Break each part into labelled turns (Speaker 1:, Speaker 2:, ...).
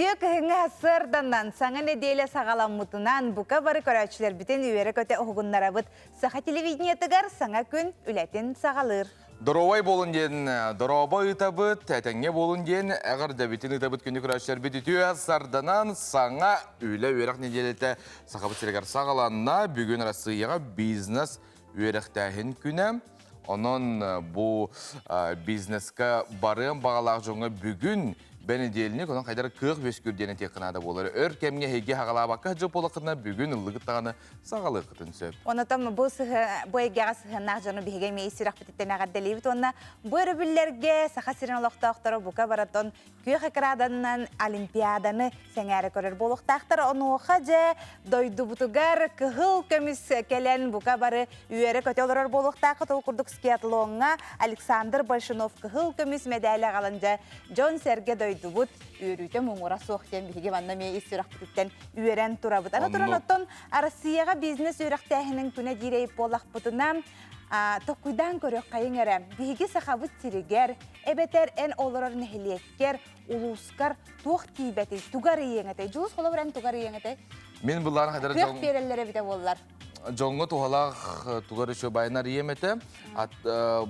Speaker 1: Үтүө кыһыҥҥы сарсыарданан, саҥа нэдиэлэ саҕаламмытынан бука бары көрөөччүлэрбитин үөрэ-көтө уһугуннарабыт. Саха телевидениетыгар саҥа күн үлэтин саҕалыыр.
Speaker 2: Доруобай буолун диэн дорообо ыытабыт, этэҥҥэ буолун диэн эҕэрдэбитин ыытабыт күндү көрөөччүлэрбит үтүө сарданан саҥа үлэ үөрэх нэдиэлэтэ Сахабыт сиригэр саҕаланна. Бүгүн Арассыыйаҕа бизнес үөрэхтээһин күнэ. Онон бу бизнеска барыан баҕалаах дьоҥҥо бүгүн бэнидиэлинньик онон хайдара кыах үөскүүр диэн этиэххэ наада буолар. Өр кэмҥэ эһиги хаҕалаабакка сылдьар буоллаххытына бүгүн ыллыгыт даҕаны саҕалыаххытын сөп.
Speaker 1: Онотон бу бу эйгэҕэ сыһыаннаах дьону биһиги эмиэ ис сүрэхпититтэн эҕэрдэлиибит уонна бу өрөбүллэргэ Саха сирин олохтоохторо бука барытын күөх экраданынан Олимпиаданы сэҥээрэ көрөр буолуохтаахтар. Онуоха дьэ дойдубутугар кыһыл көмүс кэлэн бука бары үөрэ-көтө олорор буолуохтааххыт. Ол курдук скиатлоҥҥа Александр Большунов кыһыл көмүс мэдээлэ аҕалан дьэ дьон-сэргэ дойдубут үөрүүтэ муҥура суох диэн биһиги манна эмиэ ис сүрэхпититтэн үөрэн турабыт. Аны туран оттон Россияҕа бизнес үөрэхтээһинин күнэ диир буоллахпытына токкуйдаан көрүөххэйиҥ эрэ. Биһиги Сахабыт сиригэр эбэтэр эн олорор нэһилиэккэр, улуускар туох тиийбэтий, тугу арыйыаҥ этэй? Дьулус холобур эн тугу арыйыаҥ этэй?
Speaker 2: Мин былаан хадара
Speaker 1: Кыах биэрэллэр эбитэ буоллар.
Speaker 2: Дьоҥҥо туһалаах тугу эрэ үчүгэй арыйыам этэ.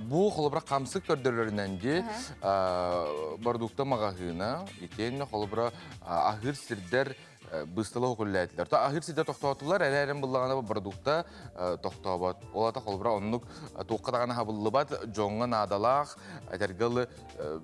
Speaker 2: Бу холобура хамсык көрдөрөрүнэн дии бородуукта маҕаһыына итиэннэ холобура аһыыр сирдэр быыстала хокуллээтилэр. То аһыыр сирдэ тохтоотулар, эрээрин буллаҕына продукта тохтообот. Ол ата холобура оннук туохха даҕаны хабыллыбат, дьоҥҥо наадалаах, этэргэ ылы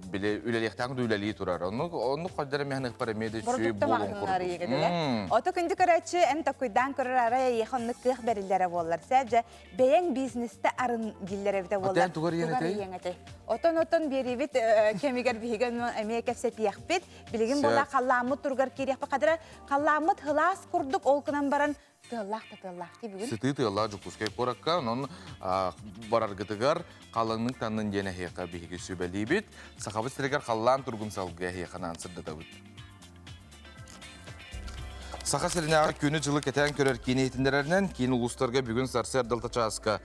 Speaker 2: били үлэлиэхтээх да үлэлии турар. Оннук оннук хойдор эмиэ эмиэ да үчүгэй буолуон курдук.
Speaker 1: Ото күндү көрөөччү эн токуйдаан көрөр арай эйиэхэ оннук кыах бэриллэрэ буоллар. Сэ дьэ бэйэҥ бизнесте арын дииллэр эбитэ буоллар.
Speaker 2: Тугар иэн
Speaker 1: этэй? Отон отон биэриибит кэмигэр биһиги эмиэ кэпсэтиэхпит. Билигин буола халлааммыт туругар киириэхпит хадара халлааммыт хылаас курдук ол гынан баран тыаллаах да тыаллаах дии бүгүн.
Speaker 2: Сытыы тыаллаах Дьокуускай куоракка, онон бараргытыгар халыҥнык таннын диэн эһиэхэ биһиги сүбэлиибит. Сахабыт сиригэр халлаан тургун салгыы эһиэхэ анаан сырдатабыт. Саха сиринээҕи күнү-дьылы кэтээн көрөр киин иһитиннэрэринэн, киин улуустарга бүгүн сарсыарда чааска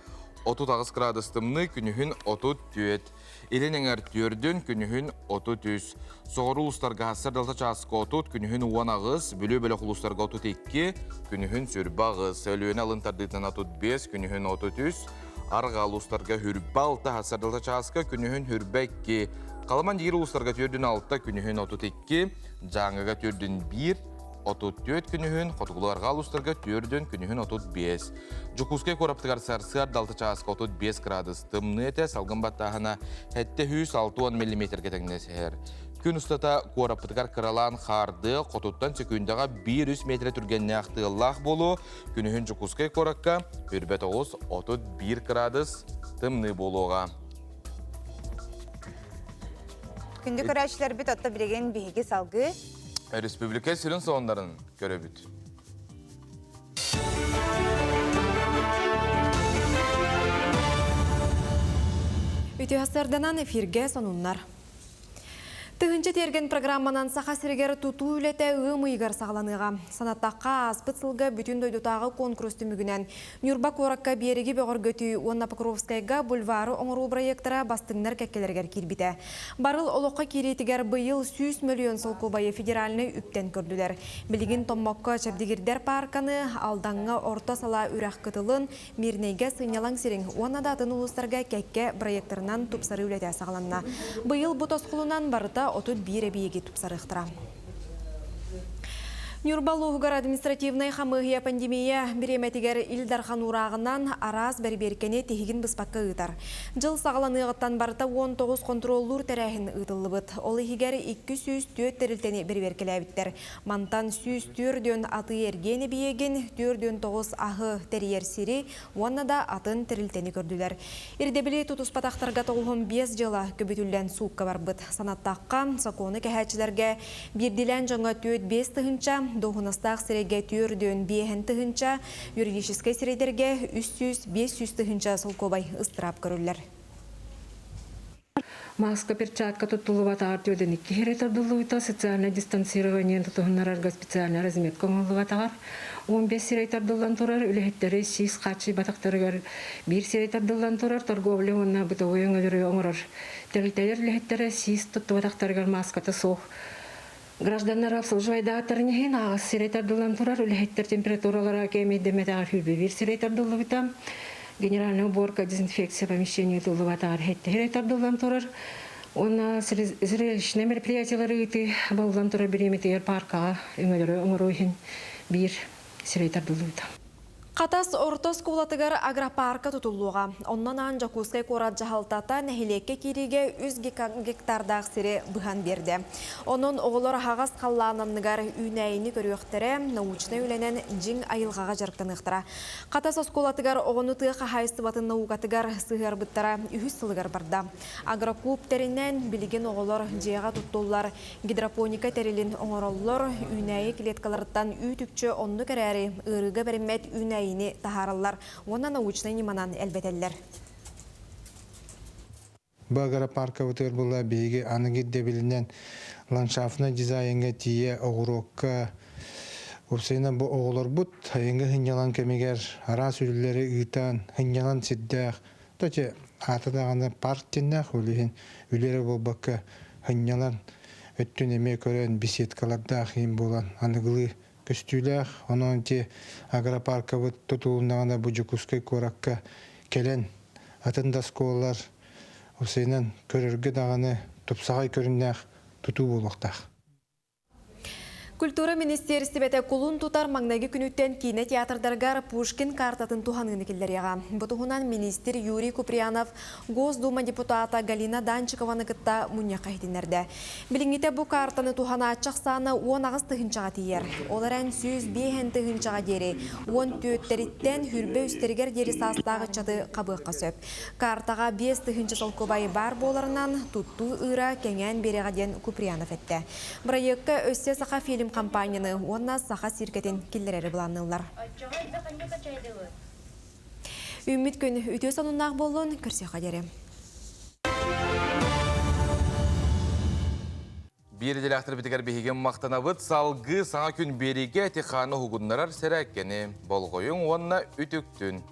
Speaker 2: 38 градус тымныы, күнүһүн 34. Илин эҥэр түөрдүн, күнүһүн 33. Соҕуруу улуустарга сарсыарда чааска 30, күнүһүн 18, Бүлүү бөлөх улуустарга 32, күнүһүн сүрбэ аҕыс, Өлүөнэ алын тардыытынан 35, күнүһүн 33, Арҕаа улуустарга хүрбэ алта, сарсыарда чааска, күнүһүн хүрбэ икки, Халыман диир улуустарга түөрдүн алта, күнүһүн 32, Дьааҥыга түөрдүн биир, 34 күнүһүн, Хотугулуу-Арҕаа улуустарга түөрдүн, күнүһүн 35. Дьокуускай куораппытыгар сарсыарда 6 чааска 35 градус тымныы этэ, салгын баттааһына 760 миллиметргэ тэҥнэсиһэр. Күн устата куораппытыгар кыралаан хаардыа, хотуттан сөкүүндэҕэ 1-3 метрэ түргэннээх тыаллаах буолуо. Күнүһүн Дьокуускай куоракка үрбэт оҕус 31 градус тымныы буолуоҕа.
Speaker 1: Күндү көрөөччүлэрбит, отто билигин биһиги салгыы
Speaker 2: Республика сүрүн сонуннарын көрөбүт.
Speaker 3: Үтүө сарданан эфиргэ сонуннар. Тыһынча тиэргэн программанан Саха сиригэр тутуу үлэтэ ыам ыйыгар саҕаланыаҕа. Санаттахха, ааспыт сылга бүтүн дойдутааҕы конкурс түмүгүнэн Ньурба куоракка биэриги бөҕөргөтүү уонна Покровскайга бульвары оҥоруу бырайыактара бастыҥнар кэккэлэригэр киирбитэ. Барыл олоххо киириитигэр быйыл 100 мөлүйүөн солкуобайы федеральнай үптэн көрдүлэр. Билигин Томмокко Чэбдигирдэр паарканы, Алдаҥҥа Орто Салаа үрэх кытылын, Мирнэйгэ сынньалаҥ сирин уонна да атын улуустарга кэккэ бырайыактарынан тупсарыы үлэтэ саҕаланна. Быйыл бу тосхолунан барыта 31 эбийиэги тупсарыахтара. Ньурба улууһугар административнай хамыыһыйа пандемия бириэмэтигэр Ил Дархан уурааҕынан араас бэрибиэркэни тиһигин быспакка ыытар. Дьыл саҕаланыаҕыттан барыта 19 хонтуруоллуур тэрээһин ыытыллыбыт. Ол иһигэр 204 тэрилтэни бэрибиэркэлээбиттэр. Мантан 104 атыы-эргиэн эбийиэгин, 49 аһы тэрийэр сири уонна да атын тэрилтэни көрдүлэр. Ирдэбили тутуспатахтарга 95 дьыала көбүтүллэн суукка барбыт. Санаттахха, сокуону кэһээччилэргэ биирдиилээн дьоҥҥо 4-5 тыһыынча, дуоһунастаах сирэйгэ 4-5 тыһыынча, юридическай сирэйдэргэ 300-500 тыһыынча солкуобай ыстыраап көрүллэр.
Speaker 4: Маска, перчатка туттуллубатаҕар түөдэн икки эрэ тардыллыбыта, социальное дистанцирование тутуһуннарарга специальная разметка оҥоһуллубатаҕар, 15 сирэй тардыллан турар, үлэһиттэри сиис хааччыйбатахтарыгар биир сирэй тардыллан турар, торговля уонна бытовой өҥөлөрү оҥорор тэрилтэлэр үлэһиттэрэ сиис туттубатахтарыгар мааската суох. Гражданнар обслуживайдааттарын иһин аҕыс сирэй тардыллан турар, үлэһиттэр температуралара кээмэйдэммэтэҕэр 21 сирэй тардыллыбыта. Генеральная уборка, дезинфекция помещения ыытыллыбатаҕар сэттэ сирэй тардыллан турар. Уонна зрелищнай мероприятиелары ыытыы баллан турар бириэмэтигэр паркаҕа өҥөлөрү оҥоруу иһин биир сирэй тардыллыбыта.
Speaker 3: Хатас орто оскуолатыгар агропарка тутуллуоҕа. Онно аан Дьокуускай куорат дьаһалтата нэһилиэккэ киириигэ үс гектардаах сири быһан биэрдэ. Онон оҕолор аһаҕас халлаан анныгар үүнээйини көрүөхтэрэ, научнай үлэнэн дьиҥ айылҕаҕа дьарыктаныахтара. Хатас оскуолатыгар оҕону тыа хаһаайыстыбатын наукатыгар сыһыарбыттара үһүс сылыгар барда. Агрокуб тэринэн, билигин оҕолор дьиэҕэ туттуллар гидропоника тэрилин оҥороллор, үүнээйи клеткаларыттан үүт-үкчү оннук эрээри ыарыыга бэриммэт үүнээйини таһаараллар уонна научнай ньыманан элбэтэллэр.
Speaker 5: Бу агропаркабытыгар була биһиги аныгы ирдэбилинэн ландшафтнай дизайнга тиийэ оҕуруокка уопсайынан бу оҕолорбут сайыҥҥы сынньалаҥ кэмигэр араас үлэлэри ыытан сынньалаҥ сирдээх Кстати, аата даҕаны парк диэннээх, ол иһин үлэ эрэ буолбакка, сынньалаҥ өттүн эмиэ көрөн, беседкалардаах иһин буолан аныгылыы көстүүлээх. Онон ити агропаркабыт тутулуннаҕына бу Дьокуускай куоракка кэлэн атын да оскуолалар уопсайынан көрөргө даҕаны тупсаҕай көрүҥнээх тутуу буолуохтаах.
Speaker 3: Культура министиэристибэтэ кулун тутар маҥнайгы күнүттэн киинэ театрдарыгар Пушкин картатын туһаныыны киллэриэҕэ. Бу туһунан министр Юрий Куприянов Госдума депутата Галина Данчикованы кытта мунньахха иһитиннэрдэ. Билиҥҥитэ бу картаны туһанааччы ахсаана 18 тыһыынчаҕа тиийэр. Ол эрэн 105 тыһыынчаҕа диэри 14-тэриттэн хүрбэ үстэригэр диэри саастаах ыччаты хабыахха сөп. Картаҕа 5000 солкуобай баар буоларынан, туттуу ыыра кэҥээн биэриэҕэ диэн Куприянов эттэ. Бырайыакка өссө Сахафильм хампаанньаны уонна Саха циркэтин киллэрэри былаанныыллар. Үүммүт күн үтүө сонуннаах буоллун, көрсүөххэ диэри.
Speaker 2: Биир идэлээхтэрбитигэр биһиги махтанабыт. Салгыы саҥа күн биэриигэ эти-хааны уһугуннарар сэрээккэни болҕойуҥ уонна үтүктүн.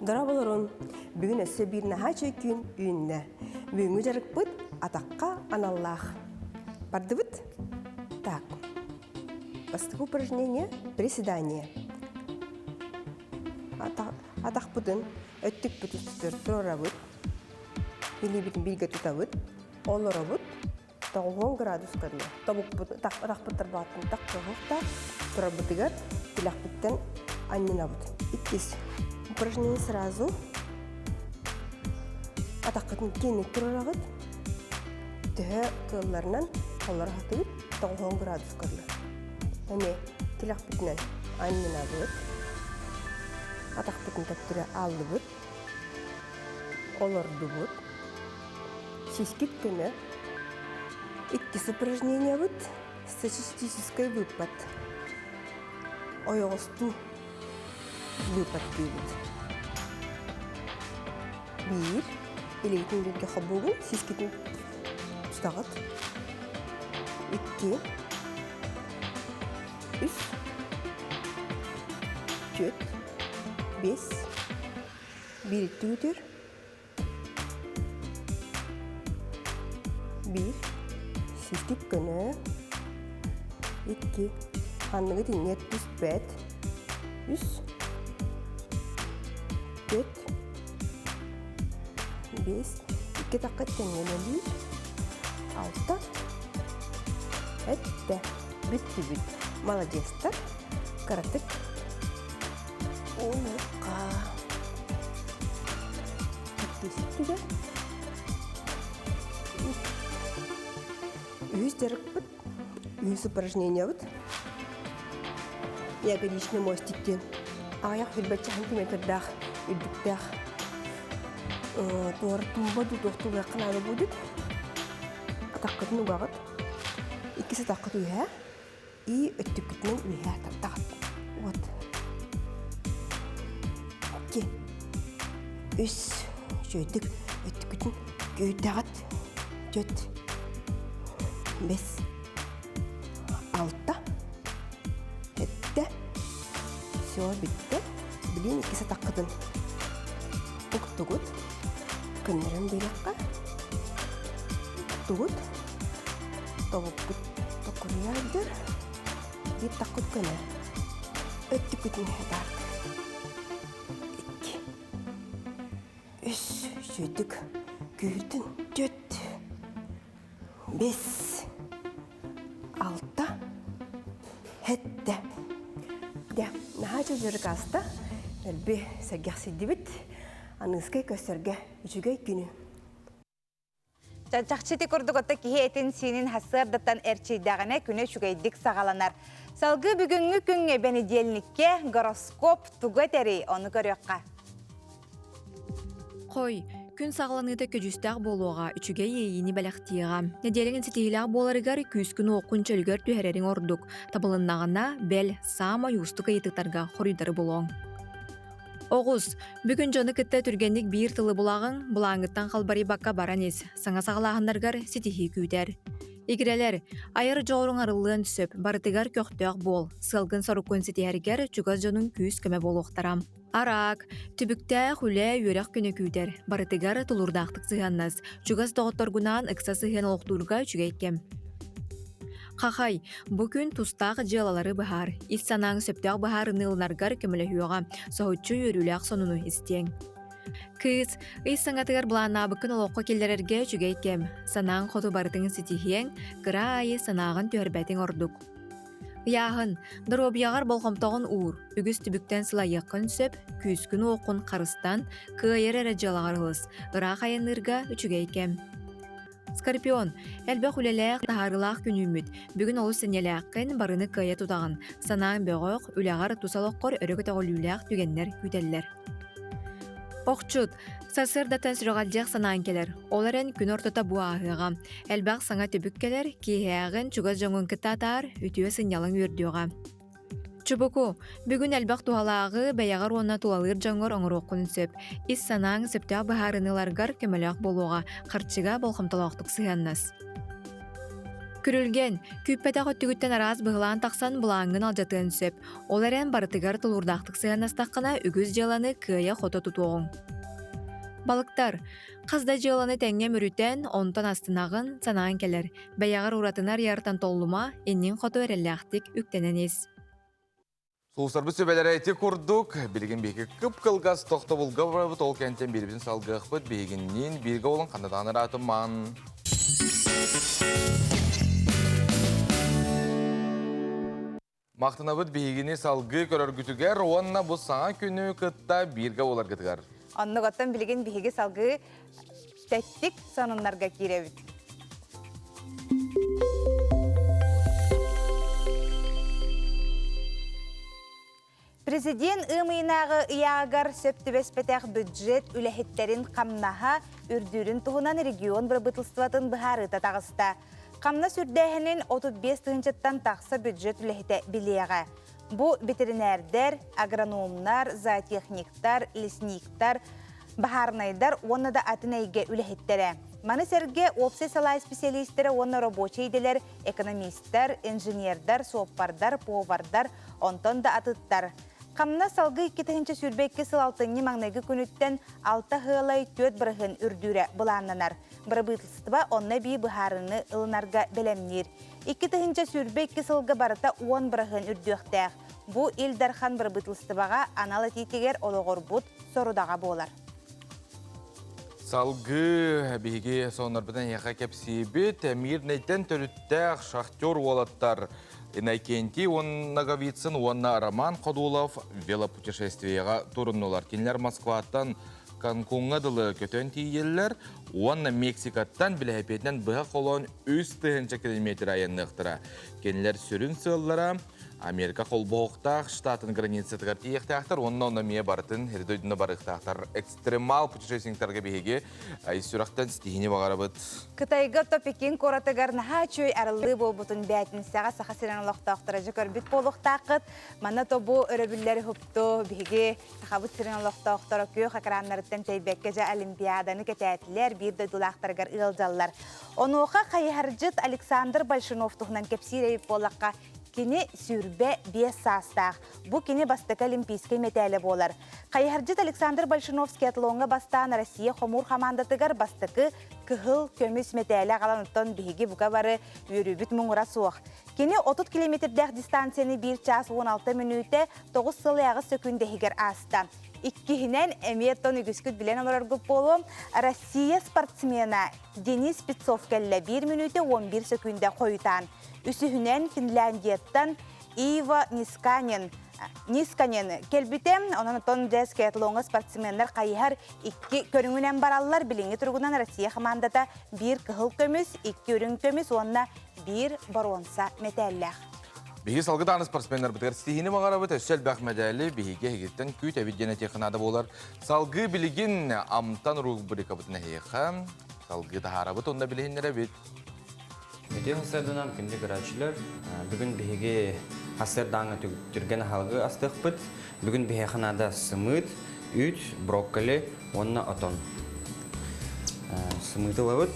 Speaker 6: Дорооболорун! Бүгүн өссө биир наһаа үчүгэй күн үүннэ. Бүгүҥҥү дьарыкпыт атахха аналлаах. Бардыбыт? Так. Бастакы упражнение – приседание. Атахпытын өттүкпүт устутугар туруорабыт. Илиибитин бииргэ тутабыт. Олоробут. 90 градуска дылы тобукпут атахпыт тарбаҕыттан тахсыахтаах турарбытыгар тилэхпиттэн анньынабыт. Иккис упражнение сразу атаххытын киэҥник туруораҕыт. Төһө кыалларынан олоро сатыыбыт 90 градуска дылы. Эмиэ тилэхпитинэн анньынабыт. Атахпытын төттөрү ааллыбыт. Олордубут. Сискит көнө. Иккис упражнениебыт статистическай выпад. Ойоҕостуу выпад диибит. Биир, илиитин бииргэ холбуугун, сискитин тутаҕыт. Икки, үс, түөрт, биэс, биир түгүтүр, Биир, сүүстүк көнө, икки, ханныгы итинниэр түспэт, үс, түөрт, биэс, икки атахха тэҥҥэлэлиир, алта, эттэ, бүттүбүт. Маладьыастар, кыратык Уонукка Түгэ Үһүс дьарыкпыт, үһүс упражнениябыт ягодичный мостик диэн аҕыйах билбэччэ сантиметрдаах үрдүктээх туора тумба дуу туох наада будет атаххытын угаҕыт иккис атаххыт үөһэ И өттүккүтүнэн үөһээ тартаҕыт. Вот. Икки. Үс. Үчүгэйдик өттүккүтүн күүрдэҕит. Түөрт. Бэс. Алта. Сэттэ. Все, бүттэ. Билин иккис атаххытын. Уктугут. Көннөрөн биэриэххэ. Уктугут. Тобуккут токуруйаардыр. Биир таккут көнө. Өттүккүтүн хатаардыр. Икки. Үс. Сүйдүк. Күүрдүн. Түөт. Бес. Алта. Хэттэ. Дьэ, наһаа дьылдьырык ааста. Дэлби сэргэхсийдибит. Аныыскай көстөргө үчүгэй күнү.
Speaker 1: Чахчы курдук отто киһи этин-сиинин сарсыардаттан эрчийдэҕинэ күнэ үчүгэйдик саҕаланар. Салгыы бүгүҥҥү күҥҥэ бэнидиэлниккэ гороскоп тугу этэрий, ону көрүөххэ.
Speaker 3: Хой, күн саҕаланыыта көдьүүстээх буолуоҕа, үчүгэй иэйиини бэлэхтиэҕэ. Нэдиэлэҥ ситиһиилээх буоларыгар күүскүн-уоххун чөлүгэр түһэрэриҥ ордук. Табылыннаҕына, бэл, саамай уустук ыйытыктарга хоруйдары булуоҥ. Оҕус, бүгүн дьону кытта түргэнник биир тылы булаҕыҥ, былааҥҥыттан халбарыйбакка баран ис, саҥа саҕалааһыннаргар ситиһии күүтэр. Игирэлэр, айар дьоҕуруҥ арыллыан сөп, барытыгар көхтөөх буол, сыалгын-соруккун ситиһэргэр чугас дьонуҥ күүс-көмө буолуохтара. Араак, түбүктээх үлэ, үөрэх күнэ күүтэр, барытыгар тулуурдаахтык сыһыаннас, чугас доҕотторгунаан ыкса сыһыан олохтуурга үчүгэй кэм. Хахай, бу күн тустаах дьыалалары быһаар, ис санааҥ сөптөөх быһаарыныы ылынаргар көмөлөһүөҕэ, соһуччу үөрүүлээх сонуну истиэҥ. Кыыс, ый саҥатыгар былааннаабыккын олоххо киллэрэргэ үчүгэй кэм, санааҥ хоту барытын ситиһиэҥ, кыра аайы санааҕын түһэрбэтиҥ ордук. Ыйааһын, доруобуйаҕар болҕомтоҕун уур, үгүс түбүктэн сылайыаххын сөп, күүскүн-уоххун харыстан, кыайар эрэ дьыалаҕар ылыс, ыраах айанныырга үчүгэй кэм. Скорпион, элбэх үлэлээх, таһаарыылаах күн үүммүт. Бүгүн олус сэниэлээххин, барыны кыайа тутаҕын. Санааҥ бөҕөх, үлэҕэр, тус олоххор өрө көтөҕүллүүлээх түгэннэр күүтэллэр. Охчут, сарсыардаттан сүрэҕэлдьиэх санаан кэлэр. Ол эрэн күн ортото бу ааһыаҕа. Элбэх саҥа түбүк кэлэр, киэһээҕин чугас дьоҥҥун кытта атаар, үтүө сынньалаҥ үөрдүөҕэ. Чубуку, бүгүн элбэх туһалааҕы бэйэҕэр уонна тулалыыр дьоҥҥор оҥоруоххун сөп. Ис санааҥ сөптөөх быһаарыныыларгар көмөлөөх буолуоҕа, харчыга болҕомтолоохтук сыһыаннас. Күрүлгэн, күүппэтэх өттүгүттэн араас быһылаан тахсан былааҥҥын алдьатыан сөп. Ол эрэн барытыгар тулуурдаахтык сыһыаннастаххына үгүс дьыаланы кыайа-хото тутуоҕуҥ. Балыктар, хас да дьыаланы тэҥҥэ мүрүтэн, онтон астынаҕын, санаан кэлэр. Бэйэҕэр уратынар яртан толлума, инниҥ хоту эрэллээхтик үктэнэн ис.
Speaker 2: Сулустарбыт сүбэлэрэ ити курдук, билигин биһиги кып-кылгас тохтобулга барабыт, ол кэнтэн биирбитин салгыахпыт, биһигинниин бииргэ буолан ханна ыраатымаан. Махтанабыт биһигини салгыы көрөргүтүгэр уонна бу саҥа күнү кытта бииргэ буоларгытыгар.
Speaker 1: Оннук оттон билигин биһиги салгыы тэттик сонуннарга киирэбит. Президент ыам ыйынааҕы ыйааҕар сөп түбэспэтэх бюджет үлэһиттэрин хамнаһа үрдүүрүн туһунан регион бырабыыталыстыбатын быһаарыыта таҕыста. Хамнас үрдээһинин 35 тыһыынчаттан тахса бюджет үлэһитэ билиэҕэ. Бу ветеринэрдэр, агрономнар, зоотехниктар, лесниктар, баһаарынайдар уонна да атын эйгэ үлэһиттэрэ. Маны сэргэ уопсай салаа исписэлиистэрэ уонна рабочай идэлэр экономистар, инженердар, суоппардар, повардар, онтон да атыттар. Хамнас салгыы 2022 сыл алтынньы маҥнайгы күнүттэн алта ыалай түөрт бырыһыан үрдүүрэ былааннанар. Бырабыыталыстыба онно эбии быһаарыыны ылынарга бэлэмниир. 2022 сылга барыта 10 бырыһыан үрдүөхтээх. Бу Ил Дархан бырабыыталыстыбаҕа анал этиитигэр олоҕурбут сорудаҕа буолар.
Speaker 2: Салгыы биһиги соннорбутун эһиэхэ кэпсиибит. Мирнэйтэн төрүттээх шахтер уолаттар Иннокентий Ноговицын уонна Роман Ходулов велопутешествиеҕа туруннулар. Кинилэр Москваттан Канкуҥҥа дылы көтөн тиийэллэр уонна Мексикаттан билэһэпиэтинэн быһа холоон 3000 километр айанныахтара. Кинилэр сүрүн сыаллара Америка холбоһуктаах штатын границатыгар тиийиэхтээхтэр уонна онно эмиэ барытын һири дойдуну барыахтаахтар. Экстремал путешественниктарга биһиги сүрэхтэн ситиһиини баҕарабыт.
Speaker 1: Кытайга то Пекин куоратыгар наһаа үчүгэй арыллыы буолбутун бээтинсэҕэ Саха сирин олохтоохторо дьэ көрбүт буолуохтааххыт. Манна то бу өрөбүллэри хупту биһиги Сахабыт сирин олохтоохторо күөх экраннарыттан тэйбэккэ дьэ Олимпиаданы кэтээтилэр, биир дойдулаахтарыгар ыалдьаллар. Онуоха хайыһардьыт Александр Большунов туһунан кэпсиир эбит буоллахха, Кини 25 саастаах. Бу кини бастакы олимпийскай мэтээлэ буолар. Хайыһардьыт Александр Большунов скиатлоҥҥа бастаан Россия хомуур хамаандатыгар бастакы кыһыл көмүс мэтээли аҕалан оттон биһиги бука бары үөрүүбүт муҥура суох. Кини 30 километрдээх дистанцияны 1 час 16 мүнүүтэ 9 сыл 8 сөкүүндэ иһигэр ааста. Иккиһинэн, эмиэ тон үгүскүт билэн олороргут буолуо, Россия спортсмена Денис Спецов кэллэ 1 мүнүүтэ 11 сөкүүндэ хойутаан. Үсүһүнэн Финляндияттан Иво Нисканен Нисканен кэлбитэ. Онон оттон дьэ скиатлоҥҥа спортсменнар хайыһар икки көрүҥүнэн бараллар. Билиҥҥи туругунан Россия хамаандата биир кыһыл көмүс, икки үрүҥ көмүс уонна биир боруонса мэтээллээх.
Speaker 2: Биһиги салгы даҕаны спортсменнарбытыгар ситиһиини баҕарабыт, өссө элбэх мэдээли биһиги эһигиттэн күүтэбит диэн этиэххэ наада буолар. Салгыы билигин Амтан рубрикабытын эһиэхэ салгыы таһаарабыт уонна билиһиннэрэбит.
Speaker 7: Үтүө сарсыарданан күндү көрөөччүлэр, бүгүн биһиги сарсыардааҥҥы түргэн аһылыгы астыахпыт. Бүгүн биһиэхэ наада сымыыт, үүт, брокколи уонна отон. Сымыыты ылабыт.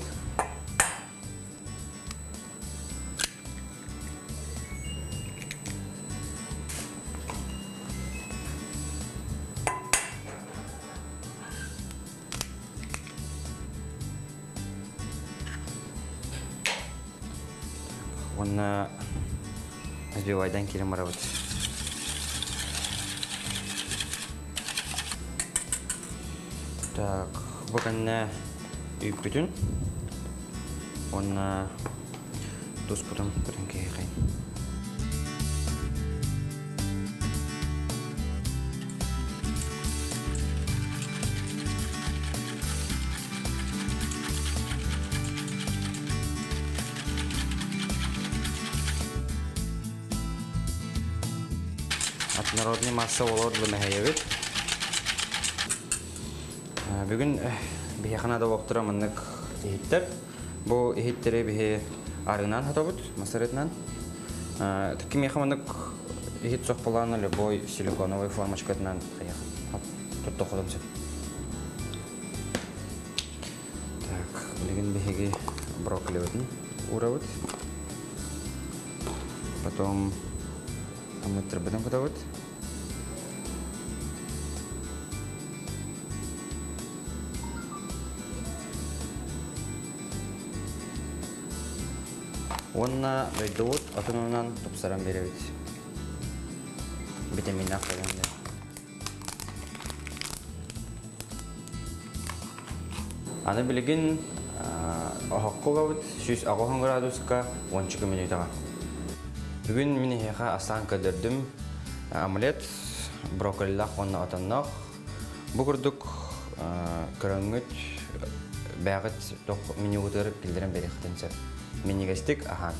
Speaker 7: Уонна сбивайдан киирэн барабыт. Так, бу кэннэ үүппүтүн уонна туспутун кутун киһиэхэйин. Народный масса олор лымэһэйэбит. Бүгүн биһиэхэ наада буолуохтара маннык иһиттэр. Бу иһиттэри биһи арыынан хотобут, мас арыытынан. Кимиэхэ маннык иһит суох буолаана любой силиконовый формочкатынан туттуоххутун сөп. Так, билигин биһиги брокколибытын уурабыт. Потом амыттырбытын кутабыт. Уонна дойдубут отонунан тупсаран биэрэбит. Витаминнаах буолан диэн. Аны билигин оһоххо угабыт 180 градуска 12 мүнүүтэҕэ. Бүгүн мин эһиэхэ астаан көрдөрдүм омлет брокколилаах уонна отонноох. Бу курдук көрөҥҥүт бэйэҕит менюгутугар киллэрэн биэриэххитин сөп. Минньигэстик аһаан.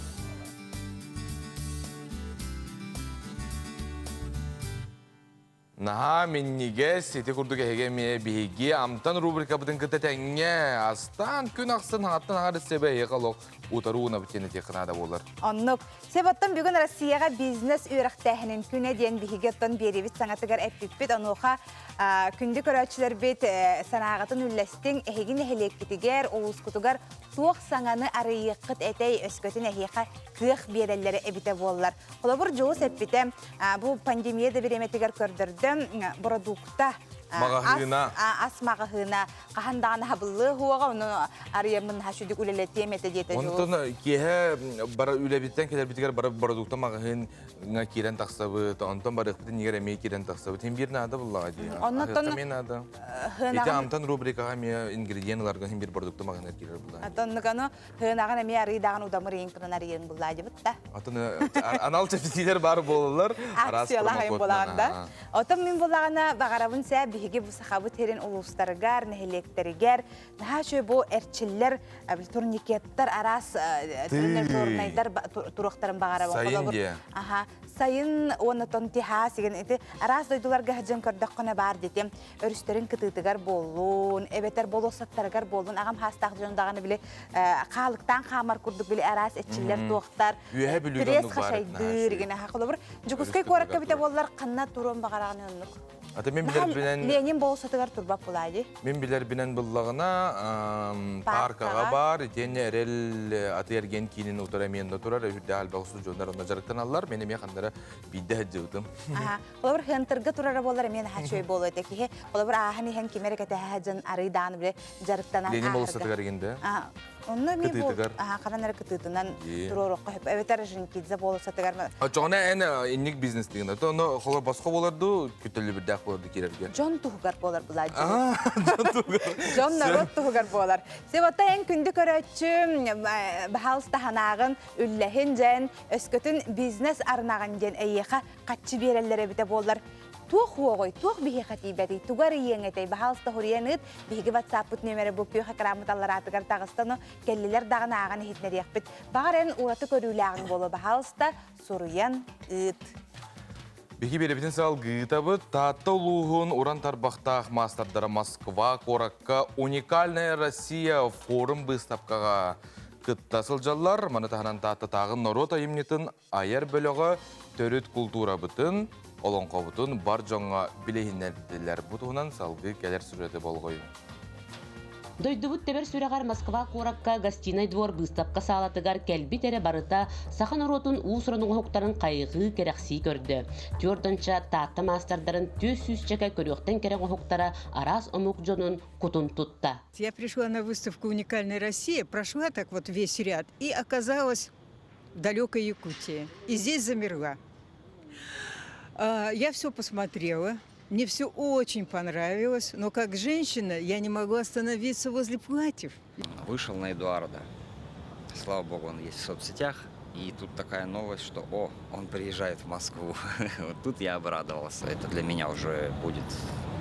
Speaker 2: Наһаа минньигэс, ити курдук эһиги эмиэ биһиги Амтан рубрикабытын кытта тэҥҥэ астаан күн ахсын хаҥаттан аҥар сэбэ эһиэхэ олох утары уунабыт диэн этиэххэ наада буолар.
Speaker 1: Оннук. Сөп оттон бүгүн Россияҕа бизнес үөрэхтээһинин күнэ диэн биһиги оттон биэриибит саҥатыгар эппиппит. Онуоха күндү көрөөччүлэрбит санааҕытын үллэстиҥ, эһиги нэһилиэккитигэр, улуускутугар туох саҥаны арыйыаххыт этэй, өскөтүн эһиэхэ кыах биэрэллэрэ эбитэ буоллар. Холобур, Дьулус эппитэ, бу пандемия да бириэмэтигэр көрдөрдө, бородуукта
Speaker 2: маҕаһыына
Speaker 1: ас маҕаһыына хаһан даҕаны хабыллыа суоҕа, ону арыйаммын сүдүк үлэлэтиэм этэ диэтэ Дьулус.
Speaker 2: Онтон киэһэ бара үлэбиттэн кэлэрбитигэр бары бородуукта маҕаһыыҥҥа киирэн тахсабыт, онтон барыахпытын игэр эмиэ киирэн тахсабыт. Хин биир наада буллаҕа дии.
Speaker 1: Оннуттан
Speaker 2: Эмиэ наада. Ити амтан рубрикаҕа эмиэ ингредиент ыларга хин биир бородуукта маҕаһыыныгар киирэр буллаҕа.
Speaker 1: Оннук Тыынаҕын эмиэ арыйдаҕын удамыр ыйын кынан арыйыаҥ буллаадьыбыт да.
Speaker 2: Атын анал чэпчэтиилэр баар буолаллар.
Speaker 1: Акциялаах айын буолаҕын да. Отон мин булаҕына баҕарабын сэ биһиги бу сахабыт сирин улуустарыгар, нэһилиэктэригэр наһаа үчүгэй бу эрчиллэр турникеттар араас тренажернайдар туруохтарын баҕарабын.
Speaker 2: Сайын диэ.
Speaker 1: Аха, сайын уонна тон тиһаа сигин ити араас дойдуларга сылдьан көрдөххүнэ баар дитим. Өрүстэрин кытыытыгар буоллун, эбэтэр болуоссаттарыгар буоллун, аҕам хаастаах дьон даҕаны били хаалыктаан хаамар курдук били араас эчиллэр туохтар,
Speaker 2: Үөһэ Бүлүүгэ
Speaker 1: пресс
Speaker 2: оннук баар
Speaker 1: хашайдыыр, гинэ холобур, Дьокуускай куоракка битэ буоллар ханна туруон баҕараҕын оннук.
Speaker 2: Ата мен билэрбинэн
Speaker 1: Ленин болсатыгар турбат булаайы.
Speaker 2: Мин билэрбинэн буллаҕына паркаҕа бар, итиэннэ эрэл аты эрген киинин утара эмиэ турар, үрдээх элбэх устудьуоннар онно дьарыктаналлар. Мен эмиэ ханнара биирдэ сылдьыбытым.
Speaker 1: Холобур, хантырга турара буолар эмиэ наһаа үчүгэй буолуо этэ киһи. Холобур, ааһан иһэн ким эрэ кэтэһэ дьон арыйдаан биле дьарыктанан
Speaker 2: Ленин болуссатыгар игинде.
Speaker 1: Онно эмиэ бу ханан эрэ кытыытынан туруоруохха сөп. Эбэтэр Жинкидзе болуссатыгар.
Speaker 2: Очоҕуна эн инник бизнес дигин. Ону холор босхо болар дуу, күтөлүбүрдээх болар дуу киирэргэ.
Speaker 1: Дьон туһугар болар булаа. Дьон туһугар. Дьон народ туһугар болар. Себата эн күндү көрөөччүм, баһаалыста ханааҕын үллэһин дьэн, өскөтүн бизнес арнаҕын диэн эйиэхэ хаччы биэрэллэр эбитэ буоллар туох уоҕуй, туох биһиэхэ тиийбэтий, тугар ыйыаҥ этэй, баһаалыста хуруйан ыыт, биһиги ватсаппыт нүөмэрэ бу күөх экраммыт аллараатыгар таҕыстан кэллилэр даҕаны ааҕан иһитинэриэхпит. Баҕар эн ураты көрүүлээҕиҥ буолуо, баһаалыста суруйан ыыт.
Speaker 2: Биһиги биэрэбитин салгыытабыт. Таатта улууһун уран тарбахтаах маастардара Москва куоракка «Уникальная Россия» форум быыстапкаҕа кытта сылдьаллар. Маны таһынан Тааттатааҕы норуот айымньытын айар бөлөҕө төрүт култуурабытын, олоҥхобутун бар дьоҥҥо билиһиннэрдилэр. Бу туһунан салгыы кэлэр сюжеты болҕойуҥ.
Speaker 8: Дойдубут тэбэр сүрэҕэр Москва куоракка гостиный двор быыстапка саалатыгар кэлбит эрэ барыта саха норуотун уус-уран оҥоһуктарын хайҕыы, кэрэхсии көрдө. Түөрт Таатта маастардарын түөрт сүүсчэкэ көрүөхтэн кэрэ оҥоһуктара араас омук дьонун кутун тутта.
Speaker 9: Я пришла на выставку «Уникальная Россия», прошла так вот весь ряд и оказалась в далекой Якутии. И здесь замерла. Я все посмотрела, мне все очень понравилось, но как женщина я не могу остановиться возле платьев.
Speaker 10: Вышел на Эдуарда. Слава богу, он есть в соцсетях. И тут такая новость, что о, он приезжает в Москву. Вот тут я обрадовался. Это для меня уже будет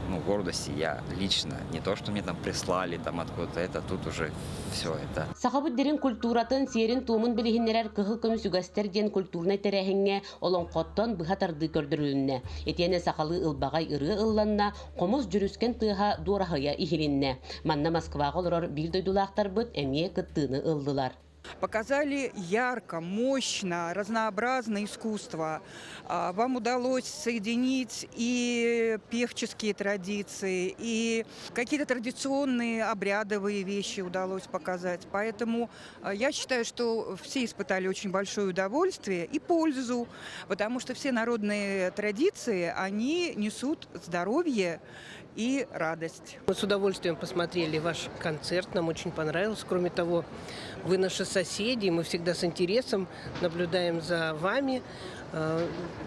Speaker 10: ну, гордость. Я лично, не то, что мне там прислали там откуда-то, это тут уже все это.
Speaker 8: Сахабыт дириҥ культуратын сиэрин-туомун билиһиннэрэр кыһыл көмүс үгэстэр диэн культурнай тэрээһиҥҥэ олоҥхоттон быһа тардыы көрдөрүлүннэ. Итиэнэ сахалыы ылбаҕай ырыа ылланна, хомус дьүрүскэн тыаһа дуораһыйа иһилиннэ. Манна Москваҕа олорор биир дойдулаахтарбыт эмиэ кыттыыны ыллылар.
Speaker 9: Показали ярко, мощно, разнообразное искусство. Вам удалось соединить и певческие традиции, и какие-то традиционные обрядовые вещи удалось показать. Поэтому я считаю, что все испытали очень большое удовольствие и пользу, потому что все народные традиции, они несут здоровье и радость.
Speaker 11: Мы с удовольствием посмотрели ваш концерт, нам очень понравилось. Кроме того, вы наши соседи, мы всегда с интересом наблюдаем за вами.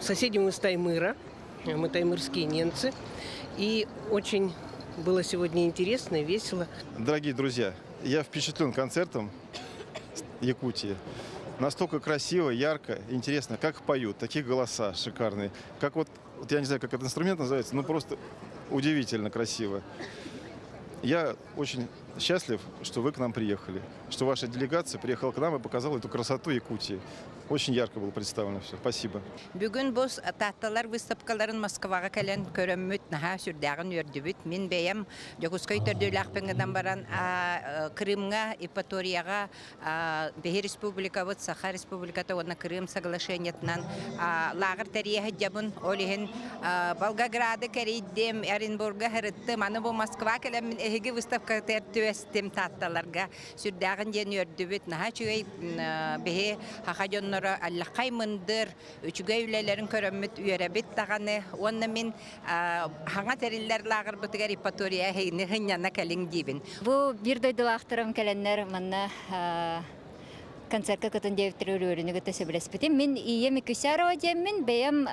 Speaker 11: Соседи мы с Таймыра, мы таймырские ненцы. И очень было сегодня интересно и весело.
Speaker 12: Дорогие друзья, я впечатлен концертом Якутии. Настолько красиво, ярко, интересно, как поют, такие голоса шикарные. Как вот, вот я не знаю, как этот инструмент называется, но просто удивительно красиво. Я очень счастлив, что вы к нам приехали, что ваша делегация приехала к нам и показала эту красоту Якутии. Очень ярко было представлено все. Спасибо.
Speaker 13: Бүгүн бу Таатталар выставкаларын Москваҕа кэлэн көрөммүт наһаа сүрдээҕин үөрдүбүт. Мин бэйэм Дьокуускай төрдүлээхпин гынан баран Крымҥа, Евпаторияҕа биһи республикабыт, Саха республиката уонна Крым соглашениетынан лааҕыр тэрийэ сылдьабын. Ол иһин Волгограды кэрийдим, Оренбурга сырыттым. Аны бу Москва кэлэммин эһиги выставкатыгар түбэстим Таатталарга. Сүрдээҕин диэн үөрдүбүт. Наһаа үчүгэй биһи саха дьонноро аллахай мындыр, үчүгэй үлэлэрин көрөммүт үөрэбит даҕаны. Уонна мин хаҥа тэриллэр лааҕырбытыгар Евпатория эһигини сынньана кэлиҥ диибин.
Speaker 14: Бу биир дойдулаахтарым кэлэннэр манна концертка кытын диэбиттэр өрүөрүнү кытта сөбүлэспитим. Мин Ия Микусярова диэммин, бэйэм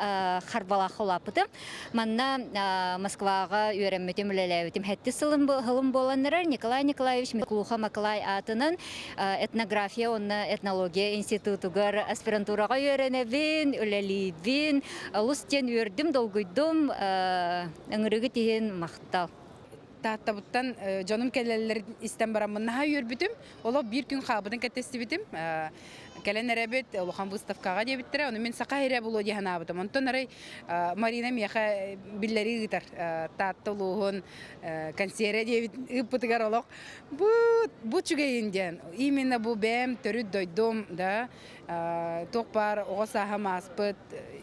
Speaker 14: Харбалаахха улааппытым. Манна Москваҕа үөрэммитим, үлэлээбитим. Сэттис сылым буоланнарар Николай Николаевич Миклуха Маклай аатынан этнография уонна этнология институтугар аспирантураҕа үөрэнэбин, үлэлиибин. Олус диэн үөрдүм, долгуйдум. Ыҥырыгыт иһин махтал.
Speaker 15: Тааттабыттан дьонум кэлэллэрин истэн бараммын наһаа үөрбүтүм. Олох биир күн хаалбытын кэтэстибитим. Кэлэн эрэбит улахан выставкаҕа диэбиттэрэ. Ону мин саха сирэ буолуо дии санаабытым. Онтон арай Марина миэхэ биллэрии ыытар. Таатта улууһун консервэ диэбит ыыппытыгар олох бу бу үчүгэйин диэн. Именно бу бэйэм төрүт дойдум да туох баар оҕо сааһым ааспыт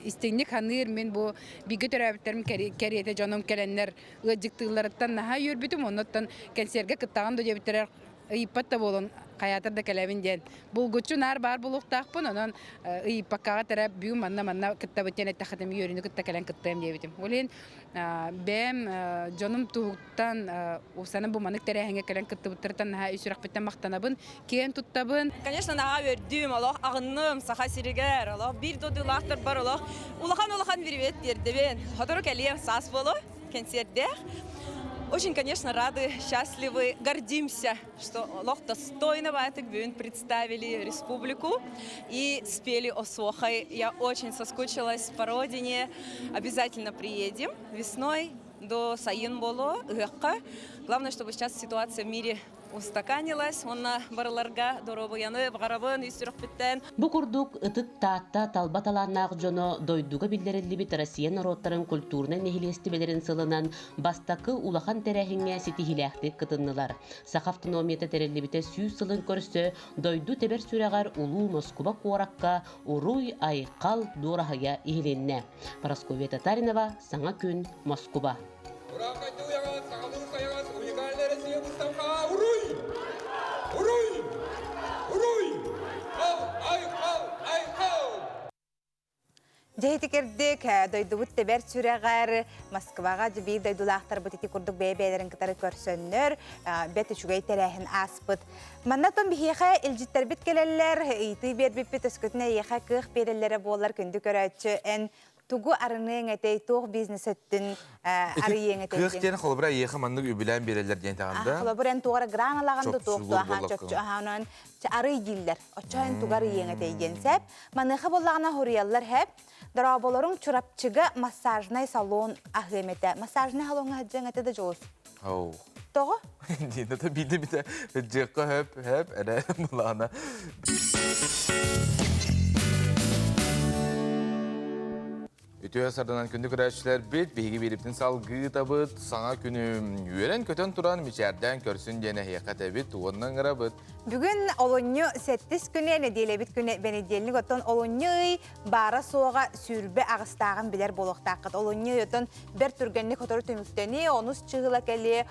Speaker 15: истиҥник саныыр мин бу бииргэ төрөөбүттэрим кэриэтэ дьонум кэлэннэр ыалдьыттыылларыттан наһаа үөрбүтүм. Оннуттан кэнсиэргэ кыттаҕын да диэбиттэрэр ыйыппат да буолан хайаатар да кэлэбин диэн булгуччу наар баар буолуохтаахпын онон ыйыппаккаҕа эрэ бүгүн манна манна кыттабыт диэн эттэххитинэ үөрүүнү кытта кэлэн кыттыам диэбитим. Ол иһин бэйэм дьонум туһуттан уопсайынан бу маннык тэрээһиҥҥэ кэлэн кыттыбыттарыттан наһаа ис сүрэхпиттэн махтанабын, киэн туттабын.
Speaker 16: Конечно, наһаа үөрдүм, олох аҕынным Саха сиригэр, олох биир дойдулаахтарбар олох улахан-улахан привет тиэрдэбин. Сотору кэлиэм, саас буолуо. Кэнсиэрдээх. Очень, конечно, рады, счастливы, гордимся, что олох достойно баатык бүгүн представили республику и спели Осохой. Я очень соскучилась по родине. Обязательно приедем весной до сайын боло, ыһыахха. Главное, чтобы сейчас ситуация в мире устаканилась уонна барыларга доруобуйаны баҕарабын ис сүрэхпиттэн.
Speaker 8: Бу курдук ытык Таатта талба талааннаах дьоно дойдуга биллэриллибит Россия норуоттарын культурнай нэһилиэстибэлэрин сылынан бастакы улахан тэрээһиҥҥэ ситиһиилээхтик кытыннылар. Саха автономията тэриллибитэ 100 сылын көрсө дойду тэбэр сүрэҕэр улуу Москуба куоракка уруй-айхал дуораһыйа иһилиннэ. Парасковья Татаринова, Саҥа күн, Москуба.
Speaker 17: Уникальная Россия выставка Уруй! Уруй! Уруй! Хал, айхал, айхал!
Speaker 1: Дьэ кирдик дойдубут тэбэр сүрэҕэр Москваҕа биир дойдулаахтарбыт ити курдук бэйэ-бэйэлэрин кытары көрсөннөр бэт үчүгэй тэрээһин ааспыт. Манна тон биһиэхэ илдьиттэрбит кэлэллэр, ыйытыы биэрбиппит өскөтүн эйиэхэ кыах биэрэллэрэ буоллар күндү көрөөччү эн Тугу арыныаҥ этэй, туох бизнес өттүн арыйыаҥ этэй
Speaker 2: Кыах диэн холобура эйиэхэ маннык үбүлээн биэрэллэр диэн этэҕин да?
Speaker 1: Холобур эн туох эрэ гран алаҕын да туох аха чопчу аха онон арый дииллэр. Оччо эн тугу арыйыаҥ этэй диэн сэп. Маныаха буоллаҕына хуруйаллар хэп. Дорооболоруҥ Чурапчыга массажнай салон аһыам этэ. Массажнай салоҥҥа сылдьыаҥ этэ да дьолус.
Speaker 2: Оу.
Speaker 1: Тоҕо?
Speaker 2: Дина да биирдэ битэ дьиэххэ хөп хөп эрэ мылаана. Үтүө сарданан күндү көрөөччүлэрбит, биһиги биирибитин салгыытабыт, саҥа күнү үөрэн-көтөн туран мичээрдээн көрсүн диэн эһиэхэ этэбит уонна ыҥырабыт.
Speaker 1: Бүгүн олунньу сэттис күнэ, нэдиэлэбит күнэ бэнидиэлник оттон олунньу ый баара-суоҕа сүүрбэ аҕыстааҕын билэр буолуохтааххыт. Олунньу ый оттон бэрт түргэнник сотору түмүктэниэ, онус чыһыла кэлиэ.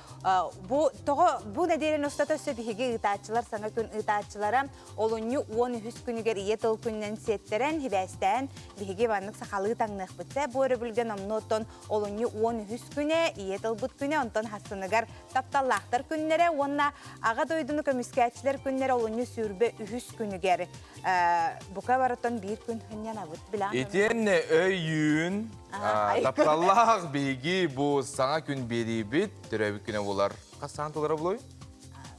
Speaker 1: Бу тоҕо бу нэдиэлэни устата өссө биһиги ыытааччылар, саҥа күн ыытааччылара олунньу 13 күнүгэр ийэ тыл күнүнэн сиэттэрэн, хибээстээн биһиги маннык сахалыы таҥныахпыт. Бу өрөбүлгэ номнуо оттон олунньу 13 күнэ, ийэ тылбыт күнэ, онтон хассыныгар тапталлаахтар күннэрэ уонна аҕа дойдуну көмүскээччилэр күннэрэ олунньу сүүрбэ үһүс күнүгэр бука барытын биир күн сынньанабыт билэҕин.
Speaker 2: Итиэннэ өйүүн тапталлаах биһиги бу саҥа күн биэриибит төрөөбүт күнэ буолар. Хас саан тулара булуй?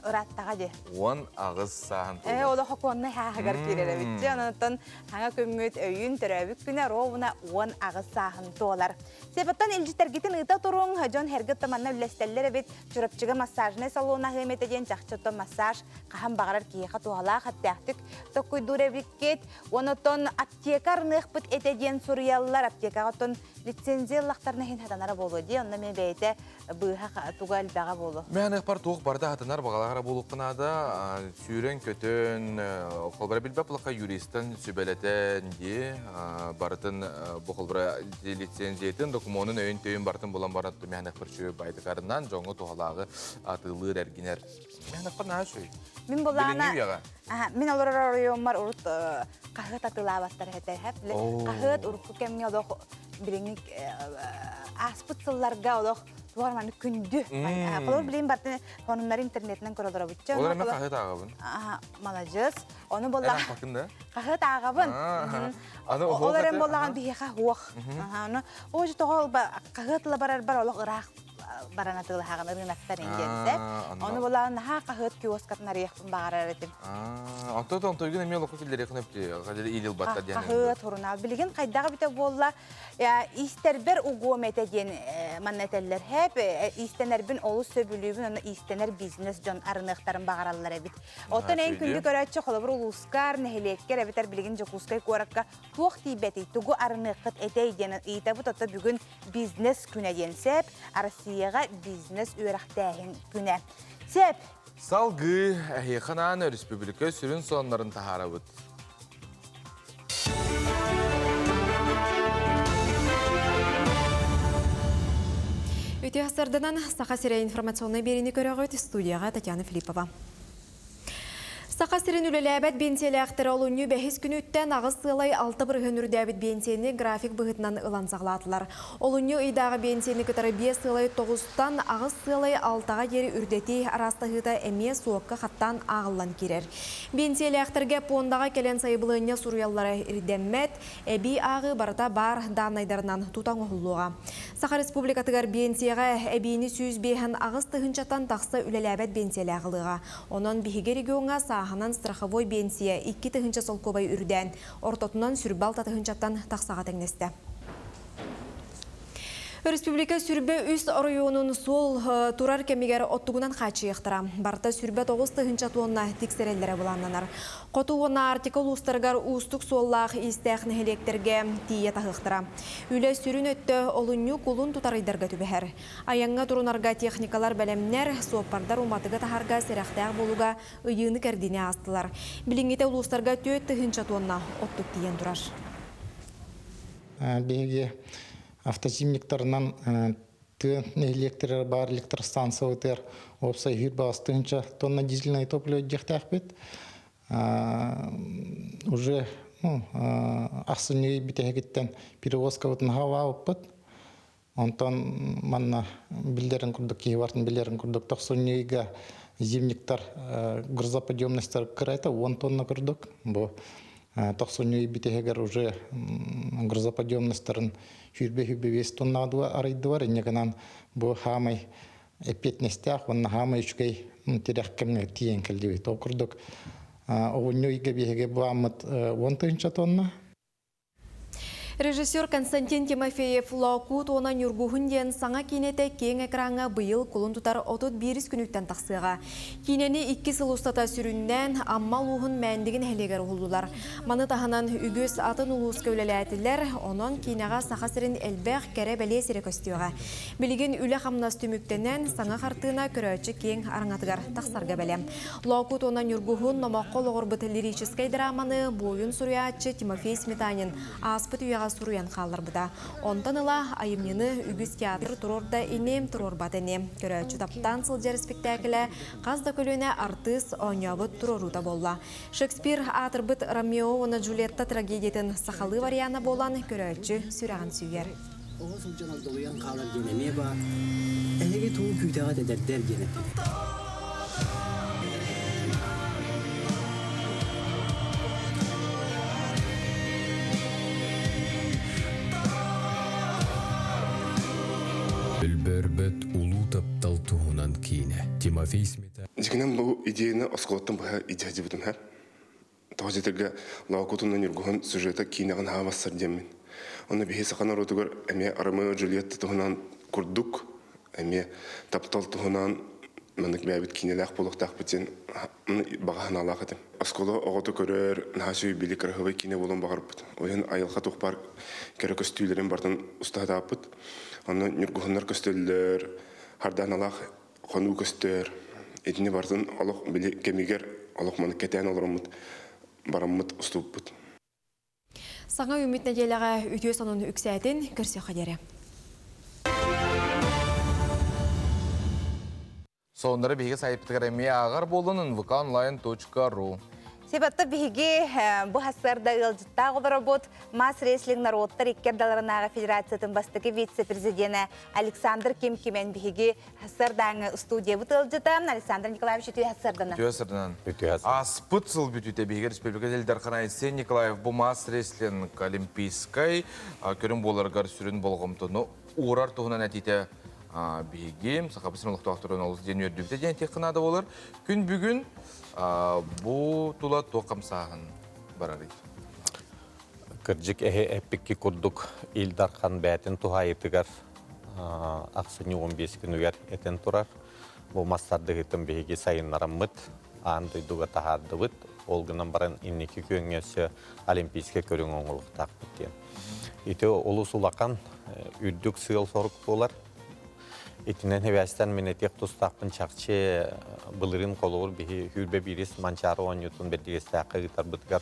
Speaker 1: Ыраттаҕа дии.
Speaker 2: 18 сааһын
Speaker 1: туолар. Ээ, олох окуонна хааһыгар киирэр эбит. Дьэ, онон хаҥа күммүт өйүүн төрөөбүт күнэ ровно 18 сааһын туолар. Сепаттан илдьиттэргитин ыыта туруҥ, дьон эргэ манна үллэстэллэр эбит. Чурапчыга массажнай салон аһыам этэ диэн чахчы оттон массаж хаһан баҕарар киһиэхэ туһалаах эптээхтик токкуйдуур эбиккит. Онотон аптека арыныахпыт этэ диэн суруйаллар. Аптекаҕа оттон лицензия ыллахтарына иһин хатанара буолуо дии. Онно эмиэ бэйэтэ быыһа туга элбэҕэ буолуо.
Speaker 2: Мен ыхпар туох барыта хатанар баҕалаах буолуохха наада. Сүүрэн-көтөн, холбора билбэт булахха юристан сүбэлэтэн дии барытын бу холбора лицензиятын, докумуонун өйүн-төйүн барытын булан баран мен ыхпар чүө байтыкарынан дьоҥҥо туһалааҕы атыылыыр эргинэр. Мен ыхпар наһаа үчүгэй.
Speaker 1: Мин буллаҕына мин олорор оройуоммар урут хаһыат атыылаабаттар этэ. Хаһыат урукку кэмҥэ олох билиҥҥи ааспыт сылларга олох туох маннык күндү. Холобур билигин бартын сонуннары интернетинэн көрө олоробутча.
Speaker 2: Олор эмэ хаһыат ааҕабын.
Speaker 1: Маладьыс. Ону болла хаһыат ааҕабын. Ол эрэн боллаҕын биһиэхэ уох. Аны оо тоҕо хаһыат ыла барарбар олох ыраах баран атыылаһаҕын ырыынактан индиэнсэ. Ону боллаҕын наһаа хаһыат киоскатын арыйахпын баҕарар этим.
Speaker 2: Онтон тойгун эмиэ олоххо киллэриэххин өптү. Хадыр иилил батта диэн.
Speaker 1: Хаһыат, сурунаал. Билигин хайдаҕа бүтэ буолла. Иистэрбэр угуом этэ диэн манна этэллэр. Хэп иистэнэрбин олус сөбүлүүбүн, онно иистэнэр бизнес дьон арыныахтарын баҕараллар эбит. Оттон эн күндү көрөөччү холобур улуускар, нэһилиэккэр эбэтэр билигин Дьокуускай куоракка туох тиийбэтий, тугу арыныаххыт этэй диэн ыйытабыт. Оттон бүгүн бизнес күнэ диэн сэп, Россияҕа бизнес үөрэхтээһин күнэ. Сэп!
Speaker 2: Салгыы эһиэхэ анаан өрөспүүбүлүкэ сүрүн сонуннарын таһаарабыт.
Speaker 3: Үтүө сарданан Саха сирэ информационнай биэриини көрөҕүт студияҕа Татьяна Филиппова. Саха сирин үлэлээбэт биэнсийэлээхтэрэ олунньу бэһис күнүттэн 8,6% үрдээбит биэнсийэни график быһыытынан ылан саҕалаатылар. Олунньу ыйдааҕы биэнсийэни кытары 5,9-тан 8,6-ҕа диэри үрдэтии араастаһыыта эмиэ суокка хаттаан ааҕыллан киирэр. Биэнсийэлээхтэргэ пуондаҕа кэлэн сайабылыанньа суруйаллара ирдэммэт, эбии ааҕыы барыта баар дааннайдарынан тута оҥоһуллуоҕа. Саха Республикатыгар биэнсийэҕэ эбиини 158 тыһыынчаттан тахса үлэлээбэт биэнсийэлээх ылыаҕа. Онон биһиги региоҥҥа сааһынан страховой биэнсийэ 2 тыһыынча солкуобай үрдээн, ортотунан 26 тыһыынчаттан тахсаҕа тэҥнэстэ. Республика 23 оройуонун суол турар кэмигэр оттугунан хааччыйыахтара. Барыта 29 тыһыынча тонна тиксэрэллэрэ былааннанар. Хоту уонна Арктика улуустарыгар уустук суоллаах иистээх нэһилиэктэргэ тиийэ таһыахтара. Үлэ сүрүн өттө олунньу кулун тутар ыйдарга түбэһэр. Айаҥҥа турунарга техникалар бэлэмнэр, суоппардар уматыгы таһарга сэрэхтээх буолууга ыйыыны кэрдиини аастылар. Билиҥҥитэ улуустарга 4 тыһыынча тонна оттук тиийэн турар.
Speaker 18: Биһиги автозимниктарынан тыа нэһилиэктэригэр баар электростанциябытыгар уопсай 128 тыһыынча тонна дизельное топливо диэхтээхпит. Уже ну, ахсынньы бүтэһигиттэн перевозкабытын хаалаабыппыт. Онтон манна биллэрин курдук киһи бартын билэрин курдук тохсунньуйга зимниктар грузоподъемностар кырайта 10 тонна курдук. Бу тохсунньуй бүтэһигэр уже грузоподъемностарын 25 тоннаға арыйдылар. Инне гынан бу хаамай эппиэтинэстээх уонна хаамай үчүгэй тирэх кэмҥэ тиийэн кэлдибит. Ол курдук оҕунньу ыйга биһиги былааммыт 10 тыһыынча тонна.
Speaker 3: Режиссер Константин Тимофеев Лоокуут уонна Ньургуһун диэн саҥа киинэтэ киэҥ экраҥҥа быйыл кулун тутар 31 күнүттэн тахсыаҕа. Киинэни 2 сыл устата сүрүннээн Амма улууһун Мээндиги нэһилиэгэр уһуллулар. Маны таһынан үгүс атын улууска үлэлээтилэр, онон киинэҕэ Саха сирин элбэх кэрэ бэлиэ сирэ көстүөҕэ. Билигин үлэ-хамнас түмүктэнэн, саҥа хартыына көрөөччү киэҥ араҥатыгар тахсарга бэлэм. Лоокуут уонна Ньургуһун номоххо олоҕурбут лирическэй драманы буойун суруйааччы Тимофей Сметанин ааспыт үйэҕэ суруйан хаалларбыта. Онтон ыла айымньыны үгүс театр туруорда ини, туруорбат ини. Көрөөччү таптаан сылдьар спектаклэ хас да көлүөнэ артыыс оонньообут туруоруута буолла. Шекспир аатырбыт Ромео уонна Джульетта трагедиятын сахалыы вариана буолан көрөөччү сүрэҕин сүүйэр.
Speaker 19: Оҕо сылдьан огдолуйан хаалар диэн эмиэ баар. Эһиги тугу күүтэҕит эдэрдэр диэн эппит.
Speaker 20: Өлбөрбөт улуу таптал туһунан киинэ. Тимофей Сметанин.
Speaker 21: Дьиҥинэн бу идеяны оскуолаттан быһа идея дьибитим һэ. Тоҕо дьэтэргэ Лоокутунан Ньургуһун сюжета киинэҕин аһаабассар диэммин. Онно биһи саха норуотугар эмиэ Ромео Джульетта туһунан курдук эмиэ таптал туһунан маннык бэйэбит киинэлээх буолуохтаахпыт диэн баҕа санаалаах этим. Оскуола оҕото көрөр, наһаа үчүгэй били кыраһыабай киинэ буолуон баҕарбыт. Ол иһин айылҕа туох баар кэрэ көстүүлэрин барытын устаһатааппыт. Онно ньургуһуннар көстөллөр, хардааналаах хонуу көстөр. Итини барытын олох били кэмигэр олох маны кэтээн олороммут, бараммыт устубуппут.
Speaker 3: Саҥа үүммүт нэдиэлэҕэ үтүө сонун үксээтин көрсүөххэ диэри.
Speaker 2: Сонуннары биһиги сайтпытыгар эмиэ ааҕар буолун nvkonline.ru.
Speaker 1: Себатта биһиги бу сарсыарда ыалдьыттаах олоробут мас-рестлинг норуоттар икки ардыларынааҕы федерациятын бастакы вице-президенэ Александр Ким Кимен биһиги сарсыардааҥы студиябыт ыалдьыта. Александр Николаевич үтүө сарсыарданан.
Speaker 2: Үтүө сарсыарданан. Ааспыт сыл бүтүүтэ биһиги республика Ил Дархана Айсен Николаев бу мас-рестлинг олимпийскай көрүҥ буоларыгар сүрүн болҕомтону уурар туһунан этиитэ. Биһиги Сахабыт сирин олохтоохторун олус диэн үөрдүбүтэ диэн этиэххэ наада буолар. Күн бүгүн бу тула туох хамсааһын барарый?
Speaker 4: Кырдьык эһи эппикки курдук Ил Дархан бэйэтин туһаайытыгар ахсынньы 15 күнүгэр этэн турар. Бу мас тардыһыытын биһиги сайыннараммыт, аан дойдуга таһаардыбыт. Ол гынан баран инники күөҥҥэ өссө олимпийскай көрүҥ оҥоруохтаахпыт диэн. Ити олус улахан, үрдүк сыал-сорук буолар. Итинэн сибээстэн мин этиэх тустаахпын чахчы былырыын холобур биһи Хүрбэ биирис Манчаары оонньуутун Бэрдигэстээххэ ыытарбытыгар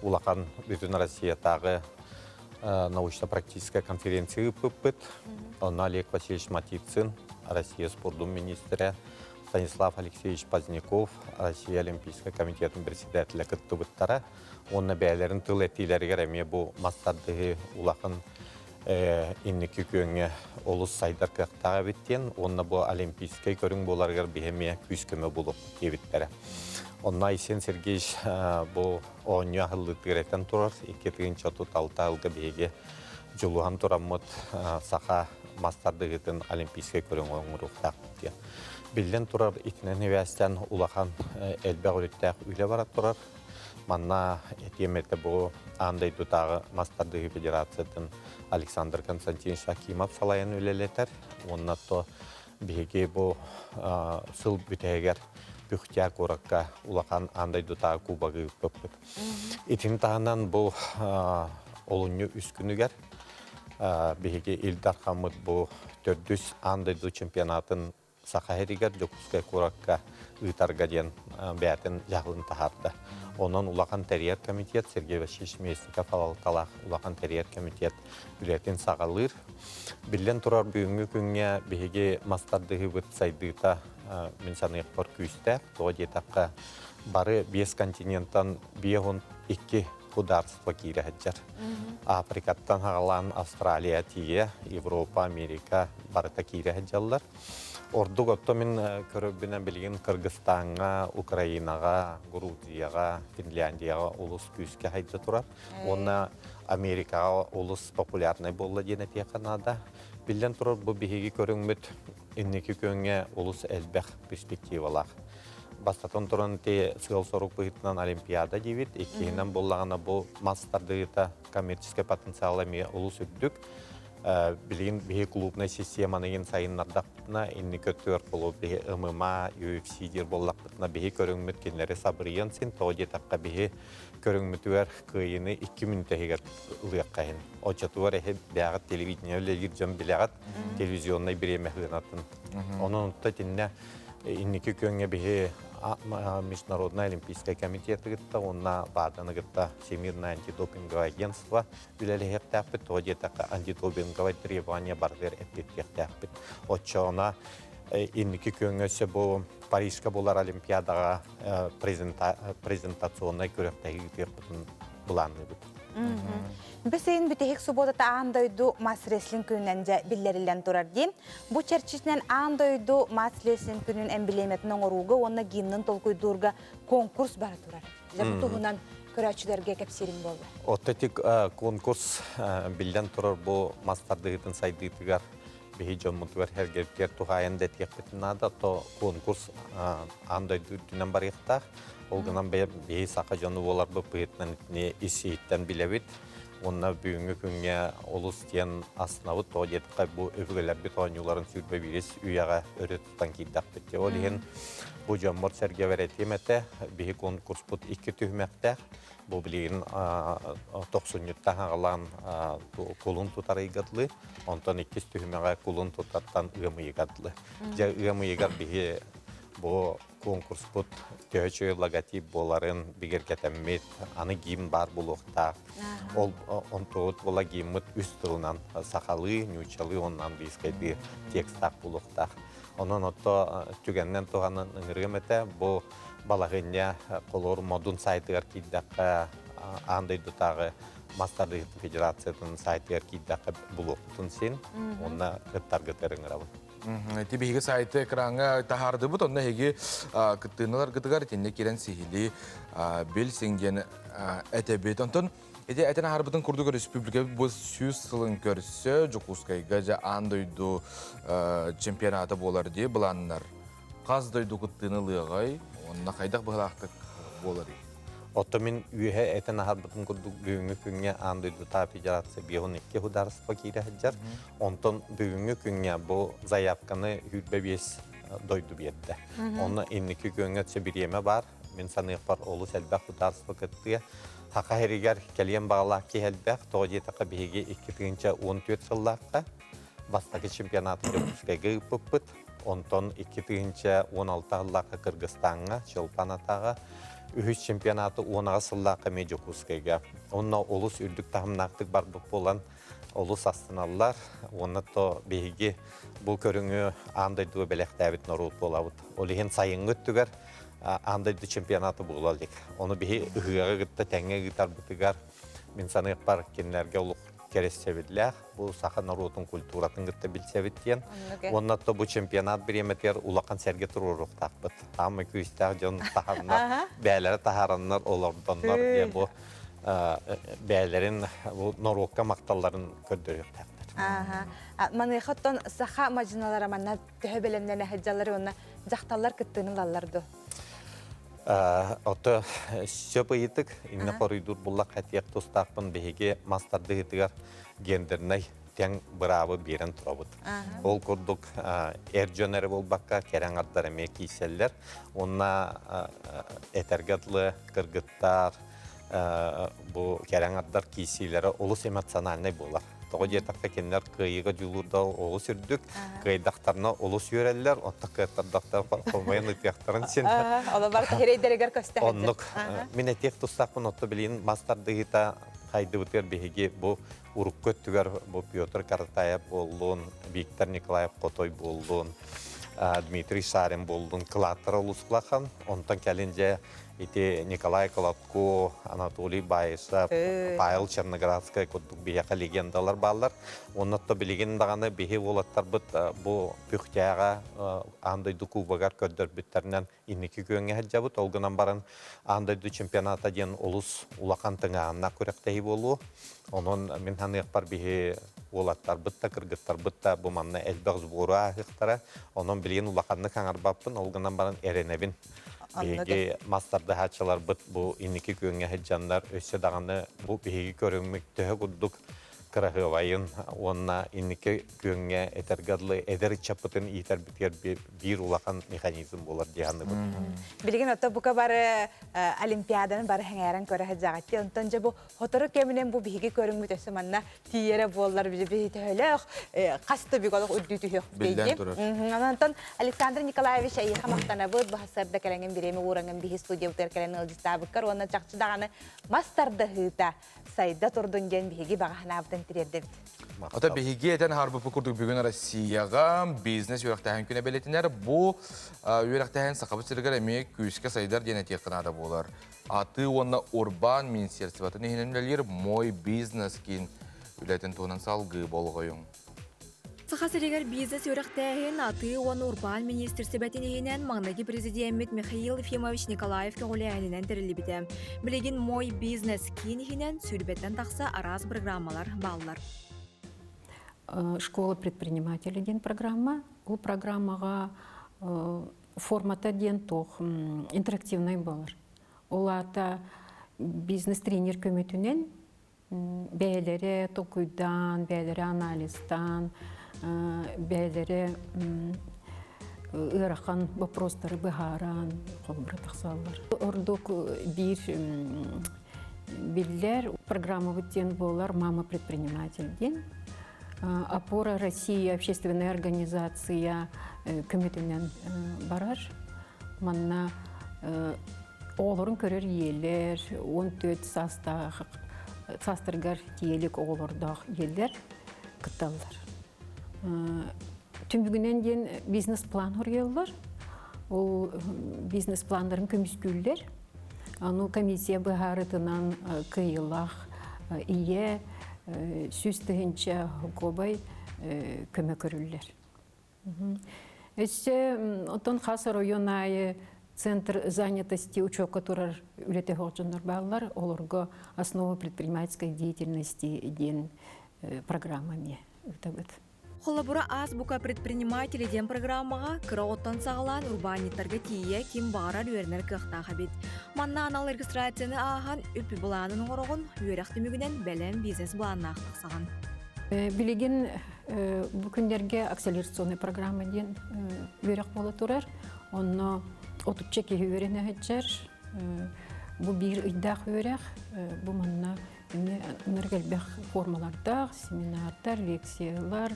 Speaker 4: улахан бүтүн Россиятааҕы научно-практическая конференция ыыппыппыт. Онно Олег Васильевич Матицын, Россия спордун министрэ, Станислав Алексеевич Поздняков, Россия Олимпийскай комитетын председателэ кыттыбыттара. Уонна бэйэлэрин тыл этиилэригэр эмиэ бу мас тардыһыы улахан инники күөҥҥэ олус сайдар кыахтаах эбит диэн уонна бу олимпийскай көрүҥ буоларыгар биһи эмиэ күүс-көмө буолуохпут диэбиттэрэ. Онно Айсен Сергеевич бу оонньуу аһыллыытыгар этэн турар 2036 сылга биһиги дьулуһан тураммыт саха мас тардыһыытын олимпийскай көрүҥ оҥоруохтаахпыт диэн. Биллэн турар итинэн сибээстээн улахан элбэх өрүттээх үлэ бара турар. Манна этиэм этэ бу аан дойдутааҕы мас тардыһыы федерациятын Александр Константинович Акимов салайан үлэлэтэр. Уонна то биһиги бу сыл бүтэһигэр Пюхтя куоракка улахан аан дойдутааҕы кубогы ыыппыппыт. Итини таһынан бу олунньу үс күнүгэр биһиги Ил Дархаммыт бу төрдүс аан дойду чемпионатын Саха сиригэр Дьокуускай куоракка ыытарга диэн бэйэтин дьаһалын таһаарда. Онон улахан тэрийэр комитет Сергей Васильевич Местников салалталаах улахан тэрийэр комитет үлэтин саҕалыыр. Биллэн турар бүгүҥҥү күҥҥэ биһиги мас тардыһыыбыт сайдыыта мин саныахпар күүстээх. Тоҕо диэтэххэ бары биэс континентан 52 государство киирэ сылдьар. Африкаттан саҕалаан Австралия тиийэ, Европа, Америка барыта киирэ сылдьаллар. Ордук отто мин көрөрбүнэн билигин Кыргызстаҥҥа, Украинаҕа, Грузияҕа, Финляндияҕа олус күүскэ хайда турар. Уонна Америкаҕа олус популярнай буолла диэн этиэххэ наада. Биллэн турар, бу биһиги көрүҥмүт инники күөҥҥэ олус элбэх перспективалаах. Бастатан туран ити сыал-сорук быһыытынан Олимпиада диибит. Иккиһинэн буоллаҕына бу мас тардыыта коммерческий потенциала эмиэ олус үрдүк. Билигин биһи клубнай системаны иһин сайыннардахпытына, инники өттүгэр холобур биһи ММА, UFC диир буоллахпытына, биһи көрүҥмүт кинилэри сабырыйан син, тоҕо диэтэххэ биһи көрүҥмүтүгэр кыайыыны 2 мүнүүтэ иһигэр ылыахха иһин. Оччотугар эһи бэйэҕит телевидение үлэлиир дьон билэҕит, телевизионнай бириэмэ сыанатын. Онон онто итиннэ инники күөҥҥэ биһи Международный олимпийскай комитеты кытта уонна ВАДАны кытта Всемирное антидопинговое агентство үлэлэһиэхтээхпит. Тоҕо диэтэххэ антидопинговай требования барытыгар эппиэттиэхтээхпит. Оччоҕуна инники күөҥҥэ өссө бу Парижка буолар Олимпиадаҕа презентационнай күрэхтэһии ыытыахпытын былаанныыбыт.
Speaker 1: Бэсэйин бүтэһик субуотата аан дойду мас-рестлинг күнүнэн дьэ биллэриллэн турар диэн. Бу чэрчитинэн аан дойду мас-рестлинг күнүн эмблематын оҥорууга уонна гимнын толкуйдуурга конкурс бара турар. Дьэ бу туһунан көрөөччүлэргэ кэпсиирим буолла.
Speaker 4: Оттотик конкурс биллэн турар бу мас тардыһыытын сайдыытыгар биһи дьоммутугар эргэргэр туһаайан да этиэхпитин наада, то конкурс аан дойду үрдүнэн барыахтаах. Ол гынан биһи саха дьону буоларбыт быһыытынан итини ис-иһиттэн билэбит. Уонна бүгүҥҥү күҥҥэ олус диэн астынабыт. Тоҕо диэтэххэ бу өбүгэлэрбит оонньууларын 21 үйэҕэ өрө тутан киирдэхпит. Ол иһин бу дьоммор-сэргэбэр этиэм этэ, биһи конкурспут икки түһүмэхтээх. Бу билигин тохсунньуттан аҕалаан кулун тутар ыйга дылы, онтон иккис түһүмэҕэ кулун тутартан ыам ыйыгар дылы. Дьэ ыам ыйыгар биһи бу конкурспут төһө үчүгэй логотип буоларын бигэргэтэммит, аны гимн баар буолуохтаах. Ол онтубут була гиммыт үс тылынан сахалыы, нууччалыы уонна английскайдыы текстаах буолуохтаах. Онон отто түгэннэн туһанан ыҥырыам этэ, бу балаһыанньа холобур модун сайтыгар киирдэххэ аан дойдутааҕы мас тардыһыытын федерациятын сайтыгар киирдэххэ булуохпутун син уонна кыттаргытыгар ыҥырабын.
Speaker 2: Ити биһиги сайты экраҥҥа таһаардыбыт, онно эһиги кыттыыналаргытыгар итиннэ киирэн сиһилии билсиҥ диэн. этэбит. Онтон ити этэн аһарбытын курдук республика бу 100 сылын көрсө Дьокуускайга дьэ аан дойду чемпионата буолар дии былааннар. Хас дойду кыттыыны ылыаҕай уонна хайдах быһылаахтык буоларый?
Speaker 4: Оттон мин үөһэ этэн аһарбытым курдук бүгүҥҥү күҥҥэ аан дойдутааҕы федерация 52 судаарыстыба киирэ сылдьар. Онтон бүгүҥҥү күҥҥэ бу заявканы 25 дойду биэрдэ. Онно инники күөҥҥэ өссө бириэмэ баар. Мин саныахпар олус элбэх судаарыстыба кыттыа. Саха сиригэр кэлиэн баҕалаах киһи элбэх. Тоҕо диэтэххэ биһиги 2014 сыллаахха бастакы чемпионаты Дьокуускайга ыыппыппыт. Онтон 2016 сыллаахха Кыргызстаҥҥа, Чолпан Атаҕа, үһүс чемпионаты 18 сыллаахха эмиэ Дьокуускайга. Онно олус үрдүк таһымнаахтык барбыт буолан, олус астыналлар. Уонна то биһиги бу көрүҥү аан дойдуга бэлэхтээбит норуот буолабыт. Ол иһин сайыҥҥы өттүгэр аан дойду чемпионата буола илик. Ону биһи ыһыаҕы кытта тэҥҥэ ыытарбытыгар мин саныахпар кинилэргэ олох кэрэсэбиллээх бу саха норуотун культуратын кытта билсэбит диэн. Уонна то бу чемпионат бириэмэтигэр улахан сэргэ туруоруохтаахпыт. Таамай күүстээх дьон таһаннар, бээлэрэ таһаараннар, олордоннор диэн бу бээлэрин бу норуокка махталларын көрдөрүөхтээхтэр.
Speaker 1: Маныаха оттон саха мадьыналара манна төһө бэлэмнэнэ сылдьаллар уонна дьахталлар кыттыыны ылаллар дуо?
Speaker 4: Ото сөп ыйытык инне хоруйдуур буллах хатиэх тустаахпын биһиги мас тардыһыытыгар гендернэй тэҥ быраабы биэрэн турабыт. Ол курдук эр дьон эрэ буолбакка кэрэ аҥардар эмиэ киирсэллэр. Уонна этэргэ дылы кыргыттар бу кэрэ аҥардар киирсиилэрэ олус эмоциональнай буолар. Тоҕо диэтэххэ кинилэр кыайыыга дьулуурда олус үрдүк, кыайдахтарына олус үөрэллэр, оттон кыаттардахтар хомойон ытыахтарын син.
Speaker 1: Олор бар киһирэйдэригэр көстө
Speaker 4: Оннук. Мин этиэх тустаахпын отто билигин мас тардыһыыта хайдыбытыгар биһиги бу урукку өттүгэр бу Петр Каратаев буоллун, Виктор Николаев Хотой буоллун, Дмитрий Шарин буоллун кылааттара олус улахан. Онтон кэлин дьэ Ити Николай Колобко, Анатолий Баишев, Павел Черноградскай курдук биһиэхэ легендалар бааллар. Онно билигин даҕаны биһи уолаттарбыт бу Пүхтээҕэ аан дойду кубогар көрдөрбүттэринэн инники күөҥҥэ сылдьабыт. Ол гынан баран аан дойду чемпионата диэн олус улахан тыҥааһыннаах күрэхтэһии буолуо. Онон мин саныахпар биһи уолаттарбыт да, кыргыттарбыт да бу манна элбэх сбору ааһыахтара. Онон билигин улаханнык аҥарбаппын, ол гынан баран эрэнэбин. Биһиги мас тардыһааччыларбыт бу инники күөҥҥэ сылдьаннар өссө даҕаны бу биһиги көрүҥмүт төһө курдук кыраһыабайын уонна инники күөҥҥэ этэргэ дылы эдэр ыччаппытын иитэрбитигэр биир улахан механизм буолар дии саныыбын.
Speaker 1: Билигин ото бука бары олимпиаданы бары сэҥээрэн көрө сылдьаҕыт. Онтон дьэ бу Сотору кэминэн бу биһиги көрүҥмүт өссө манна тиийэрэ буоллар биһи төһөлөөх хас да бүк олох үрдүү түһүөх
Speaker 2: Биллэн турар.
Speaker 1: Онтон Александр Николаевич эйиэхэ махтанабыт баһасарда кэлэҥин бириэмэ уураҥын биһи студиябытыгар кэлэн ыалдьыттаабыккар уонна чахчы даҕаны мас тардаһыыта сайда турдун диэн биһиги баҕа санаабытын тириэрдэбит.
Speaker 2: Ото биһиги этэн аһарбыппыт курдук бүгүн Россияҕа бизнес үөрэхтээһин күнэ бэлиэтинэр. Бу үөрэхтээһин Сахабыт сиригэр эмиэ күүскэ сайдар диэн этиэххэ наада буолар. Атыы уонна урбаан министерствотын иһинэн үлэлиир Мой бизнес киин үлэтин туһунан салгыы болҕойуҥ.
Speaker 5: Саха сиригэр бизнес үөрэхтээһин, атыы уонна урбаан министерствотын иһинэн маҥнайгы президеммит Михаил Ефимович Николаев көҕүлээһининэн тэриллибитэ. Билигин Мой бизнес киин иһинэн сүүрбэттэн тахса араас программалар бааллар.
Speaker 22: Школа предпринимателей диэн программа. Ол программаҕа формата диэн туох интерактивнай буолар. Ол аата бизнес-тренер көмөтүнэн бэйэлэрэ толкуйдаан, бэйэлэрэ анализтаан, бэйэлэрэ ыарахан вопростары быһааран холобура тахсаллар. Ордук биир биллэр программабыт диэн буолар «Мама предприниматель» диэн. Опора России общественная организация көмөтүнэн барар. Манна оҕолорун көрөр ийэлэр, 14 саастаах саастарыгар тиийэлик оҕолордоох ийэлэр кытталлар. Түмүгүнэн диэн бизнес-план хоруйаллар. Ол бизнес-планнарын көмүскүүллэр. Аны комиссия быһаарытынан кыайыылаах ийэ 100 000 кобай көмө көрүллэр. Өссө оттон хас оройуон аайы Центр занятости учетка турар үлэтэ дьоннор бааллар. Олорго основа предпринимательской деятельности диэн программа эмиэ ыытабыт.
Speaker 5: Холобура Азбука предприниматели диэн программаҕа кыра оттон саҕалаан урбаанньыттарга тиийэ ким баҕарар үөрэнэр кыахтаах эбит. Манна анал регистрацияны ааһан үп былаанын оҥороҕун, үөрэх түмүгүнэн бэлэм бизнес-былааннаах тахсаҕын.
Speaker 22: Билигин бу күннэргэ акселерационный программа диэн үөрэх буола турар. Онно отучча киһи үөрэнэ сылдьар. Бу биир ыйдаах үөрэх. Бу манна эмиэ элбэх формалардаах, семинардар, лекциялар,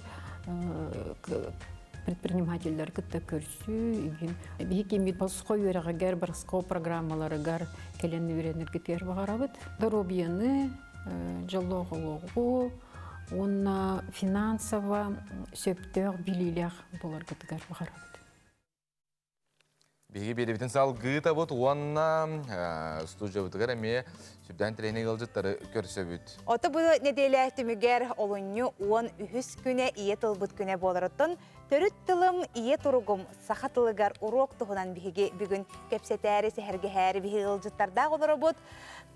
Speaker 22: предпринимателлэр кытта көрсүү, игин биһи киммит босхо үөрэҕигэр, босхо программаларыгар кэлэн үөрэнэргитигэр баҕарабыт. Доруобуйаны, дьоллоох олоҕу уонна финансово сөптөөх билиилээх буоларгытыгар баҕарабыт.
Speaker 2: Биһиги биэрэбитин салгыытабыт уонна студиябытыгар эмиэ сүрдээн тренинг ыалдьыттары көрсөбүт.
Speaker 1: Ото бу нэдиэлэ түмүгэр олунньу 13 күнэ ийэ тылбыт күнэ буоларыттан төрүт тылым ийэ туругум саха тылыгар уруок туһунан биһиги бүгүн кэпсэтээри, сэһэргэһээри биһиги ыалдьыттардаах олоробут.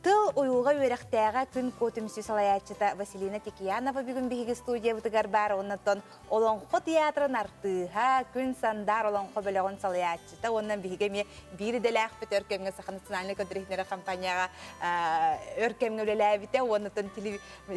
Speaker 1: Тыл уйулҕа үөрэхтээҕэ күн куо түмсүү салайааччыта Василина Тикиянова бүгүн биһиги студиябытыгар баар оннотон Олоҥхо театрын артыыһа, Күн Сандаар олоҥхо бөлөҕүн салайааччыта уонна биһиги эмиэ биир идэлээхпит өр кэмҥэ Саха национальнай көрдөрүүтүнэрэ компанияҕа өр кэмҥэ үлэлээбитэ уонна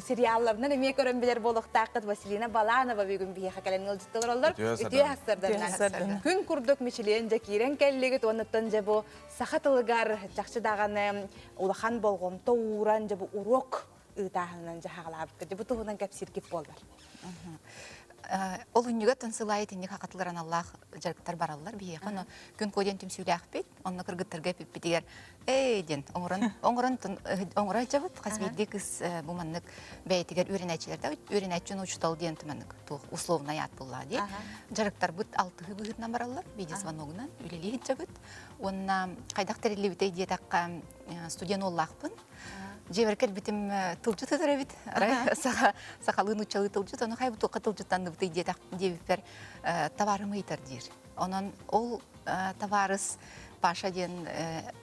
Speaker 1: сериалларынан эмиэ көрөн билэр буолуохтааххыт Василина Баланова бүгүн биһиэхэ кэлэн ыалдьытталар олор. Үтүө сарсыарданан. Күн курдук мичилиэн дьэ киирэн кэллигит уоннаттан дьэ бу саха тылыгар чахчы даҕаны улахан болҕомто ууран дьэ бу уруок ыытааһынынан дьаһаҕалаабыкка дьэ бу туһунан кэпсииргит буоллар.
Speaker 6: Олунньуга тансылаайы итинник хакатылар аналлаах дьарыктар бараллар биһиэхэ ону күн куо диэн түмсүүлээхпит онно кыргыттарга эпиппитигэр эй диэн оҥорон оҥорон оҥоро сылдьабыт хас биирдии кыс бу маннык бэйэтигэр үөрэнээччилэрдэ үөрэнээччи учутал диэн маннык туох условнай аат буллаа дии дьарыктарбыт алтыһыы быһыытынан бараллар видеозвоногунан үлэлии сылдьабыт уонна хайдах тэриллибитэй диэтэххэ студент уоллаахпын Дьиэбэр кэлбитим тылдьыт ытар эбит. Арай саха сахалыы нууччалыы тылдьыт, ону хайбыт туохха тылдьыттанныбытый диэтэх диэбиппэр товарым ыйытар диир. Онон ол товарыс Паша диэн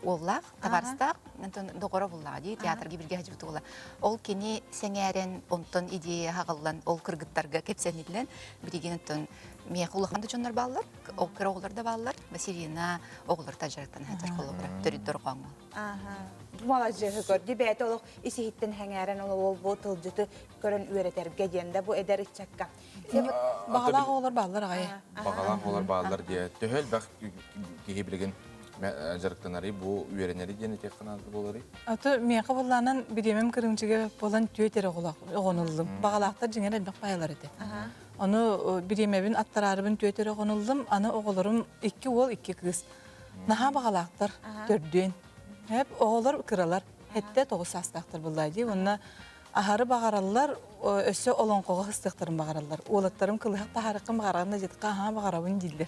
Speaker 6: уоллаах, товарыстаах, онтон доҕоро буллаҕа дии, театрга биргэ сылдьыбыт уола. Ол кини сэҥээрэн, онтон идея хаҕыллан, ол кыргыттарга кэпсэниллэн, билигин онтон миэхэ улахан да дьоннор бааллар, ол кыра оҕолор да бааллар. Василина оҕолор та дьарыктана сылдьар холобура, төрүт дорҕооҥҥо.
Speaker 1: Маладьыаһы көрдү бэйэтэ олох ис иһиттэн хэҥээрэн ол ол бу тылдьыты көрөн үөрэтэргэ диэн да бу эдэр ыччакка.
Speaker 7: Баҕалаах оҕолор бааллар аҕай.
Speaker 2: Баҕалаах оҕолор бааллар диye. Төһө элбэх киһи билигин дьарыктанарый бу үөрэнэри диэн этиэххэ наада буоларый?
Speaker 7: Аты миэхэ буллаанан бириэмэм кырыымчыга буолан түөт эрэ оҕонуллум. Баҕалаахтар дьиҥэр элбэх баайалар этэ. Ону бириэмэбин аттараарыбын түөт эрэ оҕонуллум. Аны оҕолорум икки уол, икки кыыс. Наһаа баҕалаахтар төрдүөн. Эп оҕолор кыралар. Хэттэ тоҕус саастаахтар буллаа дии. Уонна аһары баҕараллар, өссө олоҥхоҕо хыстыахтарын баҕараллар. Уолаттарым кылыһах таһаарыккын баҕаран да дьитка аһаа баҕарабын дииллэр.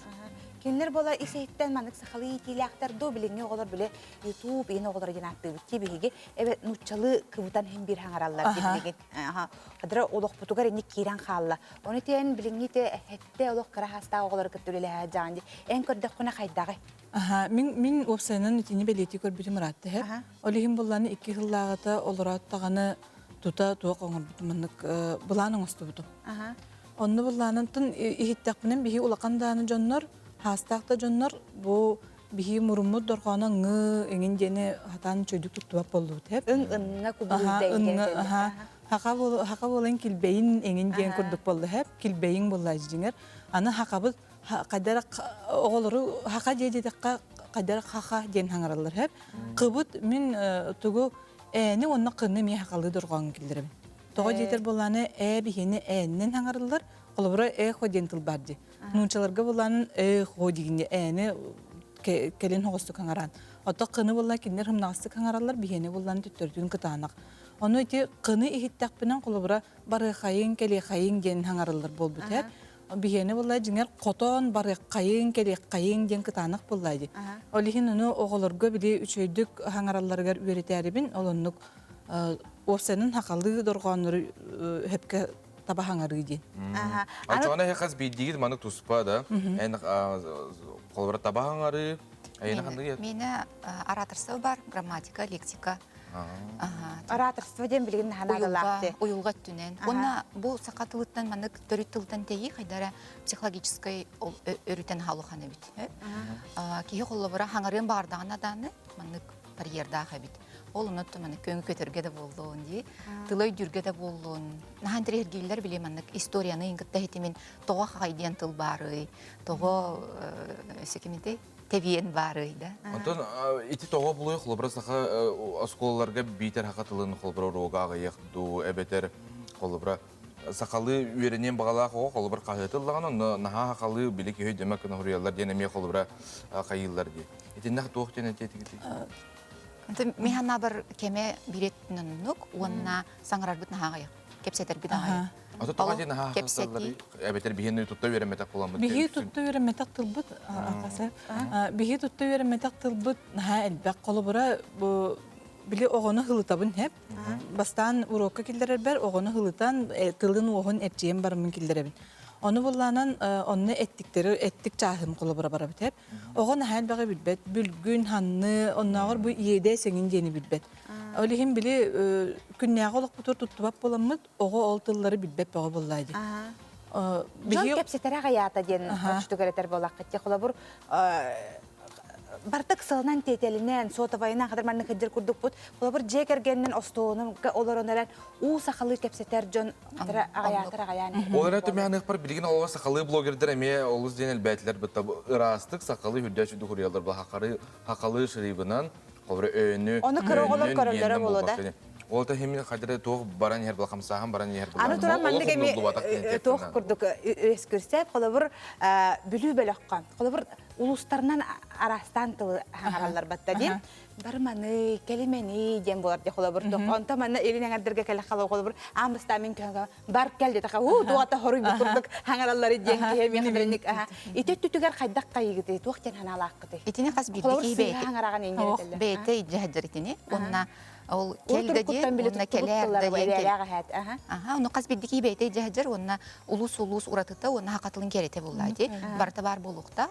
Speaker 1: Кинилэр буола ис иһиттэн маннык сахалыы иитиилээхтэр дуу билиҥҥи оҕолор бile YouTube иин оҕолоро диэн ааттыыбыт дии биһиги эбэ нууччалыы кыбытан иһин биир хаҥараллар дии билигин. Хадыра олохпутугар инник киирэн хаалла. Ону тиэн билиҥҥи те Тэ олох кыра хаастаах оҕолору кытта үлэлэһэ дьаан ди. Эн көрдөххүнэ хайдаҕый?
Speaker 7: Аха, мин мин уопсайынан итини бэлиэтии көрбүтүм ыраатта иһэр. Ол иһин булланы икки сыллааҕыта олороот даҕаны тута туох оҥорбутум маннык былаан оҥостубутум. Онно былаанын иһиттэхпинэн биһи улахан дааны дьоннор, хаастаах да дьоннор бу биһи муруммут дорҕооно ҥы эҥин диэни хатаан чөйдүк туттубат боллубут эп.
Speaker 1: Ын ынна кубулуйда
Speaker 7: Хака хака буолан килбэйин эҥин диэн курдук буолла хэп килбэйин буолла дьиҥэр аны хакабыт кайдара оҕолору хака дии диэтэххэ кайдара хаха диэн хаҥараллар хэп кыбыт мин тугу ээни уонна кыны эмиэ хакалыы дорҕооҥ киллэрэбин тоҕо диэтэр буоллааны ээ биһини ээннэн хаҥарыллар холобура эхо диэн тыл баар дии нуучаларга буоллаанын эхо дигинни ээни кэлин хоҕустук хаҥараан ото кыны буолла кинилэр хымнаҕастык хаҥараллар биһиэни буоллаан төттөрүтүн кытаанах Ону ити кыны иһиттэхпинэн холобура барыахайыҥ, кэлиэхайыҥ диэн хаҥарыллар буолбут эр. Биһиэнэ буолла дьиҥэр хотон барыаххайыҥ, кэлиэххайыҥ диэн кытаанах буолла дии. Ол иһин ону оҕолорго били үчүгэйдик хаҥаралларыгар үөрэтээрибин ол оннук уопсайынан хахалыы дорҕооннору хөпкө таба хаҥарыы диэн.
Speaker 2: Аччоҕуна хас биирдиигит маны туспа да эн холобура таба хаҥарыы. Айына ханнык
Speaker 6: Миэнэ ораторство бар, грамматика, лексика.
Speaker 1: Ораторство диэн билигин наһанаадалаахты.
Speaker 6: Уйулга өттүнэн. Уонна бу саха тылыттан маннык төрүт тылтан тэйии хайдара психологическай өрүтэн халухан эбит. Киһи холлобура хаҥарыан баардаҕына дааны маннык барьердаах эбит. Ол оннуттан маннык көҥү көтөргө да буоллун дии, тыла өйдүүргэ да буоллун. Наһаа интэриэһиргииллэр били маннык историяны кытта хитимин тоҕо хахай диэн тыл баарый, тоҕо секимити тэбиэн баарый да.
Speaker 2: Онтон ити тоҕо булуй холобура саха оскуолаларга биитэр саха тылын холобура уруога аҕыйах дуу эбэтэр холобура сахалыы үөрэниэн баҕалаах оҕо холобур хаһыаты ыллаҕына онно наһаа сахалыы били киһи өйдөмө гына суруйаллар диэн эмиэ холобура хайыыллар дии. Итиннэх туох диэн этиэтигитий?
Speaker 6: Мин санаабар кэмэ бириэт ноннук уонна саҥарарбыт наһаа аҕыйах, кэпсэтэрбит аҕыйах.
Speaker 2: Ото тоҕо диэн наһаа кэпсэтии эбэтэр биһиэни тутта үөрэммэтэх буоламмыт.
Speaker 7: Биһи тутта үөрэммэтэх тылбыт биһи тутта үөрэммэтэх тылбыт наһаа элбэх холобура бу били оҕону хылытабын хэп бастаан урокка киллэрэрбэр оҕону хылытан тылын уоһун эрчийэн бараммын киллэрэбин ону буллаанан онно эттиктэри эттик чааһым холобура барабыт хэп оҕо наһаа элбэҕи билбэт бүлгүн ханны оннооҕор бу иэдэ сэҥин диэни билбэт ол иһин били күннээҕи олохпутугар туттубат буоламмыт оҕо ол тыллары билбэт бөҕө буоллаа дии.
Speaker 1: Дьон кэпсэтэрэ аҕыйаата диэн оччотугар этэр буоллаххыт. Холобур, бартык сылынан тиэтэлинэн, суотабайынан хатыр маннык кырдьар курдукпут. Холобур, дьиэ кэргэнинэн остуолунан олорон эрэн уу сахалыы кэпсэтэр дьон аҕыйаатар аҕыйаан.
Speaker 2: Ол эрэ түмэһаныахпар билигин олоҕо сахалыы блогердар эмиэ олус диэн элбээтилэр бытта ыраастык сахалыы үрдээч үрдүк хуруйаллар бу хахалы шырыыбынан Холобура өйөнү
Speaker 1: Ону кыра оҕолор көрөллөрө буолуо да.
Speaker 2: Ол та химин хадары туох баран иһэр була хамсааһын баран иһэр була.
Speaker 1: Аны туран маннык эми туох курдук үөскүрсэп холобур Бүлүү бөлөххө холобур улуустарынан араастаан тылы хаҥараллар батта диэн барманы кэлимэни диэн болар де холобур онто манна илин эҥэрдэргэ кэлэ холобур аан бастаан мин көһө бар кэл диэтэхэ уу туота хоруйбут курдук хаҥараллары диэн киһи миэхэ билинник ити өттүтүгэр хайдах хайыгытый туох диэн ханаалааххытый
Speaker 6: итини хас биирдии киһи бэйэтэ хаҥараҕын иҥэрэтэллэр бэйэтэ илдьэ сылдьар итини уонна ол кэл да диэн уонна кэлээр да диэн аха ону хас биирдии киһи бэйэтэ илдьэ сылдьар уонна улуус улуус уратыта уонна хакатылын кэрэтэ буоллаа дии барыта баар буолуохтаах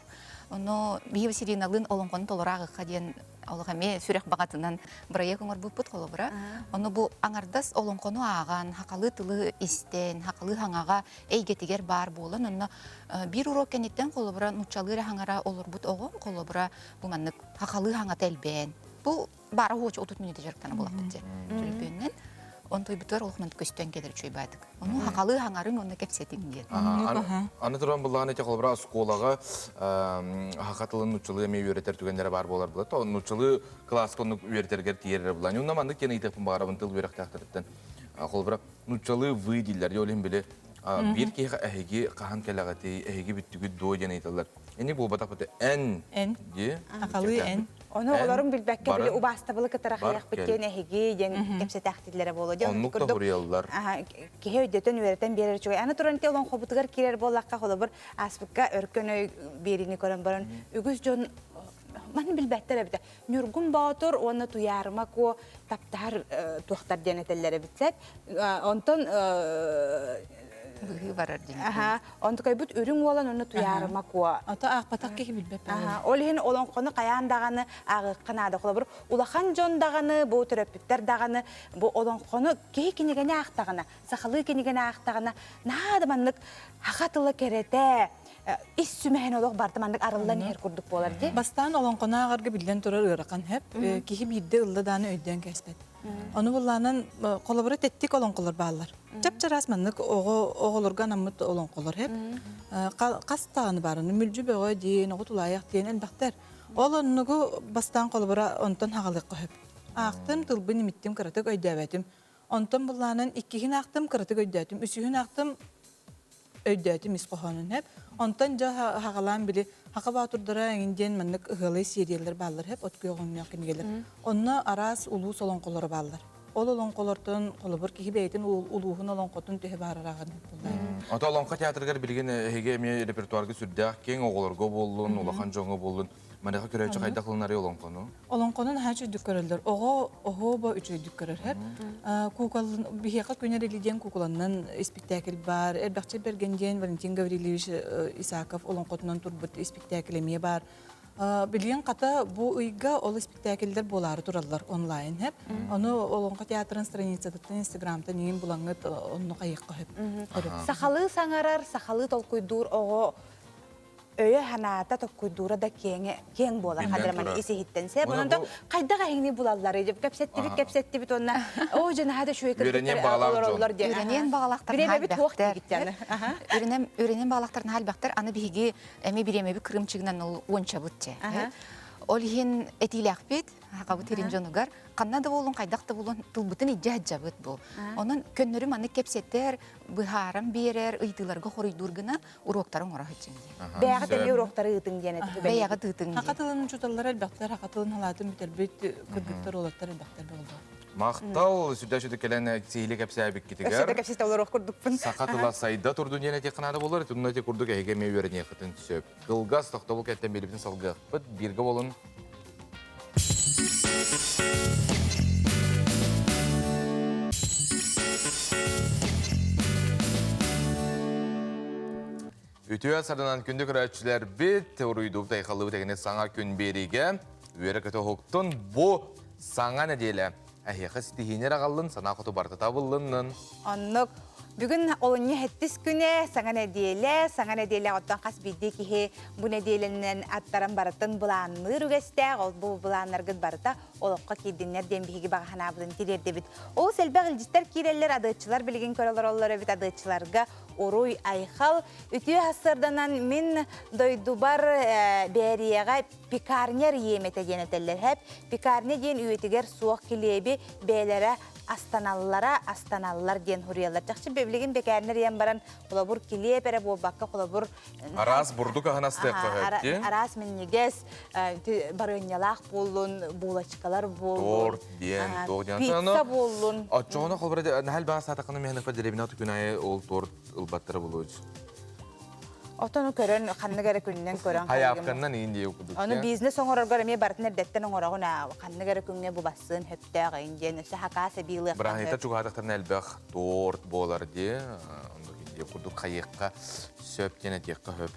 Speaker 6: ону биһи Василиналыын олоҥхону толоро ааҕыахха диэн олох эмиэ сүрэх баҕатынан бырайыак оҥорбуппут холобура. Ону бу аҥардас олоҥхону ааҕан, хахалыы тылы истэн, хахалыы хаҥаҕа эйгэтигэр баар буолан, онно биир уруок кэнниттэн холобура нууччалыы эрэ хаҥара олорбут оҕом холобура бу маннык хахалыы хаҥата элбээн бу баара уочу 30 мүнүүтэ дьарыктана буолахпыт дьэ төлөпүөннэн онтуйбутугар олох маннык көстөн кэлэр үчүгэй баатык Ону хахалыы хаҥарыҥ уонна кэпсэтиҥ диэн.
Speaker 2: Аны туран былаан ити холобура оскуолаҕа хаха тылын нууччалыы эмиэ үөрэтэр түгэннэрэ баар буолар була. То нууччалыы кылааска оннук үөрэтэргэр тиийэр булан. Онно маннык диэн ыйытыахпын баҕарабын тыл үөрэхтээхтэриттэн. Холобура нууччалыы вы дииллэр. Ол иһин били биир киһиэхэ эһиги хаһан кэлэҕитий, эһиги бүттүгүт дуо диэн ыйыталлар. Ини буолбатах быта эн
Speaker 7: эн
Speaker 2: дии.
Speaker 7: Хахалыы эн.
Speaker 1: Ону олорун билбэккэ били убаастабылы кытары хайахпыт диэн эһиги диэн кэпсэтээхтииллэрэ буолуо.
Speaker 2: Оннук да хуруйаллар.
Speaker 1: Киһи өйдөтөн үөрэтэн биэрэр үчүгэй. Аны туран ити олоҥхобутугар киирэр буоллахха холобур ааспыкка өркөн өй биэриини көрөн баран үгүс дьон маны билбэттэр эбитэ. Ньургун Боотур уонна Туйаарыма Куо таптаһар туохтар диэн этэллэр эбит сеп. Онтон
Speaker 6: быһыы барар диэн.
Speaker 1: Аха, онтукайбыт үрүҥ уолан онно Туйаарыма Куо.
Speaker 7: Ото аахпатах киһи билбэт.
Speaker 1: Аха, ол иһин олоҥхону хайаан даҕаны ааҕыахха наада. Холобур, улахан дьон даҕаны, бу төрөппүттэр даҕаны бу олоҥхону киһи кинигэни аахтаҕына, сахалыы кинигэни аахтаҕына, наһаа да маннык саха тыла кэрэтэ, ис сүмэһин олох барыта маннык арыллан иһэр курдук буолар дии.
Speaker 7: Бастаан олоҥхону ааҕарга биллэн турар ыарахан сөп. Киһи биирдэ ылла дааны өйдөөн кээспэт. Ону буллаанан холобура тэттик олоҥхолор бааллар. Чап-чараас маннык оҕо оҕолорго анаммыт олоҥхолор сөп. Хас даҕаны баарыны мүлдьү бөҕө диэн, оҕо тулаайах диэн элбэхтэр. Ол оннугу бастаан холобура онтон хаҕалыахха сөп. Аахтым, тылбын имиттим, кыратык өйдөөбөтүм. Онтон буллаанан иккиһин аахтым, кыратык өйдөөтүм. Үсүһүн аахтым, өйдөөтүм ис хоһоонун сөп. Онтон дьэ хаҕалаан били Хака Боотурдара эҥин диэн маннык ыһыалай сиэриэлэр бааллар сөп, от күөх өҥнөөх кинигэлэр. Онно араас улуус олоҥхолоро бааллар. Ол олоҥхолортон холобур киһи бэйэтин улууһун олоҥхотун төһө баарар ааҕан буллар.
Speaker 2: Ото Олоҥхо театрыгар билигин эһиги эмиэ репертуарга сүрдээх киэҥ оҕолорго буоллун, улахан дьоҥҥо буоллун Маныаха көрөөччү хайдах ылынарый олоҥхону?
Speaker 7: Олоҥхону наһаа үчүгдүк көрөллөр. Оҕо оһуоба үчүгэйдик көрөр. Куукалын биһиэхэ күн эрили диэн куукуланнан испиктээкил баар. Эрбэхчэ Бэргэн диэн Валентин Гаврильевич Исаков олоҥхотунан турбут испиктээкил эмиэ баар. Билигин хата бу ыйга ол испиктээкиллэр буолаары тураллар онлайн хэп. Ону Олоҥхо театрын страницатыттан Инстаграмтан иҥин булаҥҥыт онно хайыахха хөп.
Speaker 1: Сахалыы саҥарар, сахалыы толкуйдуур оҕо өйө ханаата токкуйдуура да киэҥэ киэҥ буолар хадраманы ис иһиттэн сэ онон хайдах эһиҥни булаллары деп кэпсэттибит кэпсэттибит уонна оо дьэ наһаа да үчүгэй
Speaker 2: Үөрэниэн баҕалаах
Speaker 1: олороллор диэн
Speaker 6: Үөрэниэн баҕалаахтар
Speaker 1: Бириэмэбит туох диигиттэн
Speaker 6: Үөрэнэн баҕалаахтар наһаа элбэхтэр. Аны биһиги эми бириэмэбит кырыымчыгынан ол уончабыт чэ. Ол иһин этиилээхпит, хахабыт сирин дьонугар ханна да буолун, хайдах да буолун тылбытын илдьэ сылдьабыт бу. Онон көннөрү маннык кэпсэтэр, быһааран биэрэр, ыйытыыларга хоруйдуур гына уруоктары оҥоро сылдьыҥ диэн.
Speaker 1: Бэйэҕит эмиэ уруоктары ыытыҥ диэн этэ.
Speaker 6: Бэйэҕит ыытыҥ диэн.
Speaker 7: Саха тылын учууталлара элбэхтэр, саха тылын халаатын бүтэрбит кыргыттар, уолаттар элбэхтэр буолла.
Speaker 2: Махтал, сүрдээх сүдү кэлэн сиһили кэпсээбиккитигэр.
Speaker 1: Өссө да кэпсэтэ олоруох курдукпун.
Speaker 2: Саха тыла сайда турдун диэн этиэххэ наада буолар, итиннэ ити курдук эһиги эмиэ үөрэниэххитин сөп. Кылгас тохтобул кэттэн биэрбитин салгыахпыт. Бииргэ буолун. Үтүө сарданан күндү көрөөччүлэрбит, уруйдуубут айхаллыбыт эгини саҥа күн биэриигэ үөрэ-көтө уһуктун. Бу саҥа нэдиэлэ эһиэхэ ситиһиини эрэ аҕаллын, санаа хоту барыта табыллыннын.
Speaker 1: Оннук. Бүгүн олунньу сэттис күнэ, саҥа нэдиэлэ, саҥа нэдиэлэ оттон хас биирдии киһи бу нэдиэлэнэн аттаран барытын былаанныыр үгэстээх, ол бу былааннаргыт барыта олоххо киирдиннэр диэн биһиги баҕа санаабытын тириэрдэбит. Олус элбэх илдьиттэр киирэллэр, адыаччылар билигин көрө олороллор эбит, адыаччыларга уруй, айхал. Үтүө сарсыарданан мин дойдубар Бээрийэҕэ пекарня риэмэтэ диэн этэллэр хэп. Пекарня диэн үйэтигэр суох килиэби бэйэлэрэ астаналлара астаналлар диэн суруйаллар. Чахчы билигин бэкээрнэ риэн баран холобур килиэп эрэ буолбакка холобур
Speaker 2: Араас бурдук аһын астыахха сөп дии.
Speaker 1: Араас минньигэс барыанньалаах буоллун, булочкалар буоллун.
Speaker 2: Торт диэн, туох диэн.
Speaker 1: Пицца буоллун.
Speaker 2: Оччоҕуна холобура наһаа элбэх астаатаххына миэхэ дэриэбинэ күн аайы ол торт ылбаттара буолуо.
Speaker 1: Отону көрөн, ханнык эрэ күнүнэн көрөн.
Speaker 2: Хайаапканнан иин диye курдук.
Speaker 1: Ону бизнес оҥороргор эмиэ барытын эрдэттэн оҥороҕун аа, ханнык эрэ күҥҥэ бу бассыан сөптөөх эйин диэн өссө хакаас эбиилыахтан.
Speaker 2: Бырааһынньыкта чугаһаатахтарына элбэх торт буолар дии. Оннук диye курдук хайыахха сөп диэн этиэххэ сөп.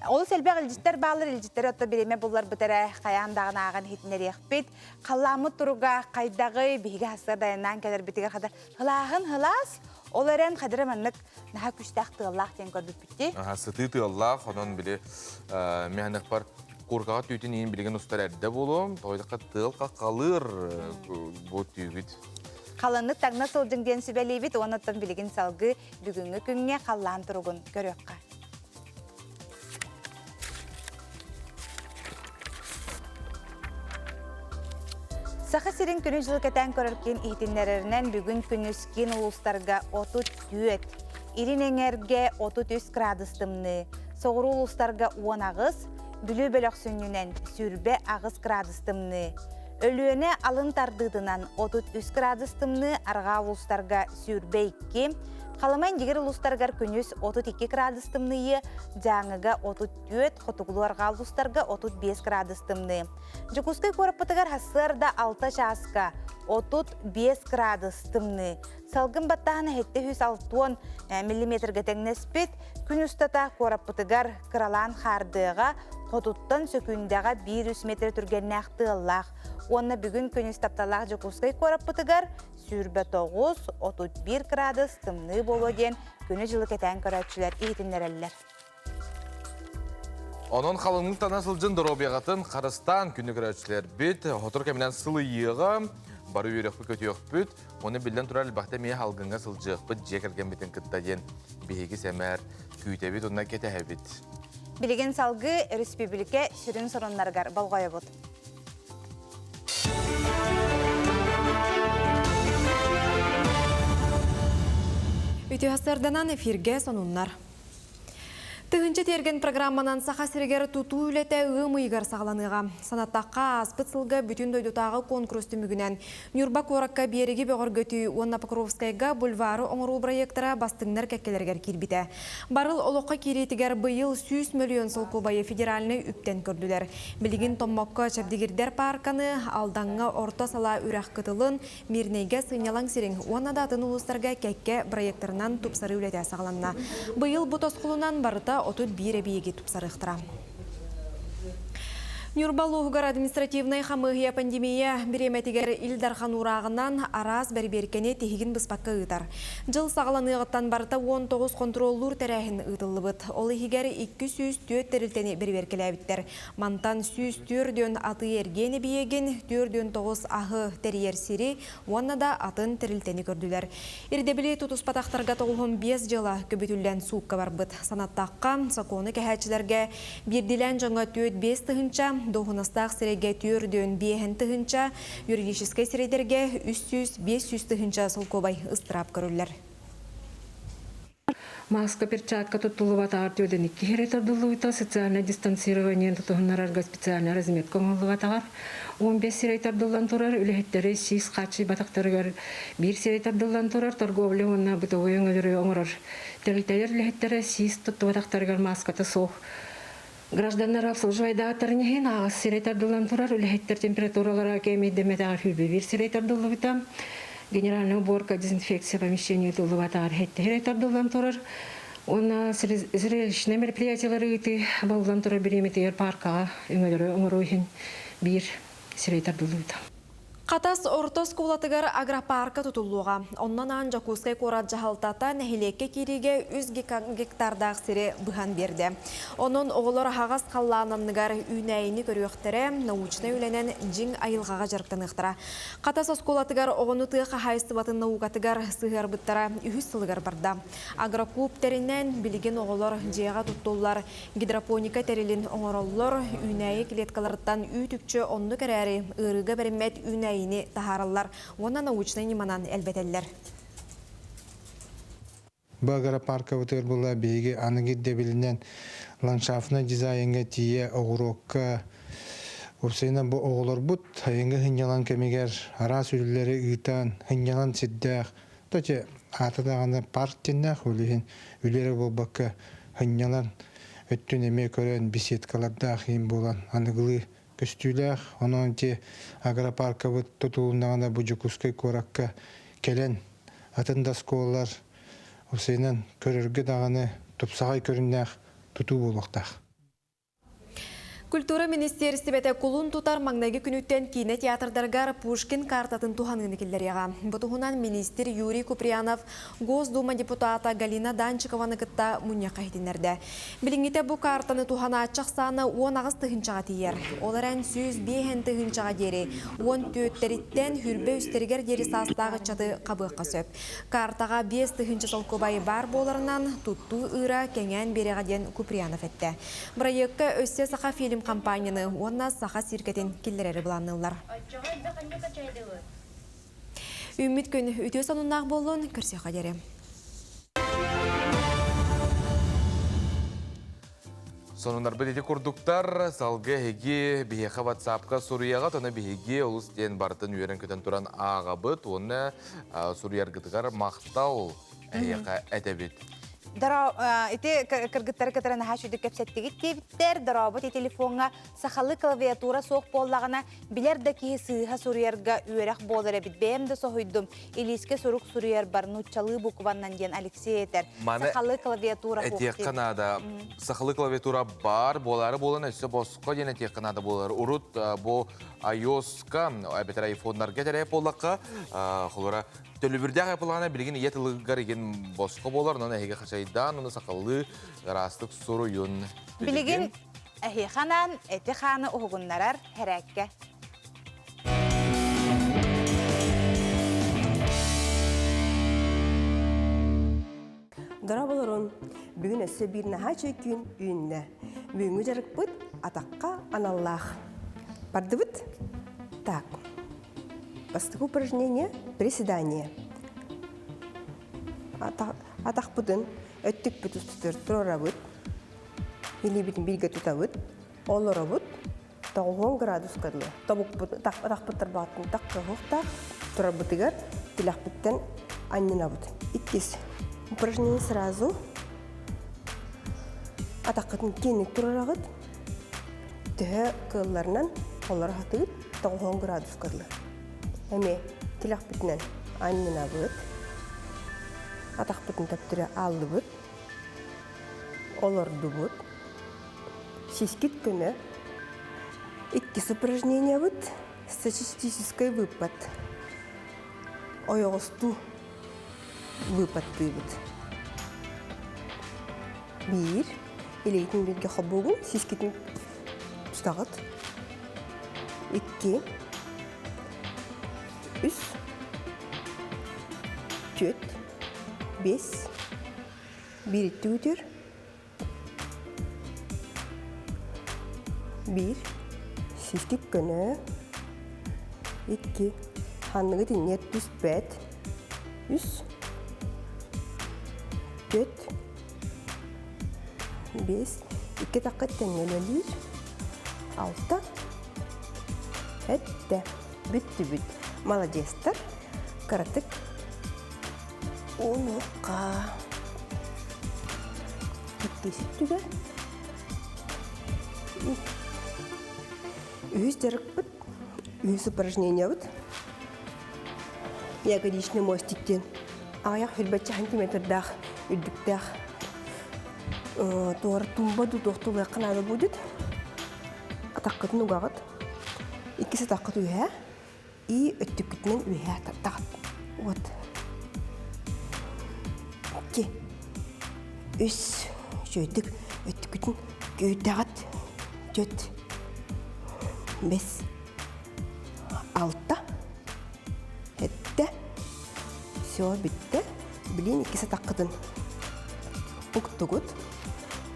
Speaker 1: Олус элбэх илдьиттэр бааллар, илдьиттэри отто бириэмэ булларбыт эрэ хайаан даҕаны ааҕан иһитиннэриэхпит. Халлааммыт туруга хайдаҕый, биһиги хасыа дайаннаан кэлэрбитигэр хата Һылааһын һылаас, ол эрэн хадыра маннык наһаа күстээх тыаллаах диэн көрбүппүт
Speaker 2: Аха, сытыы тыаллаах, онон били миһаныкпар куркаҕа түүтүн иин билигин устар эрдэ буолуом, тоҕойдохха тыал хаххалыыр бу түүгүт.
Speaker 1: Халыннык таҥна сылдьыҥ диэн сүбэлиибит, уонна билигин салгыы бүгүҥҥү күҥҥэ халлаан туругун көрүөххэ. Саха сирин күнү-дьылы кэтээн көрөр киин иһитиннэрэринэн бүгүн күнүс киин улуустарга 34, Илин эҥэргэ 33 градус тымныы, соҕуруу улуустарга 18, Бүлүү бөлөх сүнньүнэн 28 градус тымныы. Өлүөнэ алын тардыытынан 33 градус тымныы, арҕаа улуустарга 22, Халыма Индигир улуустарыгар күнүс 32 градус тымныйы, Дьааҥыга 34, хотугулуу-арҕаа улуустарга 35 градус тымныы. Дьокуускай куораппытыгар сарсыарда 6 чааска 35 градус тымныы. Салгын баттааһына 760 миллиметргэ тэҥнэспит. Күн устата куораппытыгар кыралаан хаардыаҕа, хотуттан сөкүүндэҕэ 1-3 метр түргэннээх тыаллаах. Уонна бүгүн күнүс тапталлаах Дьокуускай куораппытыгар 29, 31 градус тымныы буолуо диэн күнү-дьылы кэтээн көрөөччүлэр иһитиннэрэллэр.
Speaker 2: Онон халыҥнык тана сылдьын доруобуйаҕытын харыстаан күнү көрөөччүлэрбит хотур кэминэн сылыйыаҕа, бары үөрөхпүт көтүөхпүт, уонна биллэн турар элбэхтэ эмиэ салгыҥҥа сылдьыахпыт дьиэ кэргэммитин кытта диэн биһиги сэмээр күүтэбит уонна кэтэһэбит.
Speaker 1: Билигин салгыы өрөспүүбүлүкэ сүрүн сонуннарыгар болҕойобут.
Speaker 3: Үтүө сарданан эфиргэ сонуннар. Тыһынча тиэргэн программанан Саха сиригэр тутуу үлэтэ ыам ыйыгар саҕаланыаҕа. Санаттахха, ааспыт сылга бүтүн дойдутааҕы конкурс түмүгүнэн Ньурба куоракка биэриги бөҕөргөтүү уонна Покровскайга бульвары оҥоруу бырайыактара бастыҥнар кэккэлэригэр киирбитэ. Барыл олоххо киириитигэр быйыл 100 мөлүйүөн солкуобайы федеральнай үптэн көрдүлэр. Билигин Томмокко Чэбдигирдэр паарканы, Алдаҥҥа Орто Салаа үрэх кытылын, Мирнэйгэ сынньалаҥ сирин уонна да атын улуустарга кэккэ бырайыактарынан тупсарыы үлэтэ саҕаланна. Быйыл бу тосхолунан барыта 31 эбийиэги тупсарыахтара. Ньурба улууһугар административнай хамыыһыйа пандемия бириэмэтигэр Ил Дархан уурааҕынан араас бэрибиэркэни тиһигин быспакка ыытар. Дьыл саҕаланыаҕыттан барыта 19 хонтуруоллуур тэрээһин ыытыллыбыт. Ол иһигэр 204 тэрилтэни бэрибиэркэлээбиттэр. Мантан 104 атыы-эргиэн эбийиэгин, 49 аһы тэрийэр сири уонна да атын тэрилтэни көрдүлэр. Ирдэбили тутуспатахтарга 95 дьыала көбүтүллэн суукка барбыт. Санаттахха, сокуону кэһээччилэргэ биирдиилээн дьоҥҥо 4-5 тыһыынча, дуоһунастаах сирэйгэ 4-5 тыһыынча, юридическай сирэйдэргэ 300-500 тыһыынча солкуобай ыстыраап көрүллэр.
Speaker 9: Маска, перчатка туттуллубатаҕар түөдэн икки эрэ тардыллыбыта, социальное дистанцирование тутуһуннарарга специальная разметка оҥоһуллубатаҕар 15 сирэй тардыллан турар, үлэһиттэри сиис хааччыйбатахтарыгар биир сирэй тардыллан турар, торговля уонна бытовой өҥөлөрү оҥорор тэрилтэлэр үлэһиттэрэ сиис туттубатахтарыгар мааската суох гражданнар обслуживайдааттарын иһин аҕыс сирэй тардыллан турар, үлэһиттэр температуралара кээмэйдэммэтэҕэр 21 сирэй тардыллыбыта, генеральная уборка, дезинфекция помещения ыытыллыбатаҕар сэттэ тардыллан турар. Уонна зрелищнай мероприятиелары ыытыы баллан турар бириэмэтигэр паркаҕа өҥөлөрү оҥоруу иһин биир сирэй тардыллыбыта.
Speaker 3: Хатас орто оскуолатыгар агропарка тутуллуоҕа. Онон аан Дьокуускай куорат дьаһалтата нэһилиэккэ киириигэ үс гектардаах сири быһан биэрдэ. Онон оҕолор аһаҕас халлаан анныгар үүнээйини көрүөхтэрэ, научнай үлэнэн дьиҥ айылҕаҕа дьарыктаныахтара. Хатас оскуолатыгар оҕону тыа хаһаайыстыбатын наукатыгар сыһыарбыттара үһүс сылыгар барда. Агрокуб тэринэн билигин оҕолор дьиэҕэ туттуллар гидропоника тэрилин оҥороллор, үүнээйи клеткаларыттан үүт-үкчү оннук эрээри ыарыыга бэриммэт үүнээйини таһаараллар уонна научнай ньыманан элбэтэллэр.
Speaker 10: Бу агропаркабытыгар була биһиги аныгы ирдэбилинэн ландшафтнай дизайнга тиийэ оҕуруокка уопсайынан бу оҕолорбут сайыҥҥы сынньалаҥ кэмигэр араас үлэлэри ыытан сынньалаҥ сирдээх Кстати, аата даҕаны парк диэннээх, ол иһин үлэ эрэ буолбакка сынньалаҥ өттүн эмиэ көрөн беседкалардаах иин буолан аныгылыы көстүүлээх. Онон ити агропаркабыт тутулуннаҕына бу Дьокуускай куоракка кэлэн атын да оскуолалар уопсайынан көрөргө даҕаны тупсаҕай көрүҥнээх тутуу буолуохтаах.
Speaker 3: Культура министиэристибэтэ кулун тутар маҥнайгы күнүттэн киинэ театрдарыгар Пушкин картатын туһаныыны киллэриэҕэ. Бу туһунан министр Юрий Куприянов Госдума депутата Галина Данчикованы кытта мунньахха иһитиннэрдэ. Билиҥҥитэ бу картаны туһанааччы ахсаана 18 тыһыынчаҕа тиийэр. Ол эрэн 105 тыһыынчаҕа диэри 14-тэриттэн хүрбэ үстэригэр диэри саастаах ыччаты хабыахха сөп. Картаҕа 5000 солкуобай баар буоларынан, туттуу ыыра кэҥээн биэриэҕэ диэн Куприянов эттэ. Бырайыакка өссө Сахафильм компанияны уонна Саха циркэтин киллэрэри былаанныыллар. Үүммүт күн үтүө сонуннаах буоллун, көрсүөххэ диэри.
Speaker 2: Сонуннарбыт ити курдуктар, салгы эһиги биһиэхэ WhatsApp-ка суруйаҕыт, ону биһиги олус диэн барытын үөрэн-көтөн туран ааҕабыт уонна суруйаргытыгар махтал эһиэхэ этэбит.
Speaker 1: Доро, ити кыргыттары кытары наһаа үчүгдүк кэпсэттигит диэбиттэр. Дорообут и телефоҥҥа сахалыы клавиатура суох буоллаҕына, билэр да киһи сыыһа суруйарга үөрэх буолар эбит. Бэйэм да соһуйдум. Илиискэ сурук суруйарбар нууччалыы букваннан диэн Алексей этэр.
Speaker 2: Маны
Speaker 1: Сахалыы клавиатура суох
Speaker 2: этиэххэ наада. Сахалыы клавиатура баар буолаары буолан өссө босхо диэн этиэххэ наада буолар. Урут бу iOS-ка, эбэтэр айфоннарга этэрэ буоллахха, холобура Төлөбүрдээх Apple-ана билигин ийэ тылыгар игин босхо буолар, онон эһиги хачайдаан, ону сахалыы ыраастык суруйун.
Speaker 1: Билигин эһиэхэ анаан эти-хааны уһугуннарар хэрээккэ.
Speaker 23: Дорооболорун! Бүгүн өссө биир наһаа үчүгэй күн үүннэ. Бүгүҥҥү дьарыкпыт атахха аналлаах. Бардыбыт? Так. Бастакы упражнение – приседание. Атахпытын өттүкпүт устутугар туруорабыт, илиибитин бииргэ тутабыт, олоробут, 90 градуска дылы тобукпут атахпыт тарбаҕыттан таххыһыахтаах турарбытыгар тилэхпиттэн анньынабыт. Иккис упражнение сразу атаххытын киэҥник туруораҕыт, төһө кыалларынан олоро сатыыбыт 90 градуска дылы. Эмиэ тилэхпитинэн анньынабыт, атахпытын төптөрү ааллыбыт, олордубут. Сискит көнө. Иккис упражнениябыт статистическай выпад. Ойоҕостуу выпадтыыбыт. Биир. Илиитин бииргэ хобугун, сискитин тутаҕыт. Икки. Үс. Түөрт. Бес. Бииритти үтүр. Биир. Сискит көнө. Икки. Ханныгы тиннер түспэт. Үс. Түөрт. Бес. Икки такка тэҥҥэ үлэлиир. Алта. Эттэ. Бүттүбүт. Молодецтар. Кыратык Унукка. Иккис өттүгэр. Үһүс дьарыкпыт, үһүс упражнениябыт. Ягодичный мостик диэн аҕыйах сүүрбэччэ сантиметрдаах үрдүктээх туора тумба тутуохтулуохха наада будет. Атаххытын угаҕыт. Иккис атаххыт үөһээ И өттүккүтүнэн үөһээ таттаҕыт. Вот. Икки. Үс. Үчүгэйдик өттүккүтүн күүтэҕит. Түөрт. Бэс. Алта. Сэттэ. Все, бүттэ. Билин иккис атаххытын уктугут.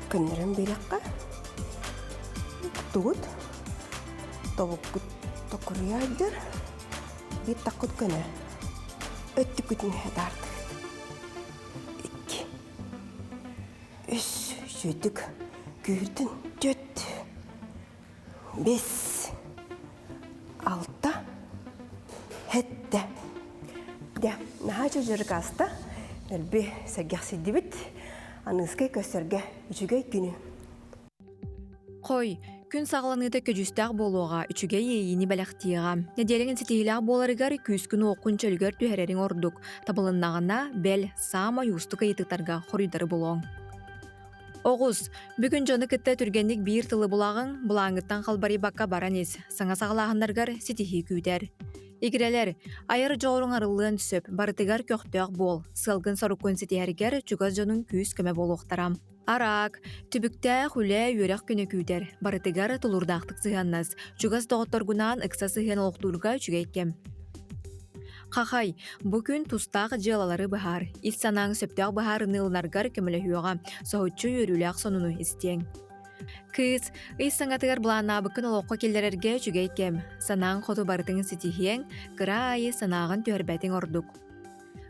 Speaker 23: Көннөрөн биэриэххэ. Уктугут. Тобуккут токуруйайдыр, биир таккыт көнө. Өттүккүтүн таартыгыт. Икки, үс, сүйдүк, күүрдүн, төрт, бес, алта, сэттэ. Дэ, наһаа чөжөрүк ааста. Дэлби сэргэхсийдибит. Аныыскай көстөргө үчүгэй күнү.
Speaker 5: Хой, күн саҕаланыыта көдьүүстээх буолуоҕа, үчүгэй иэйиини бэлэхтиэҕэ. Нэдиэлэҥ ситиһиилээх буоларыгар күүскүн-уоххун чөлүгэр түһэрэриҥ ордук. Табылыннаҕына, бэл, саамай уустук ыйытыктарга хоруйдары булуоҥ. Оҕус, бүгүн дьону кытта түргэнник биир тылы булаҕыҥ, былааҥҥыттан халбарыйбакка баран ис, саҥа саҕалааһыннаргар ситиһии күүтэр. Игирэлэр, айар дьоҕуруҥ арыллыан сөп, барытыгар көхтөөх буол, сыалгын-соруккун ситиһэргэр чугас дьонуҥ күүс-көмө буолуохтара. Араак, түбүктээх үлэ, үөрэх күнэ күүтэр. Барытыгар тулуурдаахтык сыһыаннас. Чугас доҕотторгунаан ыкса сыһыан олохтуурга үчүгэй кэм. Хахай, бу күн тустаах дьыалалары быһаар. Ис санааҥ сөптөөх быһаарыныы ылынаргар көмөлөһүөҕэ. Соһуччу үөрүүлээх сонуну истиэҥ. Кыыс, ый саҥатыгар былааннаабыккын олоххо киллэрэргэ үчүгэй кэм. Санааҥ хоту барытын ситиһиэҥ, кыра аайы санааҕын түһэрбэтиҥ ордук.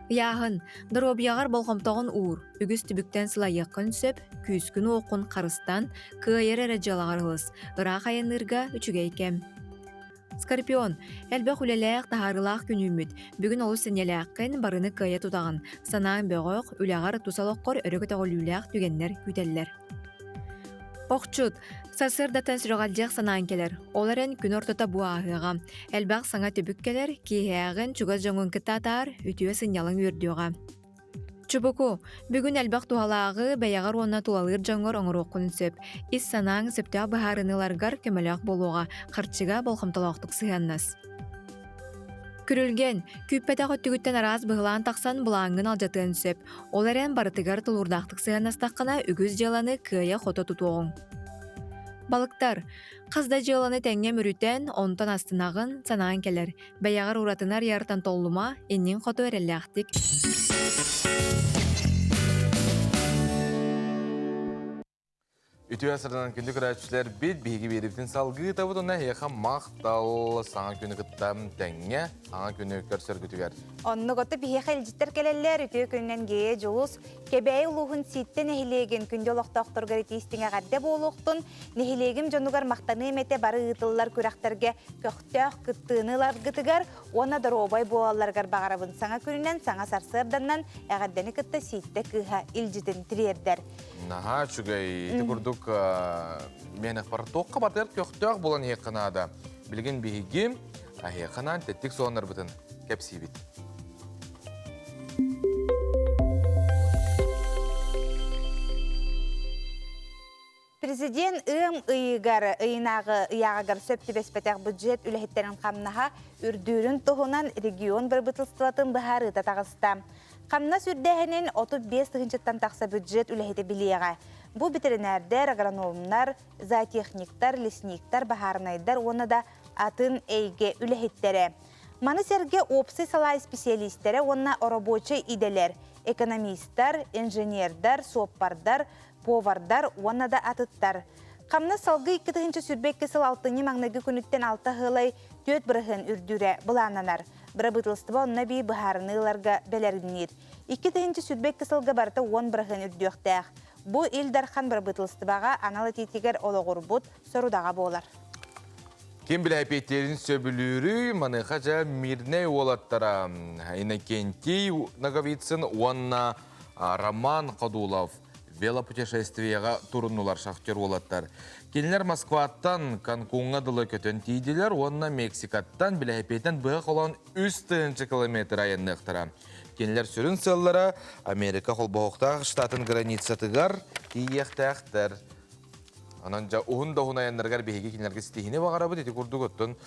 Speaker 5: Ыйааһын, доруобуйаҕар болҕомтоҕун уур, үгүс түбүктэн сылайыаххын сөп, күүскүн-уоххун харыстан, кыайар эрэ дьыалаҕар ылыс, ыраах айанныырга үчүгэй кэм. Скорпион, элбэх үлэлээх, таһаарыылаах күн үүммүт. Бүгүн олус сэниэлээххин, барыны кыайа тутаҕын. Санааҥ бөҕөх, үлэҕэр, тус олоххор өрө көтөҕүллүүлээх түгэннэр күүтэллэр. Охчут, сарсыардаттан сүрэҕэлдьиэх санаан кэлэр. Ол эрэн күн ортото бу ааһыаҕа. Элбэх саҥа түбүк кэлэр, киэһээҕин чугас дьоҥҥун кытта атаар, үтүө сынньалаҥ үөрдүөҕэ. Чубуку, бүгүн элбэх туһалааҕы бэйэҕэр уонна тулалыыр дьоҥҥор оҥоруоххун сөп. Ис санааҥ сөптөөх быһаарыныыларгар көмөлөөх буолуоҕа, харчыга болҕомтолоохтук сыһыаннас. Күрүлгэн, күүппэтэх өттүгүттэн араас быһылаан тахсан былааҥҥын алдьатыан сөп. Ол эрэн барытыгар тулуурдаахтык сыһыаннастаххына үгүс дьыаланы кыайа-хото тутуоҕуҥ. Балыктар. Хас да дьыаланы тэҥҥэ мүрүтэн, онтон астынаҕын, санаан кэлэр. Бэйэҕэр уратыны арыйартан толлума, инниҥ хоту эрэллээхтик.
Speaker 2: Үтүө сырынан күндү көрөөччүлэр бит биһиги биэрибитин салгыы табыт уонна эһиэхэ махтал саҥа күнү кытта тэҥҥэ саҥа күнү көрсөргүтүгэр.
Speaker 1: Оннук оту биһиэхэ илдьиттэр кэлэллэр үтүө күнүнэн Гея Дьулус Кэбээйи улууһун Сииттэ нэһилиэгин күндү олохтоохторугар итиистиҥ эҕэрдэ буолуохтун нэһилиэгим дьонугар махтаныам этэ бары ыытыллар күрэхтэргэ көхтөөх кыттыыны ыларгытыгар уонна доруобай буолалларыгар баҕарабын саҥа күнүнэн саҥа сарсыарданнан эҕэрдэни кытта Сииттэ кыыһа илдьитин тириэрдэр.
Speaker 2: Наһаа үчүгэй. Ити курдук миэнэхпэр туохха барытыгар көхтөөх буолан иһиэххэ наада. Билигин биһиги аһиэххэ тэттик суолларбытын кэпсиибит.
Speaker 1: Президент ыам ыйыгар ыйынааҕы ыйааҕыгар сөп түбэспэтэх бюджет үлэһиттэрин хамнаһа үрдүүрүн туһунан регион бырабыыталыстыбатын быһаарыыта таҕыста. Хамнас үрдээһинин 35 тыһыынчаттан тахса бюджет үлэһитэ билиэҕэ. Бу бэтэринээрдэр, агрономнар, зоотехниктар, лесниктар, баһаарынайдар уонна да атын эйгэ үлэһиттэрэ. Маны сэргэ уопсай салаа исписэлиистэрэ уонна оробуочай идэлэр, экономистар, инженердэр, суоппардар, повардар уонна да атыттар. Хамнас салгыы 2022 сыл алтынньы маҥнайгы күнүттэн алта ыһылай 4% үрдүүрэ былааннанар. Бырабыыталыстыба онно эбии быһаарыныы ыларга бэлэринниир. 2022 сылга барыта 10% үрдүөхтээх. Бу Ил Дархан бырабыыталыстыбаҕа анал этиитигэр олоҕурбут сорудаҕа буолар.
Speaker 2: Ким билэпиэтиэрин сөбүлүүрүй, маныаха дьэ Мирнэй уолаттара Иннокентий Ноговицын уонна Роман Ходулов велопутешествиеҕа туруннулар шахтер уолаттар. Кинилэр Москваттан Канкуҥҥа дылы көтөн тиийдилэр уонна Мексикаттан билэһипиэтэн быһа холоон 3 тыһыынча километр айанныахтара. Кинилэр сүрүн сыаллара Америка холбоһуктаах штатын границатыгар тиийиэхтээхтэр. Онон дьэ уһун да уһун айаннарыгар биһиги кинилэргэ ситиһиини баҕарабыт. Ити курдук оттон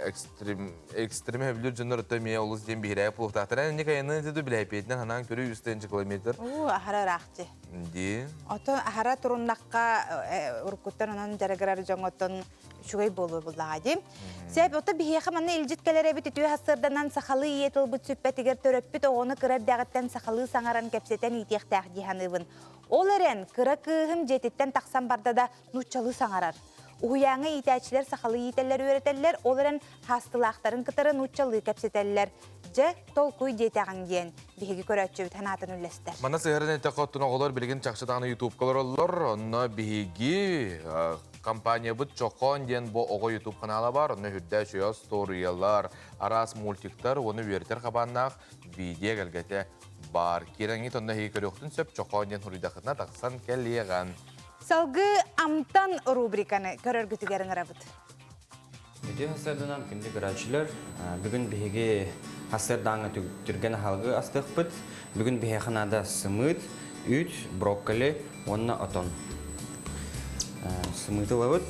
Speaker 2: экстрим экстрим өбүлүр дьоннор оттон эмиэ олус диэн биһирээк буолуохтаахтар. Эн инник айанныын ити билэһипиэтинэн ханаан көрүү үс тыһыынча километр.
Speaker 1: Уу, аһара ыраахчы.
Speaker 2: Дии.
Speaker 1: Оттон аһара туруннахха уруккуттан онон дьарыгырар дьоҥоттон үчүгэй буолуо буллаҕа дии. Сөп, ото биһиэхэ манна илдьит кэлэр эбит үтүө сарсыарданан сахалыы ийэ тылбыт сүппэтигэр төрөппүт оҕону кыра эрдэҕиттэн сахалыы саҥаран кэпсэтэн иитиэхтээх дии саныыбын. Ол эрэн, кыра кыыһым дьиэтиттэн тахсан барда да нууччалыы саҥарар. Уһуйааҥҥа иитээччилэр сахалыы иитэллэр үөрэтэллэр, ол эрэн хаастылаахтарын кытары нууччалыы кэпсэтэллэр. Дьэ, толкуй диэтэҕиҥ диэн биһиги көрөөччүбүт санаатын үллэстэр.
Speaker 2: Манна сыһыаран эттэххэ, оттон оҕолор билигин чахчы даҕаны ютубка олороллор. Онно биһиги компаниябыт Чохоон диэн бу оҕо ютуб канала бар. Онно үрдэ үчүгэй остуоруйалар, араас мультиктар уонна үөрэтэр хабааннаах видео эгэлгэтэ баар. Кирэҥҥит онно эһиги көрүөхтүн сөп, Чохоон диэн суруйдаххытына тахсан кэлиэҕэн.
Speaker 1: Салгыы Амтан рубриканы көрөргүтүгэр ыҥырабыт.
Speaker 11: Үтүө сарсыарданан күндү көрөөччүлэр, бүгүн биһиги сарсыардааҥҥы түргэн аһылыгы астыахпыт. Бүгүн биһиэхэ наада сымыыт, үүт, брокколи уонна отон. Сымыыты ылабыт.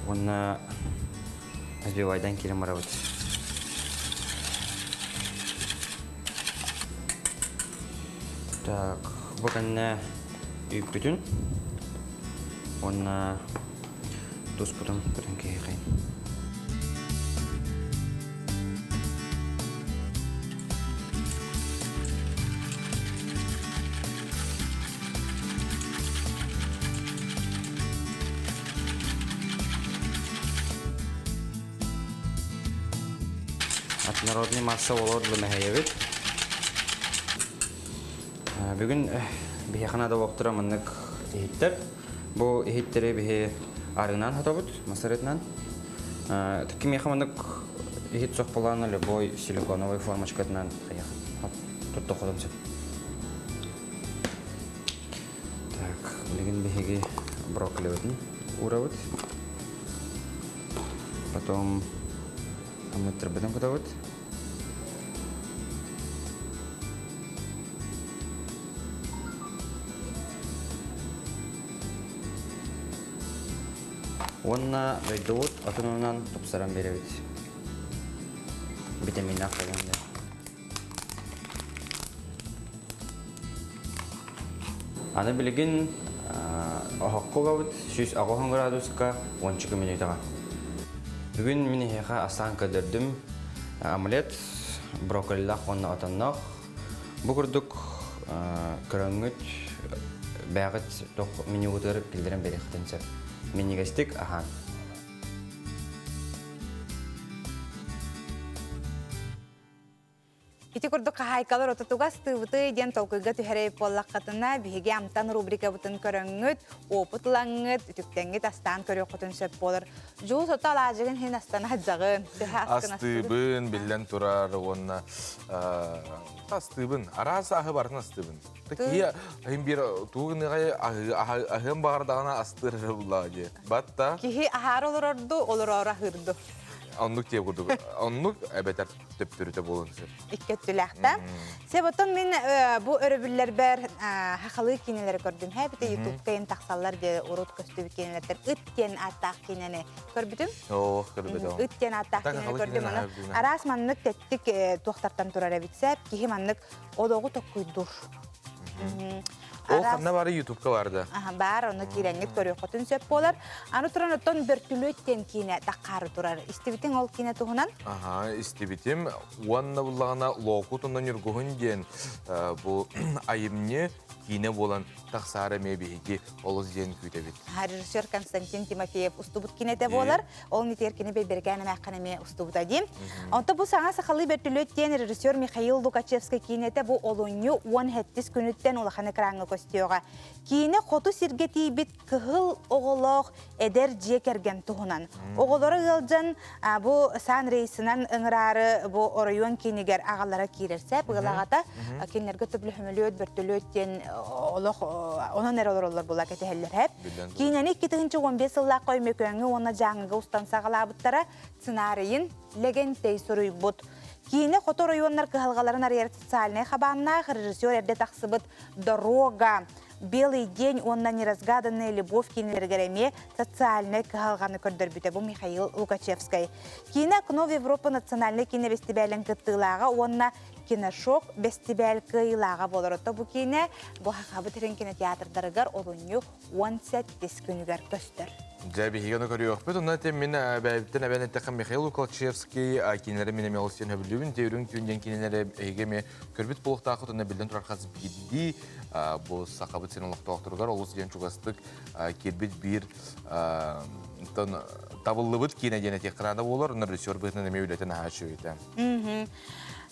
Speaker 11: Уонна сбивайдан киирэн барабыт. Так, бу кэннэ үүппүтүн уонна туспутун бүтүн киһиэхэйин. Народный масса олор лымэһэйэбит. Бүгүн биһиэхэ наада буолуохтара маннык иһиттэр. Бу иһиттэри биһи арыынан хотобут, мас арыытынан. Кимиэхэ маннык иһит суох буолаана любой силиконовай формочкатынан туттуоххутун сөп. Так, билигин биһиги брокколибытын уурабыт. Потом амыттырбытын кутабыт. Уонна дойдубут отонунан тупсаран биэрэбит. Витаминнаах буолан диэн. Аны билигин оһоххо угабыт 180 градуска 12 мүнүүтэҕэ. Бүгүн мин эһиэхэ астаан көрдөрдүм омлет, брокколилаах уонна отонноох. Бу курдук көрөҥҥүт бэйэҕит туох менюгутугар киллэрэн биэриэххитин сөп. Минньигэстик аһаан.
Speaker 1: Ити курдук хаһаайкалар отутугас тыыбыты диэн толкуйга түһэрэй буоллаххытына, биһиги амтан рубрикабытын көрөҥҥүт, опыт ылаҥҥыт, үтүктэҥҥит астаан көрүөххүтүн сөп буолар. Дьулус ото алаадьыгын иһин астана сылдьаҕын. Төһө аскын
Speaker 2: Астыыбын, биллэн турар уонна астыыбын. Араас аһы барытын астыыбын. Киһи иһин биир тугу гыныаҕай аһыан баҕардаҕына астыыр эрэ буллаҕа дии. Батта.
Speaker 1: Киһи аһаары олорорду, олороору аһыырду.
Speaker 2: Оннук диэ курдук. Оннук эбэтэр төптөрүтэ буолуон сөп.
Speaker 1: Икки өттүлээхтэ. Сеп оттон мин бу өрөбүллэрбэр хахалыы киинэлэри көрдүм. Хэбите ютубка ин тахсаллар диэ урут көстүбүт киинэлэртэн Ыт диэн ааттаах киинэни көрбүтүм.
Speaker 2: Оо, көрбөтөм.
Speaker 1: Ыт диэн ааттаах киинэни көрдүм. Аны араас маннык тэттик туохтартан турар эбит сеп. Киһи маннык олоҕу токкуйдуур.
Speaker 2: Ол ханна бары ютубка бар да?
Speaker 1: Бар, ону киирэҥҥит көрүөххүтүн сөп буолар. Аны туран оттон бөртүлүөт диэн киинэ таххаары турар. Истибитиҥ ол киинэ туһунан?
Speaker 2: Аха, истибитим. Уонна буллаҕына Лоокут уонна Ньургуһун диэн бу айымньы киинэ буолан тахсаары эмиэ биһиги олус диэн күүтэбит.
Speaker 1: Режиссер Константин Тимофеев устубут кинэтэ буолар. Ол нитигэр кини Бэйбэрикээн эмээххин эмиэ устубута диим. Онто бу саҥа сахалыы бөртүлүөт диэн режиссер Михаил Лукачевскай киинэтэ бу олунньу 17 күнүттэн улахан экраҥҥа көстүөҕэ. Киинэ хоту сиргэ тиийбит кыһыл оҕолоох эдэр дьиэ кэргэн туһунан. Оҕолоро ыалдьан бу сан рейсынан ыҥыраары бу оройуон киинигэр аҕалара киирэр сэп ыал аҕата кинилэргэ төблөһөмөлүөт бөртөлүөт диэн олох онон эрэ олороллор була кэтэһэллэр хэп. Киинэни 2015 сыллаахха Өймөкөөҥҥө уонна Дьааҥыга устан саҕалаабыттара сценарийын Лэгэнтэй суруйбут. Киинэ хоту оройуоннар кыһалҕаларын арыйар социальнай хабааннаах режиссер эрдэ тахсыбыт «Дорога», «Белый день» уонна «Неразгаданная любовь» киинэлэригэр эмиэ социальнай кыһалҕаны көрдөрбүтэ бу Михаил Лукачевскай. Киинэ «Окно в Европу» национальнай киинэ бэстибээлин кыттыылааҕа уонна Киношок бэстибээл кыайыылааҕа буолар. Ото бу киинэ бу Сахабыт сирин кинотеатрдарыгар олунньу 18 күнүгэр көстөр.
Speaker 2: Дьэ, биһиги ону көрүөхпүт. Онно этим мин бэйэбиттэн эбэн эттэххэ Михаил Лукачевский кинилэри мин эмиэ олус диэн сөбүлүүбүн. Те үрүҥ түүн диэн кинилэри эһиги эмиэ көрбүт буолуохтааххыт. Онно биллэн турар хас биирдии бу Сахабыт сирин олохтоохторугар олус диэн чугастык киирбит биир табыллыбыт киинэ диэн этиэххэ наада буолар. Онно режиссер быһыытынан эмиэ үлэтин аһаа үчүгэй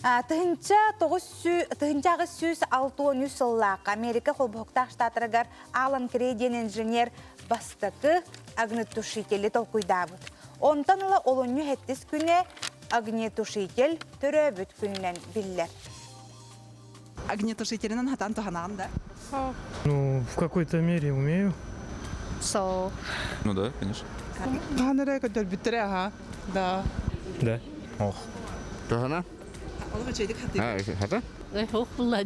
Speaker 1: 1863 сыллаахха Америка Холбоһуктаах Штаттарыгар Алан Крей диэн инженер бастакы огнетушители толкуйдаабыт. Онтон ыла олунньу сэттис күнэ огнетушитель төрөөбүт күнүнэн биллэр.
Speaker 12: Огнетушителинэн хатан туханаҕын да?
Speaker 13: Ну, в какой-то мере умею.
Speaker 12: So.
Speaker 14: Ну да, конечно.
Speaker 12: Хаһан эрэ көрдөрбүттэрэ аха. Да.
Speaker 14: Да. Ох. Тухана?
Speaker 12: Олох үчүгэйдик хатыыр.
Speaker 14: Хата?
Speaker 24: Ох, булла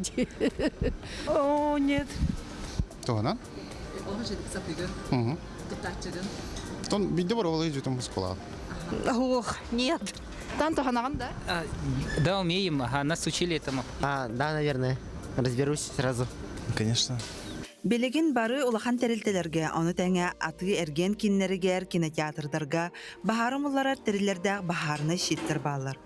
Speaker 12: О, нет.
Speaker 25: Туһунан?
Speaker 12: Олох үчүгэйдик сатыыгын.
Speaker 25: Угу.
Speaker 12: Туттааччыгын.
Speaker 25: Тон бидде бар олай жүтүм мускула.
Speaker 24: Ох, нет.
Speaker 12: Тан туханаҕын да?
Speaker 26: Да, умеем. Ага, нас учили этому.
Speaker 27: А, да, наверное. Разберусь сразу.
Speaker 14: Конечно.
Speaker 28: Билигин бары улахан тэрилтэлэргэ, ону тэҥэ атыы-эргиэн кииннэригэр, кинотеатрдарга баһаары умулларар тэриллэрдээх баһаарынай щиттэр бааллар.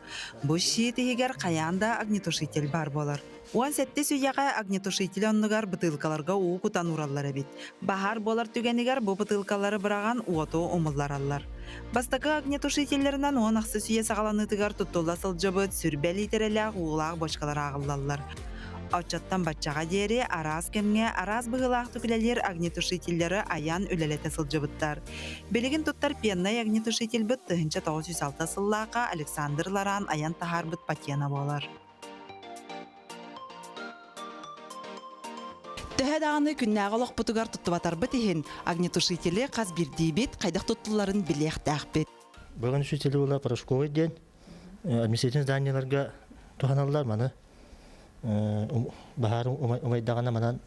Speaker 28: Бу щит иһигэр хайаан да огнетушитель баар буолар. 17 үйэҕэ огнетушитель оннугар бытыылкаларга уу кутан уураллар эбит. Баһаар буолар түгэнигэр бу бытыылкалары быраҕан уоту умуллараллар. Бастакы огнетушителлэринэн 16 үйэ саҕаланыытыгар туттулла сылдьыбыт сүрбэ лиитэрэлээх уулаах бочкалар ааҕыллаллар. Оччоттон баччаҕа диэри араас кэмҥэ араас быһыылаахтык үлэлиир огнетушителлэри айан үлэлэтэ сылдьыбыттар. Билигин туттар пеннай огнетушительбыт 1906 сыллаахха Александр Лоран айан таһаарбыт патена буолар.
Speaker 12: Төһө даҕаны күннээҕи олохпутугар туттубатарбыт иһин, огнетушители хас биирдиибит хайдах туттулларын билиэхтээхпит.
Speaker 29: Бүгүн учитель була порошковый диэн административный зданиеларга туһаналлар маны баһаар умайдаҕына манан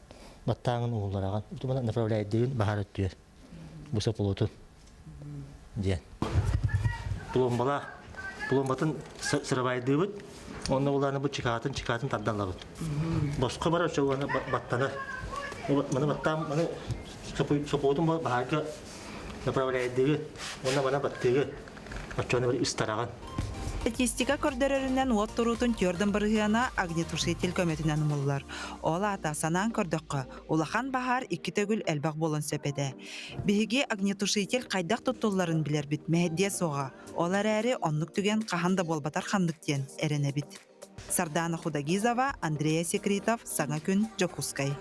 Speaker 29: баттааҥын умуллараҕын манан направляйдыгын баһаар өттүгэр бу сополотун диэн пломбалаах пломбатын сырабайдыыбыт онно булааны бу чекатын чекатын тардан ылабыт босхо барар чоуана баттанар маны баттаан маны сопуотун баһаарга направляйдыгы уонна мана баттыгы оччону бір ыстараҕын
Speaker 28: Статистика көрдөрөрүнэн уот туруутун түөрдэн бырыһыана огнетушитель көмөтүнэн умуллар. Ол аата санаан көрдөххө, улахан баһаар икки төгүл элбэх буолуон сөп этэ. Биһиги огнетушитель хайдах туттулларын билэрбит мэһэйдиэ суоҕа. Ол эрээри оннук түгэн хаһан да буолбатар ханнык диэн эрэнэбит. Сардана Худагизова, Андрея Секритов, Саҥа күн, Дьокуускай.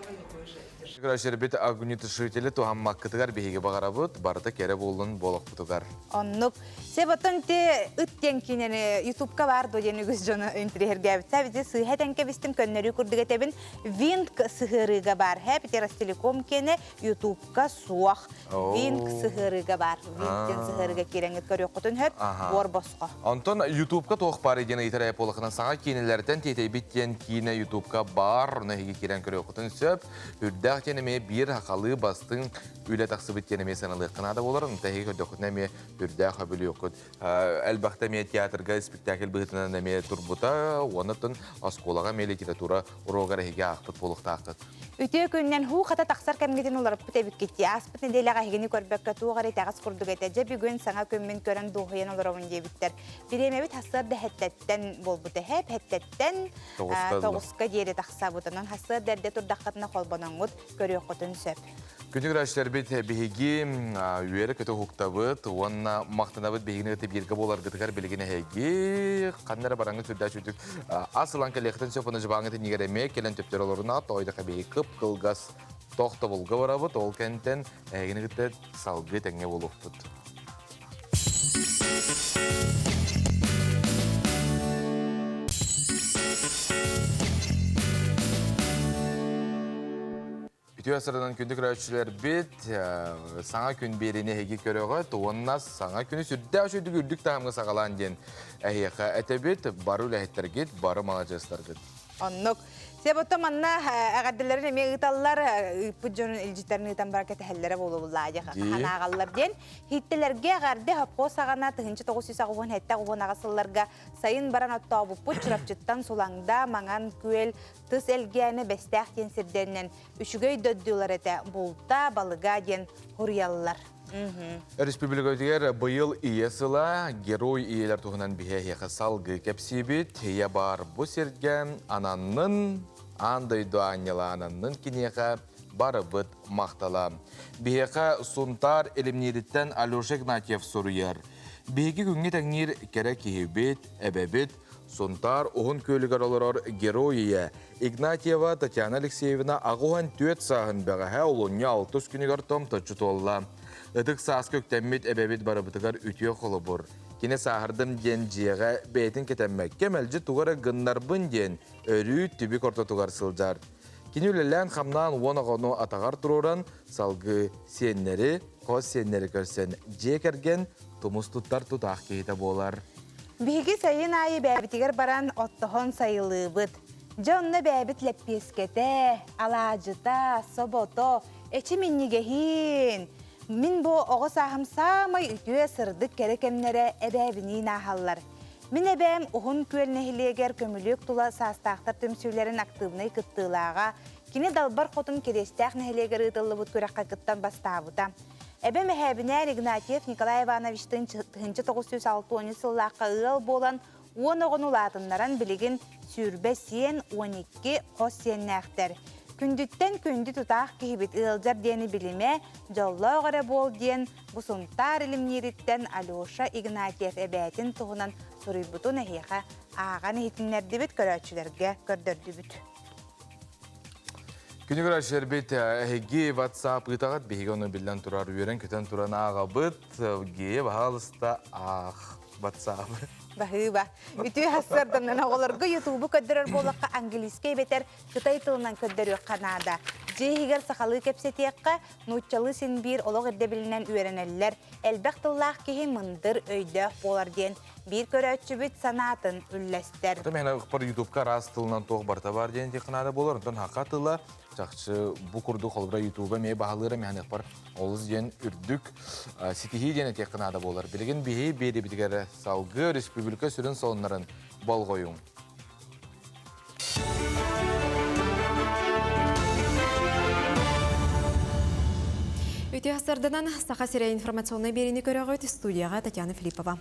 Speaker 2: Көрөөччүлэрбит огнетушители туһаммаккытыгар биһиги баҕарабыт, барыта кэрэ буоллун болохпутугар.
Speaker 1: Оннук. Себотон те ыт диэн киинэни Ютубка бар дуо диэн үгүс дьону интириэһиргээбит. Сабити сыыһа этэн кэбистим, көннөрүү курдук этэбин. Винк сыһыарыыга бар. Хэпити Ростелеком киэнэ Ютубка суох. Винк сыһыарыыга бар. Винк диэн сыһыарыыга киирэҥҥит көрүөххүтүн сөп. Буор босхо.
Speaker 2: Онтон Ютубка туох баар диэн ыйытар буоллаххына саҥа киинэлэртэн тиэтэйбит диэн киинэ Ютубка баар, ону эһиги киирэн көрүөххүтүн сөп. Үрдээх диэн эмиэ биир хахалыы бастыҥ үлэ тахсыбыт диэн эмиэ сыаналыахха наада буолар. Онто эһиги көрдөххүтүнэ эмиэ үрдээх өбүлүөххүт. Элбэхтэ эмиэ театрга спектакль быһыытынан эмиэ турбута. Уонна оскуолаҕа эмиэ литература уруогар эһиги аахпыт буолуохтааххыт.
Speaker 1: Үтүө күннэн һуу хата тахсар кэмҥитин уларыппыт эбиккит дии. Ааспыт нэдиэлэҕэ эһигини көрбөккө туох эрэ итэҕэс курдук этэ. Дьэ бүгүн саҥа күммүн көрөн дуоһуйан олоробун диэбиттэр. Бириэмэбит сарсыарда һэттэттэн буолбута. Эһээп һэттэттэн тоҕуска диэри тахсабыт. Онон сарсыарда эрдэ турдаххытына холбоноҥҥут көрүөххүтүн сөп.
Speaker 2: Күндү көрөөччүлэрбит биһиги үөрэ-көтө уһуктабыт уонна махтанабыт биһигини кытта бииргэ буоларгытыгар билигин эһиги ханна эрэ бараҥҥыт сүрдээх үчүгдүк ас ылан кэлиэхтин сөп уонна дьыбааҥҥыт иннигэр эмиэ кэлэн төптөр олоруна тоойдоха биһиги кып-кылгас тохтобулга барабыт ол кэнтэн эһигини кытта салгыы тэҥҥэ буолуохпут. Үтүө сырынан күндү көрөөччүлэрбит, саҥа күн биэриини эһиги көрөҕүт уонна саҥа күнү сүрдээх үчүгдүк үрдүк таһымҥа саҕалаан диэн эһиэхэ этэбит, бары үлэһиттэргит, бары маладьыастаргыт.
Speaker 1: Оннук. Себото манна эҕэрдэлэрин эмиэ ыыталлар, ыыппыт дьонун илдьиттэрин ыытан баран кэтэһэллэрэ буолуо ханааҕаллар диэн. Хииттэлэргэ эҕэрдэ хопхуос саҕана 1987 сылларга сайын баран оттообуппут Чурапчыттан Сулаҥда, Маҥан Күөл, Тыс Элгээнэ Бэстээх диэн сирдэринэн үчүгэй дойдулар этэ булта, балыга диэн хуруйаллар.
Speaker 2: Республикабытыгар быйыл Ийэ сыла Герой ийэлэр туһунан биһи эһиэхэ салгыы кэпсиибит. Ийэ баар бу сиргэ ананнын, аан дойду аанньала ананнын киниэхэ барыбыт махтала. Биһиэхэ Сунтаар Илимниириттэн Алеша Игнатьев суруйар. Биһиги күҥҥэ тэҥниир кэрэ киһибит, эбэбит, Сунтаар Уһун Күөлүгэр олорор герой ийэ Игнатьева Татьяна Алексеевна 84 сааһын бэҕэһээ олунньу алтыс күнүгэр томточчу туолла. Ытык сааска үктэммит эбэбит барыбытыгар үтүө холобур. Кини сааһырдым диэн дьиэҕэ бэйэтин кэтэммэккэ мэлдьи тугу эрэ гыннарбын диэн өрүү түбүк ортотугар сылдьар. Кини үлэлээн-хамнаан уон оҕону атаҕар туруоран, салгыы сиэннэри, хос сиэннэри көрсөн дьиэ кэргэн тумус туттар тутаах киһитэ буолар.
Speaker 1: Биһиги сайын аайы бэйэбитигэр баран оттоһон сайылыыбыт. Дьэ онно бэйэбит лэппиэскэтэ, алаадьыта, собото, эчи минньигэһиин. Мин бу оҕо сааһым саамай үтүө, сырдык кэрэ кэмнэрэ эбээбиниин ааһаллар. Мин эбээм Уһун Күөл нэһилиэгэр көмүлүөк тула саастаахтар түмсүүлэрин актыыбынай кыттыылааҕа, кини Далбар Хотун Кириэстээх нэһилиэгэр ыытыллыбыт күрэххэ кыттан бастаабыта. Эбэм эһээбинээн Игнатьев Николай Ивановичтыын 1960 сыллаахха ыал буолан, уон оҕону улаатыннаран билигин сүүрбэ сиэн, уон икки хос сиэннээхтэр. Күндүттэн күндү тутаах киһибит ыалдьар диэни билимэ, дьоллоох эрэ буол диэн бу Сунтаар Илимниириттэн Алеша Игнатьев эбээтин туһунан суруйбутун эһиэхэ ааҕан иһитиннэрдибит, көрөөччүлэргэ көрдөрдүбүт.
Speaker 2: Күнү көрөөччүлэрбит эһиги WhatsApp ыытаҕыт, биһиги ону биллэн турар үөрэн-көтөн туран ааҕабыт. Гея баһаалыста аах WhatsApp.
Speaker 1: Баһыыба. Үтүө сарсыарданан оҕолорго Ютубу көрдөрөр буоллахха английскай эбэтэр кытай тылынан көрдөрүөххэ наада. Дьиэ иһигэр сахалыы кэпсэтиэххэ, нууччалыы син биир олох ирдэбилинэн үөрэнэллэр. Элбэх тыллаах киһи мындыр, өйдөөх буолар диэн биир көрөөччүбүт санаатын үллэстэр.
Speaker 2: Ата мээнэ ыкпар Ютубка араас тылынан туох барыта бар диэн диэххэ наада буолар. Онтон хака тыла чахчы бу курдук холобура Ютуба эмиэ баһылыыра мээнэ ыкпар олус диэн үрдүк ситиһии диэн этиэххэ наада буолар. Билигин биһи биэрибитигэр салгыы республика сүрүн сонуннарын болҕойуҥ.
Speaker 3: Үтүө сарданан Саха сирэ информационнай биэриини көрөҕүт студияҕа Татьяна Филиппова.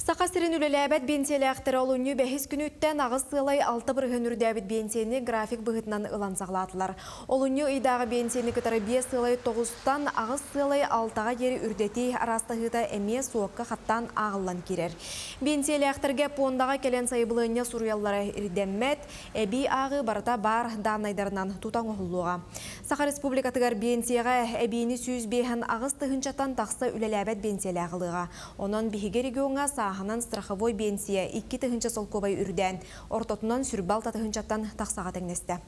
Speaker 3: Саха сирин үлэлээбэт биэнсийэлээхтэрэ олунньу бэһис күнүттэн 8,6% үрдээбит биэнсийэни график быһыытынан ылан саҕалаатылар. Олунньу ыйдааҕы биэнсийэни кытары 5,9-тан 8,6-ҕа диэри үрдэтии араастаһыыта эмиэ суокка хаттаан ааҕыллан киирэр. Биэнсийэлээхтэргэ пуондаҕа кэлэн сайабылыанньа суруйаллара ирдэммэт, эбии ааҕыы барыта баар дааннайдарынан тута оҥоһуллуоҕа. Саха Республикатыгар биэнсийэҕэ эбиини 158 тыһыынчаттан тахса үлэлээбэт биэнсийэлээх ылыаҕа. Онон биһиги региоҥҥа сааһынан страховой биэнсийэ 2000 солкуобай үрдээн, ортотунан сүрбэ 6 тыһыынчаттан тахсаҕа тэҥнэстэ.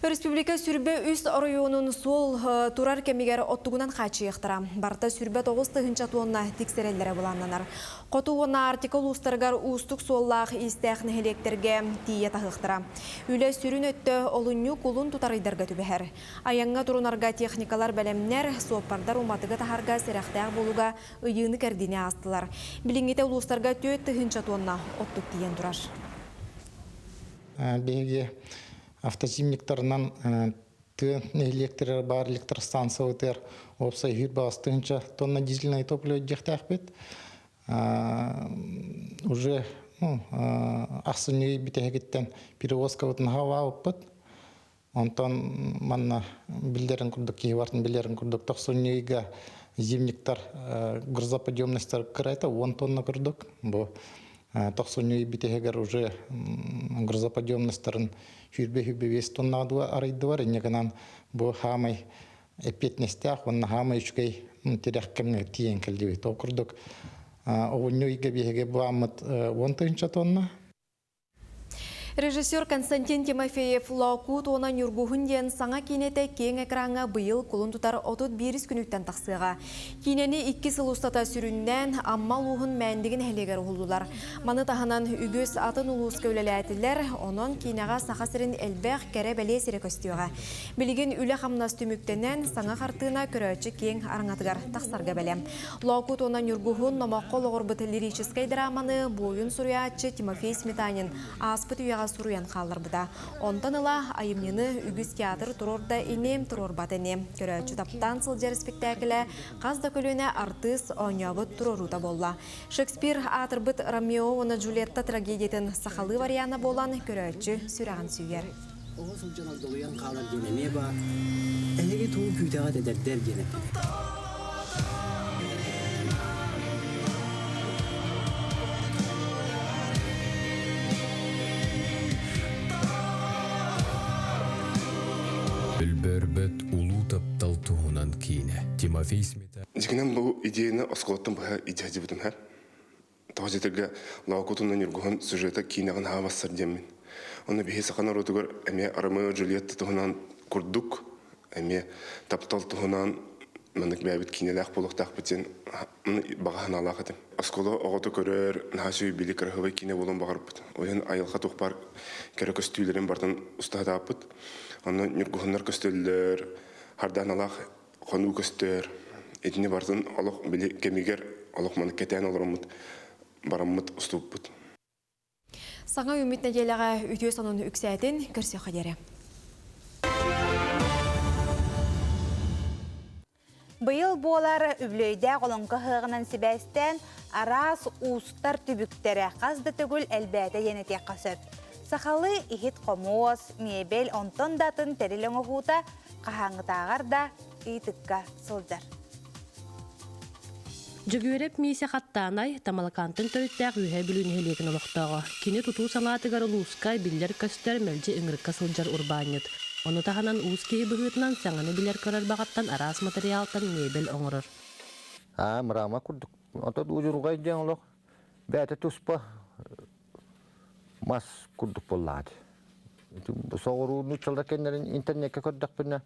Speaker 3: Өрөспүүбүлүкэ сүрбэ үс оройуонун суол турар кэмигэр оттугунан хааччыйыахтара. Барыта сүрбэ 9000 тонна тиксэрэллэрэ былааннанар. Хоту уонна Арктика улуустарыгар уустук суоллаах-иистээх нэһилиэктэргэ тиийэ таһыахтара. Үлэ сүрүн өттө олунньу кулун тутар ыйдарга түбэһэр. Айаҥҥа турунарга техникалар бэлэмнэр, суоппардар уматыгы таһарга сэрэхтээх буолууга ыйыыны-кэрдиини аастылар. Билиҥҥитэ улуустарга 4000 тонна оттук тиийэн турар.
Speaker 4: Биһиги автозимниктарынан тыа нэһилиэктэригэр баар электростанциябытыгар уопсай 108 тыһыынча тонна дизельное топливо диэхтээхпит. Уже ну, ахсынньы бүтэһигиттэн перевозкабытын хаалаабыппыт. Онтон манна биллэрин курдук киһи бартын билэрин курдук тохсунньуйга зимниктар грузоподъемностар кырайта 10 тонна курдук. Бу тохсунньуй бүтэһигэр уже грузоподъемностарын 125 тоннаға арыйдылар. Инне гынан бу хаамай эппиэтинэстээх уонна хаамай үчүгэй тирэх кэмҥэ тиийэн кэллибит. Ол курдук оҕунньу ыйга биһиги былааммыт 10 тыһыынча тонна.
Speaker 3: Режиссер Константин Тимофеев Лоокуут уонна Ньургуһун диэн саҥа киинэтэ киэҥ экраҥҥа быйыл кулун тутар 31 күнүттэн тахсыаҕа. Киинэни икки сыл устата сүрүннээн Амма улууһун Мээндиги нэһилиэгэр уһуллулар. Маны таһынан үгүс атын улууска үлэлээтилэр, онон киинэҕэ Саха сирин элбэх кэрэ-бэлиэ сирэ көстүөҕэ. Билигин үлэ-хамнас түмүктэнэн, саҥа хартыына көрөөччү киэҥ араҥатыгар тахсарга бэлэм. Лоокуут уонна Ньургуһун номоххо олоҕурбут лирическэй драманы буойун суруйааччы Тимофей Сметанин ааспыт үйэҕэ суруйан хаалларбыта. Онтон ыла айымньыны үгүс театр туруорда ини, туруорбат ини. Көрөөччү таптаан сылдьар испиктээкилэ хас да көлүөнэ артыыс оонньообут туруоруута буолла. Шекспир аатырбыт Ромео уонна Джульетта трагедиятын сахалыы вариана буолан көрөөччү сүрэҕин сүүйэр.
Speaker 8: Оҕо сылдьан огдолуйан хаалар диэн эмиэ баар. Эһиги тугу күүтэҕит эдэрдэр диэн эппит.
Speaker 15: Өлбөрбөт улуу таптал туһунан киинэ. Тимофей Сметанин.
Speaker 16: Дьиҥинэн бу идеяны оскуолаттан быһа идея дьибитим һэ. Тоҕо дьэтэргэ Лоокутунан Ньургуһун сюжета киинэҕин аһа бассар диэммин. Онно биһи саха норуотугар эмиэ Ромео Джульетта туһунан курдук эмиэ таптал туһунан маннык бэйэбит киинэлээх буолуохтаахпыт диэн баҕа санаалаах этим. Оскуола оҕото көрөр, наһаа үчүгэй били кыраһыабай киинэ буолуон баҕарбыт. Ол иһин айылҕа туох баар кэрэ көстүүлэрин барытын устаһатааппыт. Онно ньургуһуннар көстөллөр, хардааналаах хонуу көстөр. Итини барытын олох били кэмигэр олох маны кэтээн олороммут бараммыт устубуппут.
Speaker 3: Саҥа үүммүт нэдиэлэҕэ үтүө сонун үксээтин көрсүөххэ диэри.
Speaker 1: Быйыл буолар үбүлүөйдээх олоҥхо ыһыаҕынан сибээстээн араас уустар түбүктэрэ хас да төгүл элбээтэ диэн этиэххэ сөп. Сахалыы иһит-хомуос, миэбэл онтон да атын тэрил оҥоһуута хаһааҥҥытааҕар да ыйытыкка сылдьар.
Speaker 17: Дьөгүөрэп Миисэ Хаттаанай Тамалакаантан төрүттээх Үөһээ Бүлүү нэһилиэгин олохтооҕо. Кини тутуу салаатыгар улууска биллэр-көстөр, мэлдьи ыҥырыкка сылдьар урбаанньыт. Ону таһынан уус киһи быһыытынан саҥаны билэр-көрөр баҕаттан араас матырыйаалтан миэбэл оҥорор.
Speaker 18: Аа, мырама курдук. Ото удьурҕай диэн олох бэйэтэ туспа мас курдук буоллаҕа Соҕуруу нууччалар кэннэрин интернеккэ көрдөхпүнэ,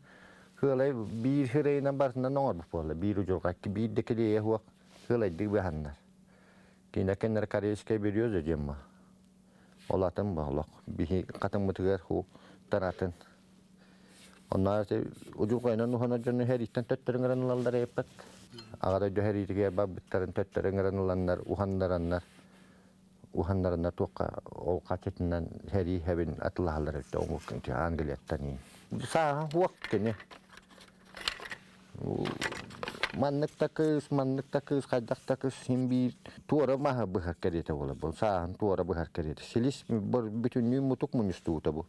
Speaker 18: сыалай биир сирэйинэн барытынан оҥорбут буолла. Биир удьурҕа, биир да килиэйэ суох сыалайдык быһаннар. Киинэ кэннэр корейская береза диэн ба. Ол атын ба олох. Биһи хатыммытыгар ху таратын. Онно удьурҕайынан уһанар дьону хэрииттэн төттөрү ыҥыран ылаллар эппэт. Аҕа дойду хэриитигэр барбыттарын төттөрү ыҥыран ыланнар, уһаннараннар уһаннарына туохха ол хачытынан сэрии хэбин атылаһаллар эбит омук Англияттан сааһа хуох кини. Маннык да кыыс, маннык да кыыс, хайдах да кыыс син биир туора маһы быһар кэриэтэ буолар. Бу сааһын туора быһар кэриэтэ. Силис бүтүннүү мутук мунньустубута бу.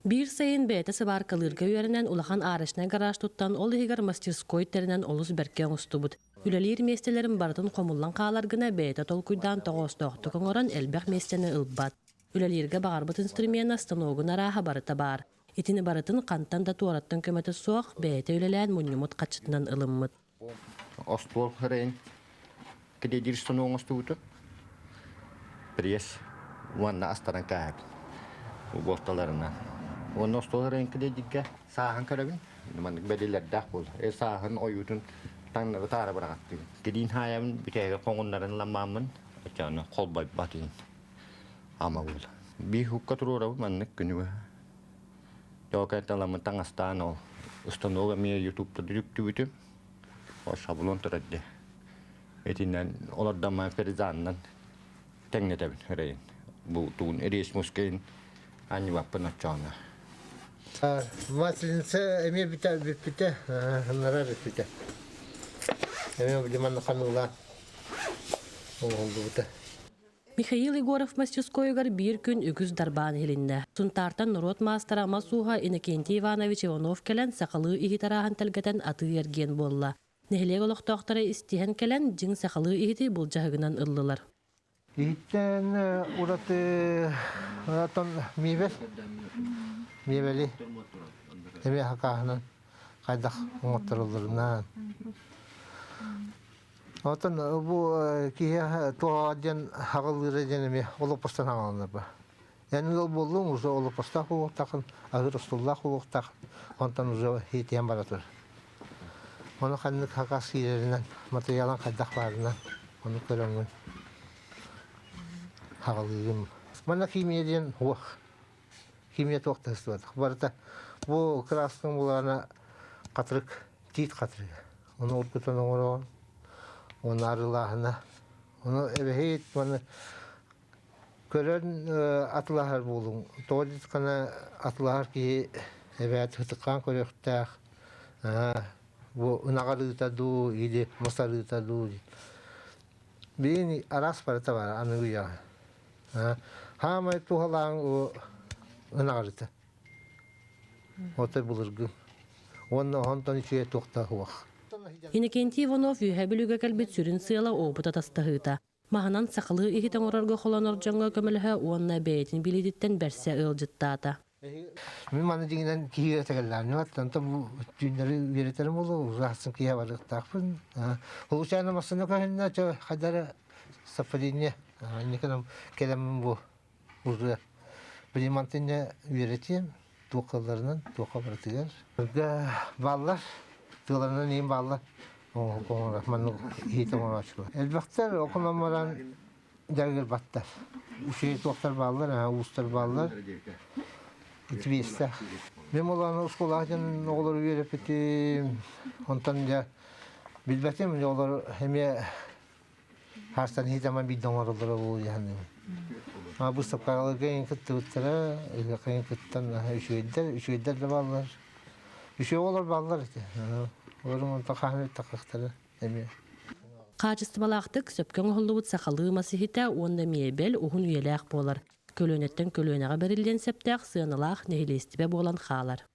Speaker 17: Биир сайын бэйэтэ сыбааркалыырга үөрэнэн улахан арочнай гараж туттан, ол иһигэр мастерской тэринэн олус бэркэ оҥостубут. Үлэлиир миэстэлэрин барытын хомуллан хаалар гына бэйэтэ толкуйдаан тоҕоостоохтук оҥорон элбэх миэстэни ылбат. Үлэлииргэ баҕарбыт инструмена, станогун арааһа барыта баар. Итини барытын хантан да туораттан көмөтө суох бэйэтэ үлэлээн мунньуммут хаччытынан ылыммыт.
Speaker 18: Остуол хырайын кредит станок оҥостубутум. Пресс уонна астаран кээһэбин. Буолталарынан. Уонна остуол хырайын кредиккэ сааһын көрөбүн. Маннык бэлиэлэрдээх буолар. Э сааһын ойуутун таҥнары таара быраҕаттыыбын. Кириин хаайабын бүтэһигэр хоҥуннарын ламмааммын оччоҕуна холбойбот иһин ама буолар. Биир хукка туруорабын маннык күнү быһа. Тоокайталаммын таҥастаан ол установка эмиэ ютубта дүрүктүбүтүм. Ол шаблон турар дии. Итинэн олордоммун ферзанынан тэҥнэтэбин ырайын. Бу тугун рейс мускайын анньыбаппын оччоҕуна.
Speaker 6: Масленица эмиэ бүтэ бүппүтэ, ынара бүппүтэ. Эмиэ билиман ханыылаан оҥоһуллубута.
Speaker 17: Михаил Егоров мастерскойугар биир күн үгүс дарбаан иһилиннэ. Сунтаартан норуот маастара мас ууһа Иннокентий Иванович Иванов кэлэн сахалыы иһит арааһын тэлгэтэн атыы-эргиэн буолла. Нэһилиэк олохтоохторо истиһэн кэлэн дьиҥ сахалыы иһити былдьаһыгынан ыллылар.
Speaker 6: Иһиттэн ураты оттон миэбэл миэбэли эмиэ хакааһынан хайдах оҥотторулларынан Оттон бу киһиэхэ туоҕа диэн хаҕылыыра диэн эмиэ олоппостон хаҥаланар ба. Эн ыал буоллуҥ, уже олоппостоох буолуохтааххын, аһыыр остуоллаах буолуохтаах, онтон уже иитиһэн бара тур. Ону ханнык хакас киирэринэн, матырыйаалын хайдах баарынан, ону көрөҥҥүн хаҕалыыгын. Манна химия диэн уох. Химия туох да сыстыбатах. Барыта бу кырааскаҥ булаана хатырык, тиит хатырыга. Ону уркутан оҥороҕун, уонна арыылааһына. Ону эбэһит уонна көрөн атылаһар буолуҥ. Тоҕо диэтэххинэ атылаһар киһи эбээт ытыккаан көрүөхтээх. Бу ынах арыыта дуу или мас арыыта дуу. Билигин араас барыта баар аныгы үйэҕэ. Хаамай туһалааҥ ынах арыыта. Отой былыргы. Уонна онтон үчүгэй туохта суох.
Speaker 17: Иннокентий Иванов Үөһээ Бүлүүгэ кэлбит сүрүн сыала опыт атастаһыыта. Маһынан сахалыы иһит оҥорорго холонор дьоҥҥо көмөлөһө уонна бэйэтин билиититтэн бэрсэ ыалдьыттаата.
Speaker 6: Мин маны дьиҥинэн киһи этэгэллээмньи онтон бу түүннэри үөрэтэрим буолуо ужасын киһи барыахтаахпын. Случайно массыына көһүннэ чэ хайдары совпадение инникинэн кэлэммин бу уже Примантыня үөрэтиэм туох кылларынан туохха барытыгар. Бааллар тыаларынан иин бааллар маннык иһит оҥорооччулар. Элбэхтэр окунан баран дьарыгырбаттар. Үчүгэй туохтар бааллар, уустар бааллар. Итибиэстээх. Мен олааны оскуолаҕа дьон оҕолору үөрэппитим. Онтон дьэ билбэтим, олор эмиэ хаастан иһитэмэн биирдэ оҥороллоро буолуо дии А быыстапкаларга эҥин кыттыбыттара, ыһыахха эҥин кыттан үчүгэйдэр, үчүгэйдэр да бааллар. Үчүгэй оҕолор бааллар этэ. Олорун онтон хаһан эттэххахтара эмиэ.
Speaker 17: Хаачыстыбалаахтык сөпкө оҥоһуллубут сахалыы мас иһитэ уонна миэбэл уһун үйэлээх буолар. Көлүөнэттэн көлүөнэҕэ бэриллиэн сөптөөх сыаналаах нэһилиэстибэ буолан хаалар.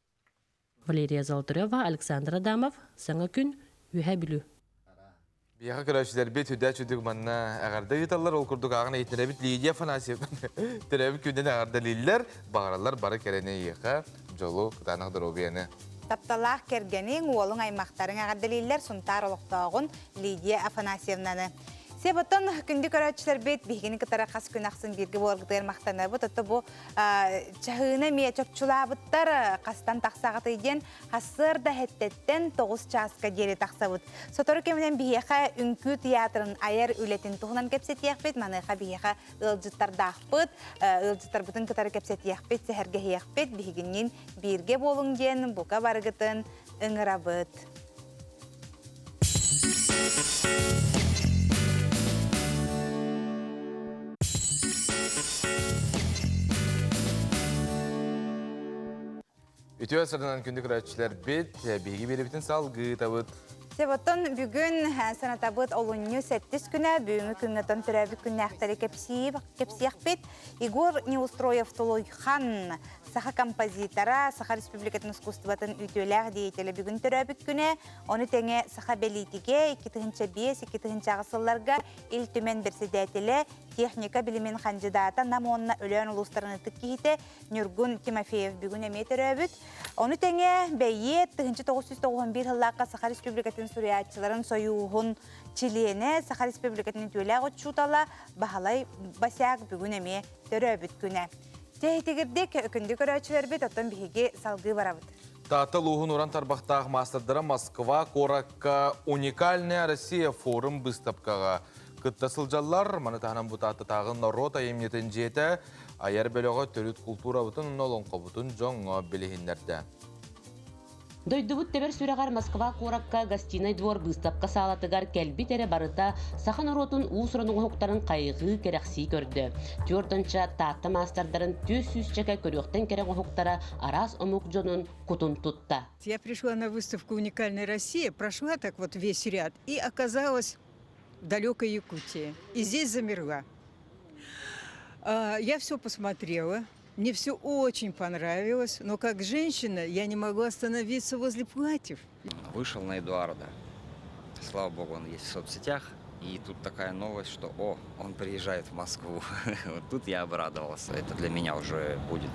Speaker 17: Валерия Золотарева, Александр Адамов, Саҥа күн, Үөһээ Бүлүү.
Speaker 2: Биһиэхэ көрөөччүлэрбит үдэ чүдүк манна эҕэрдэ ыыталлар. Ол курдук ааҕан иһитинэбит Лидия Афанасьевна төрөөбүт күнүнэн эҕэрдэлииллэр. Баҕараллар бары кэрэни эйиэхэ, дьолу, кытаанах доруобуйаны.
Speaker 1: Тапталаах кэргэниҥ, уолуҥ аймахтарыҥ эҕэрдэлииллэр Сунтаар олохтооҕун Лидия Афанасьевнаны. Себоттон күндү көрөөччүлэрбит биһигини кытары хас күн ахсын бииргэ буоларгытыгар махтанабыт. Отто бу чаһыыны эмиэ чопчулаабыттар хастан тахсаҕытый диэн хассыарда хэттэттэн 9 чааска диэри тахсабыт. Сотору кэминэн биһиэхэ үҥкүү театрын айар үлэтин туһунан кэпсэтиэхпит. Маныаха биһиэхэ ыалдьыттардаахпыт. Ыалдьыттарбытын кытары кэпсэтиэхпит, сэһэргэһиэхпит. Биһигинниин бииргэ буолуҥ диэн бука барыгытын ыҥырабыт.
Speaker 2: Үтүө сырынан күндү көрөөччүлэрбит, биһиги биэрэбитин салгыытабыт.
Speaker 1: Себоттон бүгүн санатабыт олунньу сэттис күнэ бүгүҥҥү күҥҥэ тон төрөөбүт күннээхтэри кэпсиэхпит. Егор Неустроев Тулуйхан саха композитора, Саха Республикатын искусствотын үтүөлээх деятелэ бүгүн төрөөбүт күнэ. Ону тэҥэ саха бэлиитигэ 2005-2008 сылларга Ил Түмэн бэрсэдээтэлэ, техника билимин хандьыдаата Нам уонна Өлөөн улуустарын ытык киһитэ Ньургун Тимофеев бүгүн эмиэ төрөөбүт. Ону тэҥэ бэйиэт 1991 сыллаахха Саха Республикатын суруйааччыларын сойууһун чилиэнэ, Саха Республикатын үтүөлээх учуутала Баһылай Босяк бүгүн эмиэ төрөөбүт күнэ. Тэһитигирдик күндү көрөөччүлэрбит, оттон биһиги салгыы барабыт.
Speaker 2: Таатта улууһун уран тарбахтаах маастардара Москва куоракка «Уникальная Россия» форум быыстапкаҕа кытта сылдьаллар. Маны таһынан бу Тааттатааҕы норуот айымньытын дьиэтэ айар бөлөҕө төрүт култуурабытын уонна олоҥхобутун дьоҥҥо билиһиннэрдэ.
Speaker 17: Дойдубут тэбэр сүрэҕэр Москва куоракка гостиный двор быыстапка саалатыгар кэлбит эрэ барыта саха норуотун уус-уран оҥоһуктарын хайҕыы, кэрэхсии көрдө. Түөрт Таатта маастардарын түөрт сүүсчэкэ көрүөхтэн кэрэ оҥоһуктара араас омук дьонун кутун тутта.
Speaker 5: Я пришла на выставку «Уникальная Россия», прошла так вот весь ряд и оказалась в далекой Якутии. И здесь замерла. Я все посмотрела, мне все очень понравилось, но как женщина я не могу остановиться возле платьев.
Speaker 11: Вышел на Эдуарда. Слава богу, он есть в соцсетях. И тут такая новость, что о, он приезжает в Москву. Вот тут я обрадовался. Это для меня уже будет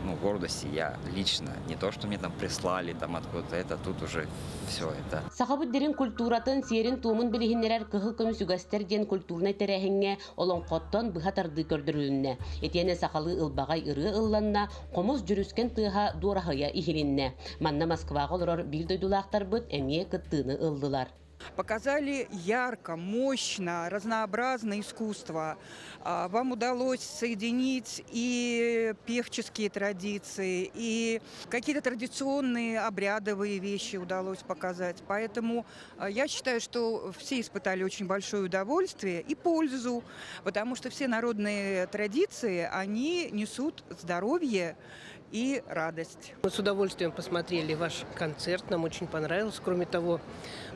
Speaker 11: ну, гордость. Я лично, не то, что мне там прислали там откуда-то, это тут уже все это.
Speaker 17: Сахабыт дирин культуратын сиэрин-туомун билиһиннэрэр кыһыл көмүс үгэстэр диэн культурнай тэрээһиҥҥэ олоҥхоттон быһа тардыы көрдөрүлүннэ. Итиэнэ сахалыы ылбаҕай ырыа ылланна, хомус дьүрүскэн тыаһа дуораһыйа иһилиннэ. Манна Москваҕа олорор биир дойдулаахтарбыт эмиэ кыттыыны ыллылар.
Speaker 7: Показали ярко, мощно, разнообразное искусство. Вам удалось соединить и певческие традиции, и какие-то традиционные обрядовые вещи удалось показать. Поэтому я считаю, что все испытали очень большое удовольствие и пользу, потому что все народные традиции, они несут здоровье и радость.
Speaker 9: Мы с удовольствием посмотрели ваш концерт, нам очень понравилось. Кроме того,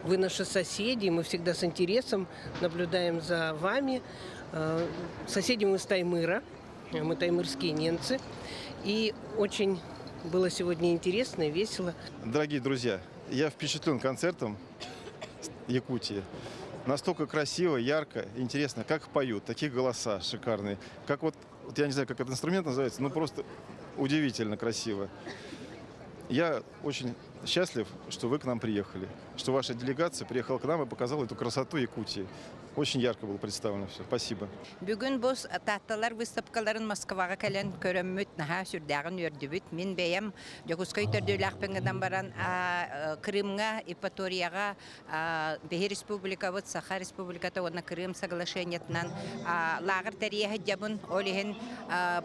Speaker 9: вы наши соседи, мы всегда с интересом наблюдаем за вами. Соседи мы с Таймыра, мы таймырские ненцы. И очень было сегодня интересно и весело.
Speaker 25: Дорогие друзья, я впечатлен концертом Якутии. Настолько красиво, ярко, интересно, как поют, такие голоса шикарные. Как вот, вот я не знаю, как этот инструмент называется, но просто удивительно красиво. Я очень счастлив, что вы к нам приехали, что ваша делегация приехала к нам и показала эту красоту Якутии. Очень ярко было представлено все. Спасибо.
Speaker 10: Бүгүн бу Таатталар выставкаларын Москваҕа кэлэн көрөммүт наһаа сүрдээҕин үөрдүбүт. Мин бэйэм Дьокуускай төрдүлээхпин гынан баран Крымҥа, Евпаторияҕа биһи республикабыт Саха Республиката уонна Крым соглашениетынан лааҕыр тэрийэ сылдьабын. Ол иһин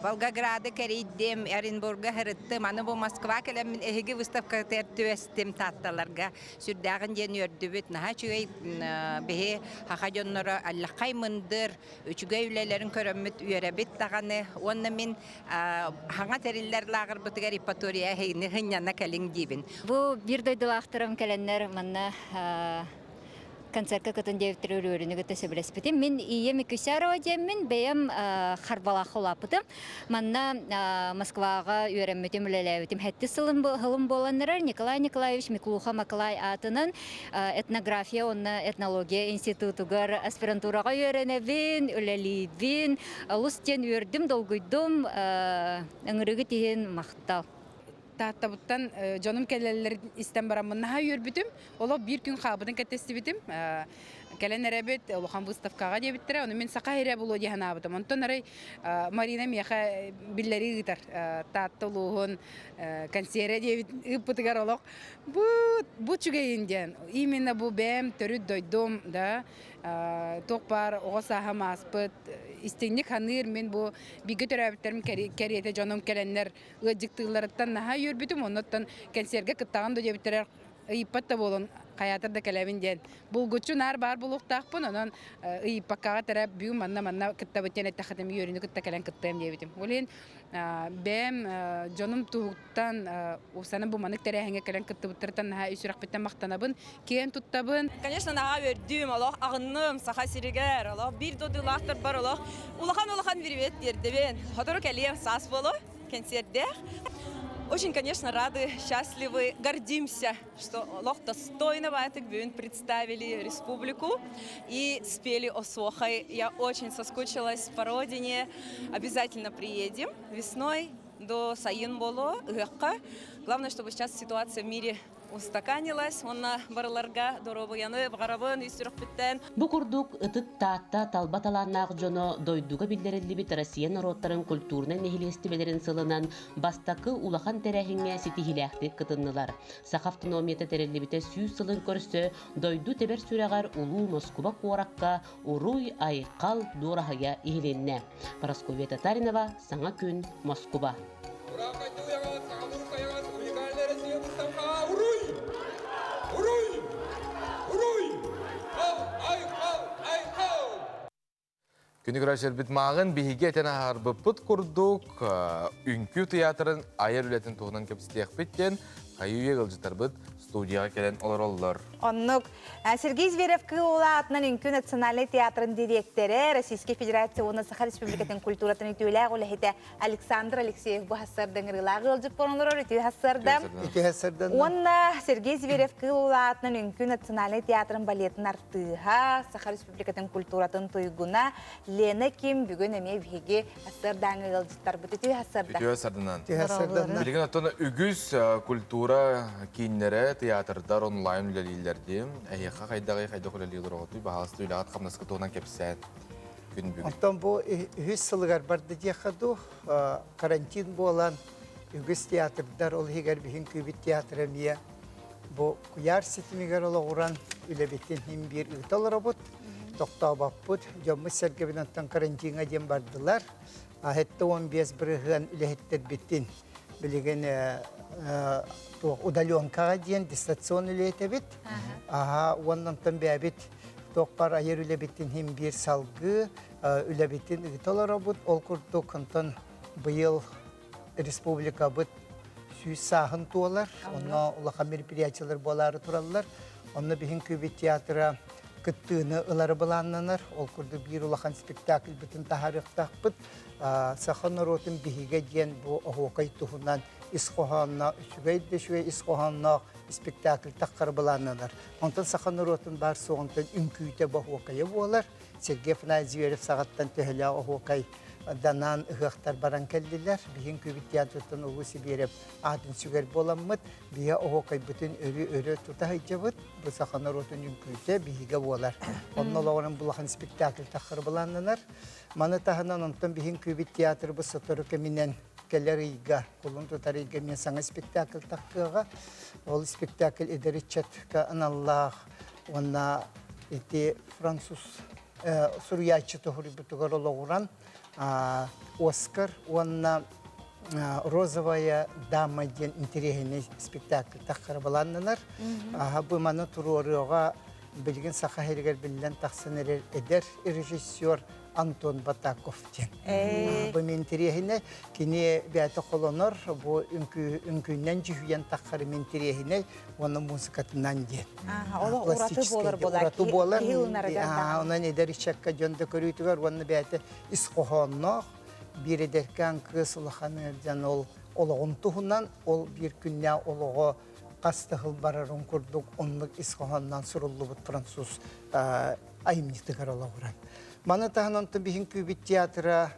Speaker 10: Волгограды кэрийдим, Оренбурга сырыттым. Аны бу Москва кэлэммин эһиги выставкатыгар түбэстим Таатталарга. Сүрдээҕин диэн үөрдүбүт. Наһаа үчүгэй биһи саха дьонноро аллаххай мындыр, үчүгэй үлэлэрин көрөммүт үөрэбит даҕаны. Уонна мин хаҥа тэриллэр лааҕырбытыгар Евпатория эһигини сынньана кэлиҥ диибин.
Speaker 19: Бу биир дойдулаахтарым кэлэннэр манна концертка кытын диэбиттэр өрүөрүнү кытта сөбүлэспитим. Мин Ия Микусярова диэммин бэйэм Харбалаахха улааппытым. Манна Москваҕа үөрэммитим, үлэлээбитим сэттис сылым буолан эрэр. Николай Николаевич Миклуха Маклай аатынан этнография уонна этнология институтугар аспирантураҕа үөрэнэбин, үлэлиибин. Олус диэн үөрдүм, долгуйдум. Ыҥырыгыт иһин махтал.
Speaker 20: Тааттабыттан дьонум кэлэллэрин истэн бараммын наһаа үөрбүтүм. Олох биир күн хаалбытын кэтэстибитим. Кэлэн эрэбит, улахан выставкаҕа диэбиттэрэ. Ону мин саха сирэ буолуо дии санаабытым. Онтон арай Марина миэхэ биллэрии ыытар. Таатта улууһун консервэ диэбит ыыппытыгар олох бу бу үчүгэйин диэн. Именно бу бэйэм төрүт дойдум да туох баар оҕо сааһым ааспыт истиҥник саныыр мин бу бииргэ төрөөбүттэрим кэриэтэ дьонум кэлэннэр ыалдьыттыылларыттан наһаа үөрбүтүм оннуттан кэнсиэргэ кыттаҕын да диэбиттэрэ ыйыппат да буолан. Хайаатар да кэлэбин диэн. Булгуччу наар баар буолуохтаахпын, онон ыйыппаккаҕа тэрэ бүгүн манна-манна кыттабыт диэн эттэххитин үөрүүнү кытта кэлэн кыттыам диэбитим. Ол иһин бэйэм дьонум туһуттан уопсайынан бу маннык тэрээһиҥҥэ кэлэн кыттыбыттарыттан наһаа ис сүрэхпиттэн махтанабын, киэн туттабын.
Speaker 12: Конечно, наһаа үөрдүм, олох аҕынным Саха сиригэр, олох биир дойдулаахтарбар олох улахан-улахан привет тиэрдэбин. Сотору кэлиэм, саас буолуо, кэнсиэрдээх. Очень, конечно, рады, счастливы, гордимся, что олох достойно баатык бүгүн представили республику и спели Осохой. Я очень соскучилась по родине. Обязательно приедем весной до сайын боло ыһыахха. Главное, чтобы сейчас ситуация в мире устаканилась. Онна барыларга доруобуйаны баҕарабын ис сүрэхпиттэн.
Speaker 17: Бу курдук ытык Таатта талба талааннаах дьоно дойдуга биллэриллибит Россия норуоттарын культурнай нэһилиэстибэлэрин сылынан бастакы улахан тэрээһиҥҥэ ситиһиилээхтик кытыннылар. Саха автономията тэриллибитэ 100 сылын көрсө дойду тэбэр сүрэҕэр улуу Москуба куоракка уруй-айхал дуораһыйа иһилиннэ. Парасковья Татаринова, Саҥа күн, Москуба.
Speaker 13: Уруй! Уруй! Уруй! Айхал! Айхал!
Speaker 2: Күнү көрөөччүлэрбит мааҕын биһиги этэн аһарбыппыт курдук үҥкүү тыйаатырын айар үлэтин туһунан кэпсэтиэхпит диэн хайыы-үйэ ыалдьыттарбыт студияҕа кэлэн олороллор.
Speaker 1: Оннук. Сергей Зверев Кыыл аатынан Үҥкүү национальнай театрын дириэктэрэ, Российскай Федерация уонна Саха Республикатын культуратын үтүөлээх үлэһитэ Александр Алексеев бу хассарда ыҥырыылаах ыалдьыт буолан олорор үтүө хассарда.
Speaker 14: Үтүө хассарда.
Speaker 1: Уонна Сергей Зверев Кыыл аатынан Үҥкүү национальнай театрын балетын артыыһа, Саха Республикатын культуратын туйгуна Лена Ким бүгүн эмиэ биһиги хассардааҥы ыалдьыттарбыт үтүө хассарда.
Speaker 2: Үтүө сарданан. Билигин оттон үгүс культура кииннэрэ, театрдар онлайн үлэлииллэр дии. Эһиэхэ хайдаҕый хайдах үлэлииллэр оҕотуй баһаалыста үлэҕит хамнаска туһунан кэпсээн күн бүгүн.
Speaker 14: Оттон бу үһүс сылыгар барды диэххэ дуу, карантин буолан үгүс театрдар, ол иһигэр биһин күүбүт театр эмиэ бу куйаар ситимигэр олоҕуран үлэбитин иһин биир ыыта олоробут, тохтообоппут. Дьоммут-сэргэбит онтон карантиҥҥа диэн бардылар. 75 бырыһыан үлэһиттэрбитин билигин туох удаленкаҕа диэн дистанционный үлэтэбит. Аха уонна онтон бэйэбит туох бар айар үлэбитин иһин биир салгыы үлэбитин ыыта олоробут. Ол курдук онтон быйыл республикабыт 100 сааһын туолар. Онно улахан мероприятиелар буолаары тураллар. Онно биһин Күүбүт театра кыттыыны ылары былааннанар. Ол курдук биир улахан спектакльбытын таһаарыахтаахпыт. Саха норуотун биһигэ диэн бу оһуокай туһунан ис хоһоонноох, үчүгэй да үчүгэй ис хоһоонноох спектакль таххары былааннанар. Онтон саха норуотун баар суоҕунтан үҥкүүтэ оһуокайа буолар. Сергей Афанасьевич Зверев саҕаттан төһөлөөх оһуокай данаан ыһыахтар баран кэллилэр. Биһин Күүбүт театрыттан Улуу Сибиэрэп аатын сүгэр буоламмыт, биһи оһуокайбытын өрүү-өрө тута сылдьабыт. Бу саха норуотун үҥкүүтэ биһигэ буолар. Онно олоҕуран булахан спектакль таххар былааннанар. Маны таһынан онтон биһин Күүбүт театрыбыт сотору кэминэн кэлэр ыйга, кулун тутар ыйга эмиэ саҥа спектакль таххыаҕа. Ол спектакль эдэр ыччатка аналлаах уонна ити француз суруйааччы тоһуруйбутугар олоҕуран Оскар уонна Розовая дама диэн интэриэһинэй спектакль таххара былааннанар. Бу маны туруорууга билигин Саха сиригэр биллэн тахсан эрэр эдэр режиссер Антон Батаков диэн. Бу мин интэриэһинэй. Кини бэйэтэ холонор, бу үҥкүүнэн дьүһүйэн таххар мин интэриэһинэй уонна музыкатынан диэн.
Speaker 1: Олох ураты буолар буолар.
Speaker 14: Ураты буолар. Онон эдэр ыччакка дьон да көрүүтүгэр уонна бэйэтэ ис хоһоонноох биир эдэркээн кыыс улахан ыалдьан ол олоҕун туһунан ол биир күннээх олоҕо хас да сыл барарын курдук оннук ис хоһоонноон суруллубут француз айымньытыгар олоҕуран. Маны таһынан онтон биһин күүбүт театра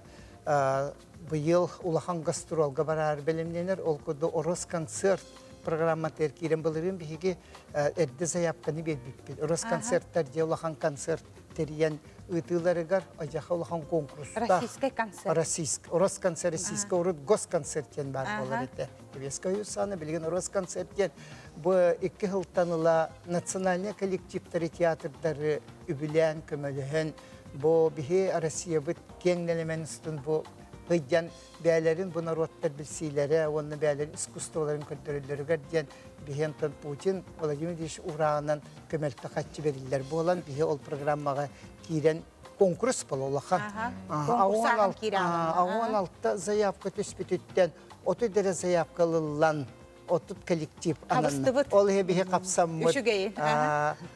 Speaker 14: быйыл улахан гастролга бараары бэлэмнэнэр. Ол курдук Росконцерт программатыгар киирэн былырыын биһиги эрдэ заявканы биэрбиппит. Росконцерттар дьэ улахан концерт тэрийэн ыытыыларыгар одьаха улахан конкурстаах.
Speaker 1: Российский концерт.
Speaker 14: Российский. Росконцерт, российский урут госконцерт диэн баар буолар этэ. Советскай Союз билигин Росконцерт диэн бу икки сылтан ыла национальный коллективтары театрдары үбүлээн көмөлөһөн бу биһи Россиябыт киэҥ нэлэмэн устун бу Һыйдьан бээлэрин бу норуоттар билсиилэрэ уонна бээлэрин искусстволарын көрдөрөллөрүгэр диэн биһи онтон Путин Владимир Ильич урааҕынан көмөлтө хаччы бериллэр буолан биһи ол программаҕа киирэн конкурс буола улахан. 16 заявка түспүтүттэн 30 эрэ заявка ылыллан 30 коллектив ананна. Ол иһи биһи хапсаммыт.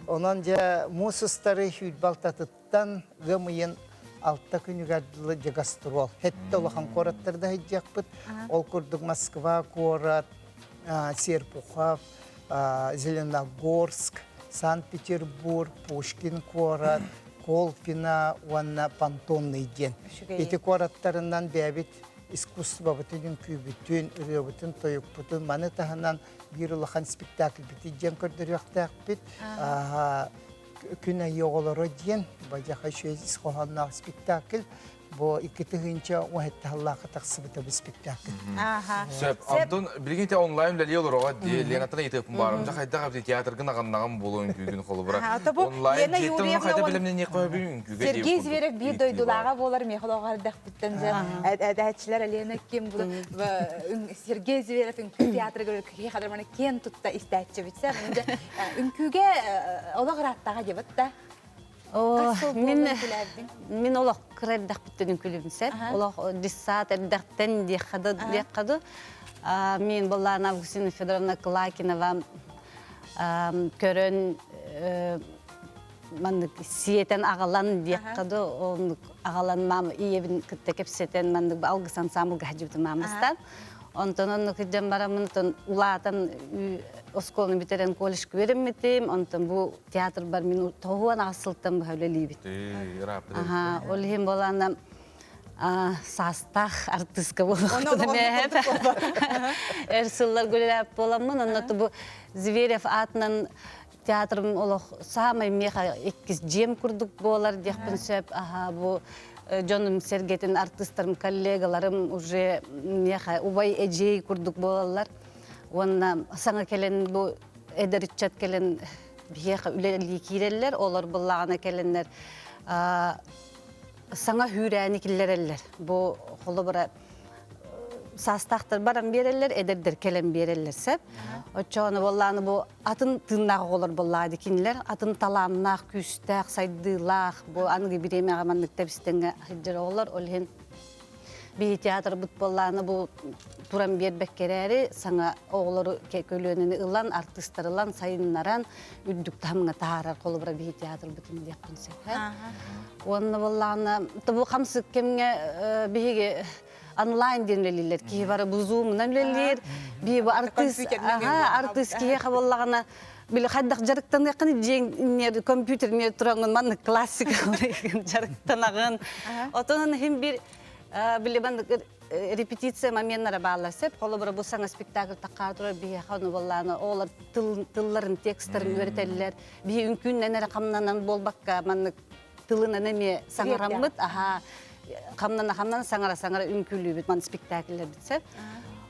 Speaker 14: Онон дьэ муус устары сүүрбэ ыам ыйын 6 күнүгэр дылы дьэ гастрол. Хетте улахан куораттарда сылдьыахпыт. Ол курдук Москва куорат, Серпухов, Зеленогорск, Санкт-Петербург, Пушкин куорат, Колпино уонна Понтонный диэн. Ити куораттарынан бэйэбит искусствобытын, үҥкүүбүтүн, ырыабытын, тойукпутун, маны таһынан биир улахан спектакльбытын диэн көрдөрүөхтээхпит. Күн айыы оҕолоро диэн бадьаха үчүгэй ис хоһоонноох спектакль. Бу 2017 сыллаахха тахсыбыта бу спектакль.
Speaker 2: Сөп. Антон, билигин те онлайн үлэлии олороҕо дии. Ленаттан ыйытыахпын баарым. Дьэ хайдах эбит театргын аҕыннаҕым буолуо үҥкүүгүн холобура. Онлайн дьиэттэн хайда билэмнэниэххэ үҥкүүгэ
Speaker 1: Сергей Зверев биир дойдулааҕа буолар миэхэ олоҕор эрдэхпиттэн дьэ эдээччилэр Лена ким бу Сергей Зверев үҥкүү театрыгар киһи хадарманы киэн тутта истээччибит. Үҥкүүгэ олох ырааттаҕа диэбит да.
Speaker 4: Мин мин олох кыра эрдэхпиттэн үҥкүүлүүбүн сэр. Олох десят эрдэхтэн диэххэ Мин боллаан Августина Федоровна Клакинова көрөн маннык сиэтэн аҕалан диэххэ оннук аҕалан мама ийэбин кытта кэпсэтэн маннык алгыс ансамблга сылдьыбытым маамастан. Онтон оннук сылдьан бараммын онтон улаатан оскуоланы бүтэрэн колледжка үөрэммитим. Онтон бу театрбар мин 98 сылтан быһа үлэлиибит. Аха, ол иһин буолаана саастаах артыыска буолуохтун Эр сыллар үлэлээбит буоламмын, онно бу Зверев аатынан театрым олох саамай миэхэ иккис дьиэм курдук буолар диэхпин сөп. Аха, бу дьонум сэргэтин артыыстарым, коллегаларым уже миэхэ убай эдьиэй курдук буолаллар. Уонна саҥа кэлэн бу эдэр ыччат кэлэн биһиэхэ үлэлии киирэллэр, олор буллаҕына кэлэннэр саҥа хүүрээни киллэрэллэр. Бу холобура саастаахтар баран биэрэллэр, эдэрдэр кэлэн биэрэллэр сөп. Оччоҕуна буоллааны бу атын тыыннаах оҕолор буоллаады кинилэр атын талааннаах, күүстээх, сайдыылаах бу аныгы бириэмэҕэ маннык тэбистэҥҥэ сылдьар оҕолор. Ол иһин биһи театрбыт буоллааны бу туран биэрбэккэ эрээри саҥа оҕолору көлүөнэни ылан, артыыстары ылан, сайыннаран үрдүк таһымҥа таһаарар холобура биһи театрбытын диэхпин сөп. Уонна буоллаҕына бу хамсык кэмҥэ биһиги онлайн диэн үлэлииллэр. Киһи бары бу зумунан үлэлиир. Би бу артыыс артыыс киһиэхэ буоллаҕына били хайдах дьарыктаныаххын дьиэҥ компьютер тураҥҥын маннык классика дьарыктанаҕын. Отон иһин бир били маннык репетиция моменнара бааллар сөп. Холобура бу саҥа спектакль таххаа турар биһиэхэ ону буоллаана оҕолор тылларын, текстарын үөрэтэллэр. Биһи үҥкүүннэн эрэ хамнанан буолбакка маннык тылынан эмиэ саҥараммыт, аха хамнана-хамнана саҥара-саҥара үҥкүүлүүбүт ман спектакльлэрбит сөп.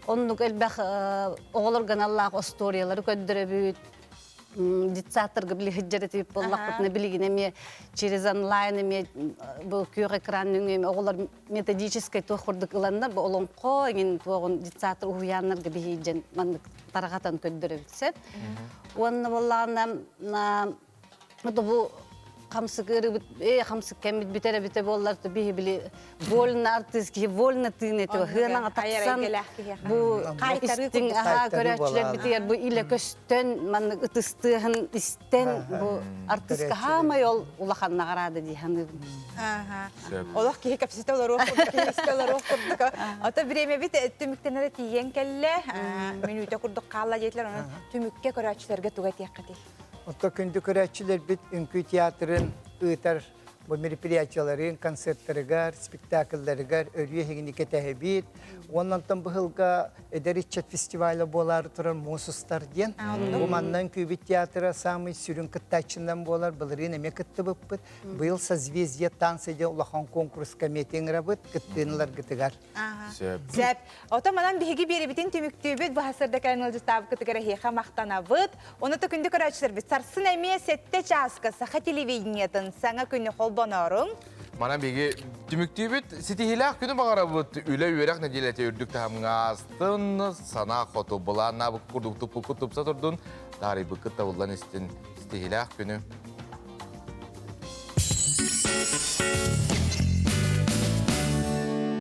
Speaker 4: Оннук элбэх оҕолорго аналлаах остуоруйалары көрдөрөбүт, детсадтарга били сылдьар этибит буоллахпытына билигин эмиэ через онлайн эмиэ бу күөх экран нөҥүө эмиэ оҕолор методическай туох курдук ыланнар бу олоҥхо эҥин туоҕун детсадтар уһуйааннарга биһиидьэн маннык тарҕатан көрдөрөбүт сөп. Уонна буоллаҕына бу хамсык ырыбыт э хамсык кэммит бүтэр эбитэ буоллар биһи били вольно артыыс киһи вольно тыын этэ хыанаҥа тахсан бу истиҥ аха көрөөччүлэр битигэр бу илэ көстөн маннык ытыстыаһын истэн бу артыыска хаамай ол улахан наҕараада дии саныыбын.
Speaker 1: Олох киһи кэпсэтэ олоруох курдук, киһи истэ олоруох курдук. Ото бириэмэбит түмүктэнэрэ тиийэн кэллэ. Мүнүүтэ курдук хаалла диэтилэр. Онон түмүккэ көрөөччүлэргэ тугу этиэххитий?
Speaker 14: Оттон күндү көрөөччүлэрбит үҥкүү театрын ыытар бу мероприятияларын, концерттарыгар, спектакльларыгар өрүү эһигини кэтэһэбит. Уонна онтон быһылга эдэр ыччат фестиваля буолаары турар Муус устар диэн. Бу манна үҥкүүбүт театра самый сүрүн кыттааччынан буолар. Былырыын эмиэ кыттыбыппыт. Быйыл Созвездие танца диэн улахан конкурска эмиэ ыҥырабыт кыттыыныларгытыгар.
Speaker 1: Сөп. Ото манан биһиги биэрибитин түмүктүүбүт баһасырда кэлэн ыалдьыттаабыккытыгар эһиэхэ махтанабыт. Ону то күндү көрөөччүлэрбит сарсын эмиэ сэттэ чааска саха телевидениетын саҥа күнү холбонооруҥ.
Speaker 2: Манан биһиги түмүктүүбүт. Ситиһиилээх күнү баҕарабыт. Үлэ үөрэх нэдиэлэтэ үрдүк таһымҥа астын, санаа хоту былааннаабыт курдук туппуккут тупса турдун, таарыйбыккыт табыллан истин. Ситиһиилээх күнү.